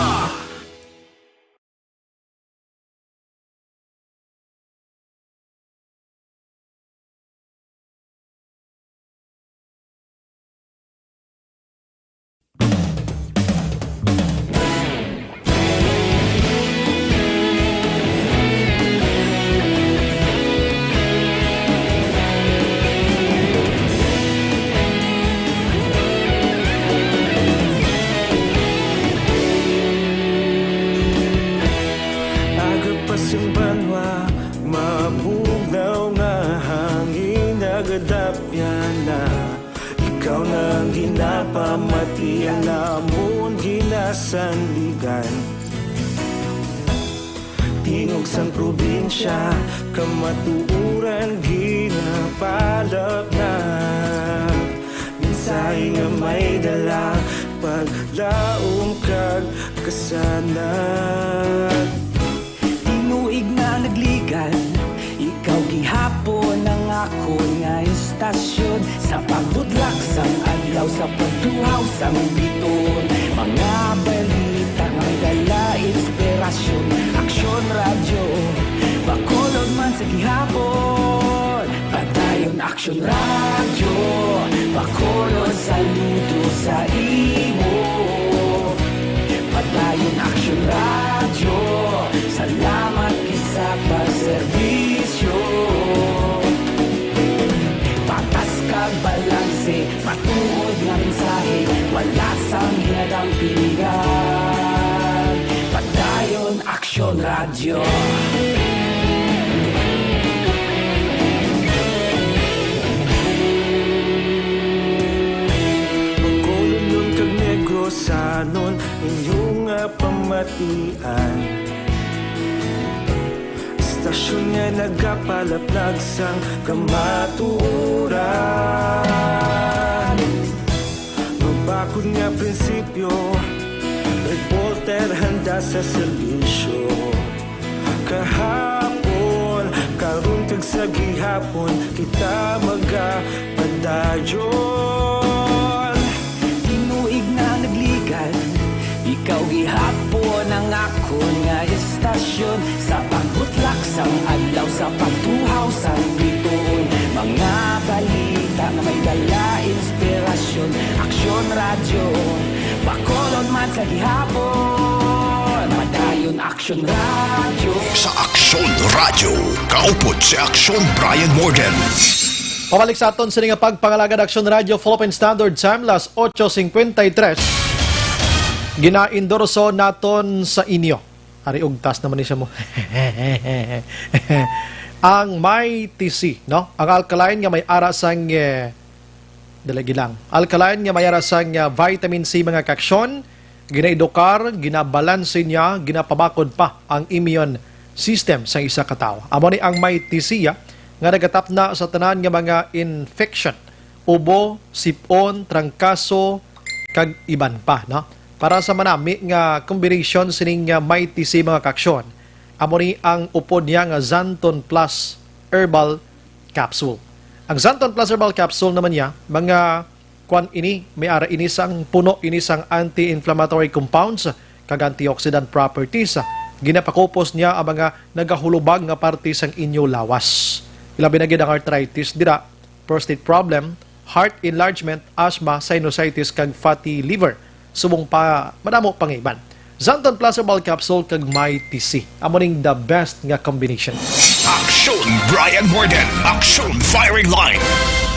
Aga pa sing banwa, mabugnaw nga hangin nagadapyan na. Ikaw na ang ginapamati, ang amon ginasandigan. Tingog sang probinsya, kamatuoran ginapalapnap. Mensahe nga may dala, paglaom kag kasanag. Tinuig nga Hapon ang akon nga istasyon, sa pagbudlak sang adlaw, sa pagtuhaw sang biton. Mga balita nga may dala inspirasyon. Aksyon Radyo, Bacolod man sa gihapon. Padayon Aksyon Radyo, Bacolod saludo sa imo. Padayon Aksyon Radyo, salamat kisa pagserbisyo. Patas kag balanse, matuod nga mensahe, wala sang hinadang piligan. Padayon Aksyon Radyo. Bacolod kag Negrosanon, inyo nga pamatian. Istasyon nga nagapalaplag sang kamatuoran. Mabakod nga prinsipyo, reporter handa sa serbisyo. Kahapon, karon kag sa gihapon, kita magapadayon. Tinuig na nagligan, ikaw gihapon ang akon nga istasyon. Sa pagbutlak sang adlaw, sa pagtuhaw sang bituon, mga balita nga may dala inspirasyon. Aksyon Radyo, Bacolod man sa gihapon. Madayon Aksyon Radyo. Sa Aksyon Radyo, kaupod si Aksyon Brian Morgan. Pabalik sa aton sini nga pagpangalagad, Aksyon Radyo, Philippine Standard Time, las ocho cincuenta y tres. Ginaendorso naton sa inyo. Ari, ugtas naman ni siya mo. Ang Mighty C, no? Ang alkaline nga may ara sang, eh, dalagi lang. Alkaline nga may ara sang, ah, vitamin C, mga kaaksyon, ginaedukar, ginabalanse niya, ginapabakod pa ang immune system sang isa ka tawo. Amo ni ang Mighty C, ah, nga nagatapna sa tanan nga mga infection, ubo, sip-on, trangkaso, kag iban pa, no? Para sa manami nga combination sining, ah, Mighty C, mga kaaksyon, amo ni ang upod niya nga Xanthone Plus Herbal Capsule. Ang Xanthone Plus Herbal Capsule naman niya, mga kwan ini, may ara ini sang puno ini sang anti-inflammatory compounds kag antioxidant properties. Ginapakupos niya ang mga nagahulubag nga parte sang inyo lawas. Ilabi na gid ang arthritis dira, prostate problem, heart enlargement, asthma, sinusitis, kag fatty liver. Subong pa, madamo pang iban. Xanthone Plus Herbal Capsule kag Mighty C. Amo ning the best nga combination. Aksyon Brian Morgan. Aksyon Firing Line.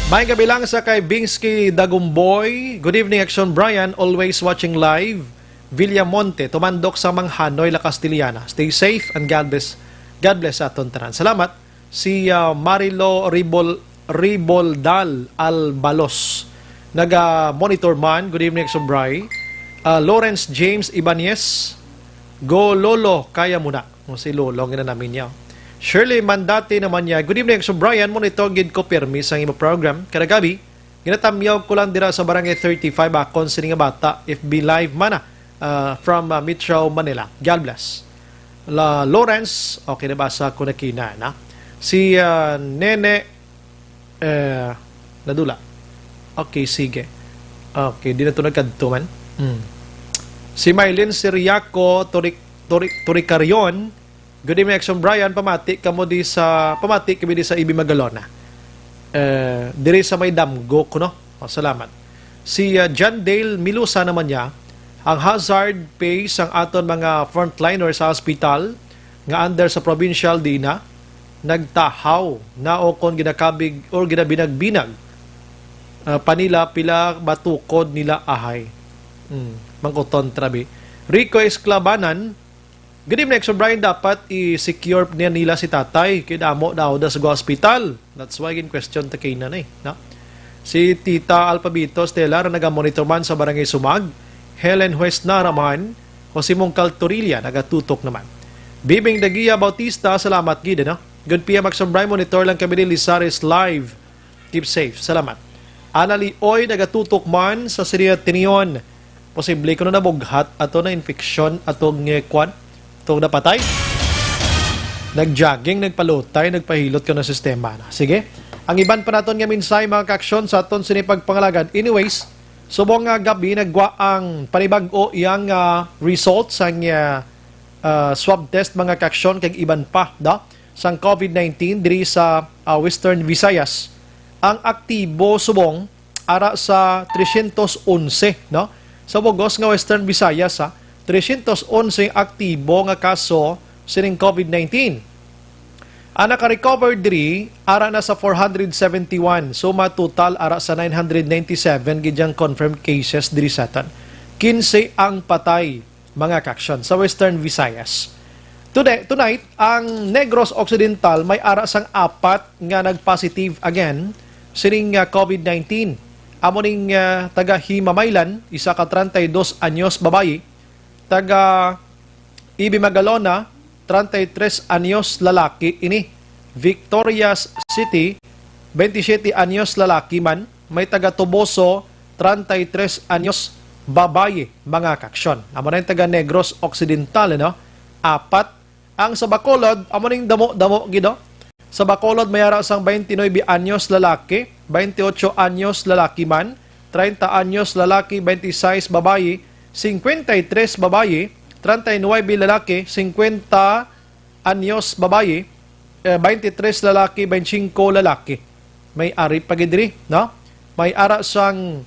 May gabi lang sa kay Bingsky Dagumboy. Good evening, Aksyon Brian. Always watching live. Villamonte, tumandok sa Manghanoy, La Castellana. Stay safe and God bless. God bless sa aton tanan. Salamat. Si, ah, Marilo Ribol-, Riboldal Albalos, naga-monitor man. Good evening, Sobray. Ah, Lawrence James Ibanez, "Go, Lolo, kaya mo na." O, si Lolo, ang ginanamin niya. Shirley Mandate naman niya, "Good evening, Sobray. Monitor gid ko pirmi sa imo program. Kada gabi, ginatamyaw ko lang dira sa Barangay thirty-five, akon sini nga bata, F B Live man na, ah, from, ah, Metro Manila. God bless." La Lawrence, okay, nabasa ko na kina, na. Si, ah, Nene, eh, nadula. Okay, sige. Okay, di na to nagkadto man. Hmm. Si Mylene Siriaco Tori-, Tori-, Toricarion, "Good evening, Action Brian. Pamati kamo di sa, pamati kami di sa Ibi Magalona." Eh, diri sa may damgo kuno. Oh, salamat. Si, ah, John Dale Milusa naman niya, ang hazard pay sang aton mga frontliners sa hospital nga under sa provincial di na nagtahaw na o kon ginakabig or ginabinag-binag, ah, pa nila pila matukod nila ahay. Hmm, mangkuton trabi. Rico Esclabanan, "Good evening, Action Brian. Dapat i-secure niya nila si tatay. Kay damo daw da sa hospital." That's why in question ta kay nanay, no? Si Tita Alpabito Stella, na naga-monitor man sa Barangay Sumag. Helen Huesna Raman, Jose Mongcal Torilla, nagatutok naman. Bibing Dagia Bautista, salamat gid, no? "Good P M, Action Brian. Monitor lang kami ni Lizares Live. Keep safe." Salamat. Ana Lioy, nagatutok man sa Siria Tinion. Posible kuno nabughat ato, na infection atong, eh, kwan, atong napatay. Nag-jogging, nagpalutay, nagpahilot ka ng sistema na. Sige. Ang iban pa naton nga mensahe, mga kaaksyon, sa aton sini pagpangalagad. Anyways, subong nga gab-i, nagwa ang panibag-o iyang, ah, result sang, ah, ah, swab test, mga kaaksyon, kag iban pa, da, sang COVID nineteen diri sa, ah, Western Visayas. Ang aktibo subong ara sa tresyentos onse, no? Sa bugos nga Western Visayas, ha, tresyentos onse aktibo nga kaso sining COVID nineteen. Ang naka-recover diri, ara na sa four hundred seventy-one. Suma total, ara sa nine hundred ninety-seven gid ang confirmed cases diri sa aton. Kinse ang patay, mga kaaksyon, sa Western Visayas. Today, tonight, ang Negros Occidental may ara sang apat nga nag-positive again sining, ah, COVID nineteen. Amo ning, ah, taga Himamaylan, isa ka treinta y dos anyos babayi, taga Ibi Magalona, treinta y tres anyos lalaki ini. Victorias City, veintisiete anyos lalaki man, may taga Toboso, treinta y tres anyos babayi, mga kaaksyon. Amo na yung taga Negros Occidental, no? Apat. Ang sa Bacolod, amo ning damo-damo gid, oh. Sa Bacolod, may ara sang twenty-nine anyos lalaki, twenty-eight anyos lalaki man, treinta anyos lalaki, twenty-six babayi, cincuenta y tres babayi, treinta y nueve lalaki, cincuenta anyos babayi, eh, twenty-three lalaki, twenty-five lalaki. May ari pa gid diri, no? May ara sang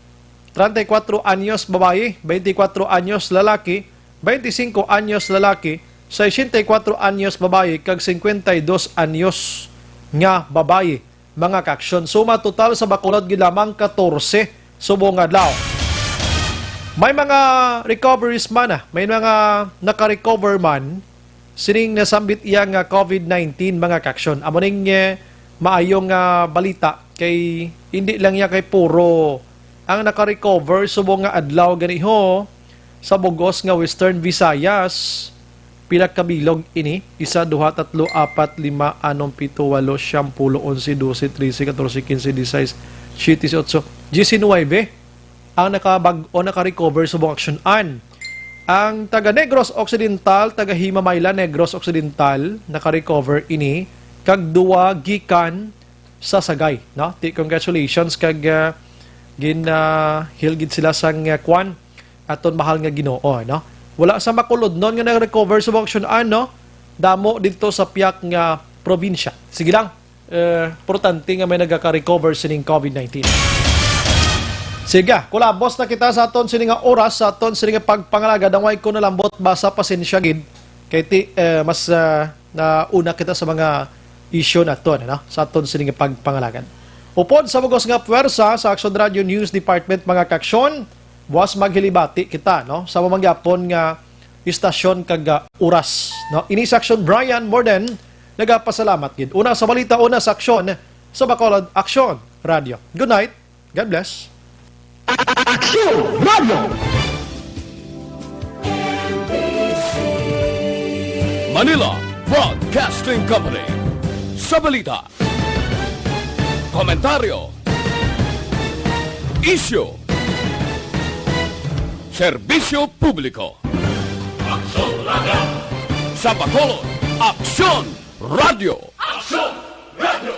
treinta y cuatro anyos babayi, twenty-four anyos lalaki, twenty-cinco anyos lalaki, sesenta y cuatro anyos babayi, kag cincuenta y dos anyos nga babayi, mga kaaksyon. Suma total sa Bacolod gid lamang, katorse subong adlaw. May mga recoveries man, ah. May mga naka-recover man sining nasambit iya nga COVID nineteen, mga kaaksyon. Amo ning, eh, maayo nga balita kay hindi lang iya kay puro ang naka-recover subong nga adlaw gani ho sa bugos nga Western Visayas. Pila ka bilog ini? Isa, duha, tatlo, apat, lima, anom, pito, walo, siyam, pulo, onse, dose, trese, katorse, kinse, disisais, siyete, otso, diecinuebe ang nakabag-o, naka-recover subong aksyon-an. Ang taga Negros Occidental, taga Himamayla, Negros Occidental, naka-recover ini kag duwa gikan sa Sagay, no? Ti, congratulations kag, ah, gin, ah, heal gid sila sang, ah, kwan, aton mahal nga Ginoo, no? Wala sa Bacolodnon nga nag-recover subong aksyon-an, no? Damo dito sa piyak nga probinsya. Sige lang, eh, importante nga may nagaka-recover sining COVID nineteen. Sige, kulabos na kita sa aton sini nga oras, sa aton sini nga pagpangalagad. Ang way ko nalambot basa, pasensya gid. Kay ti, eh, mas, ah, nauna kita sa mga isyu naton, ano, sa aton sini nga pagpangalagad. Upod sa bugos nga puwersa sa Aksyon Radio News Department, mga kaaksyon, buwas maghilibati kita, no, sa mamangyapon nga istasyon kag, ah, oras, no. Ini sa Aksyon, Brian Morden, nagapasalamat gid. Una sa balita, una sa aksyon, sa Bacolod Aksyon Radio. Good night. God bless. Aksyon Radio. Manila Broadcasting Company. Sa balita, komentaryo, isyu, serbisyo publiko. Aksyon Radio. Sa Bacolod, Aksyon Radio. Aksyon Radio.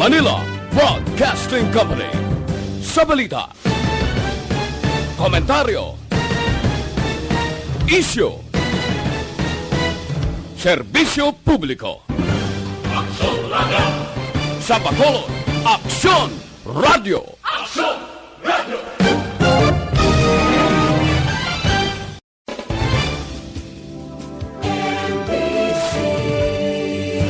Manila Broadcasting Company. Sa balita, komentaryo, isyu, serbisyo publiko. Aksyon Radio. Sa Bacolod, Aksyon Radio.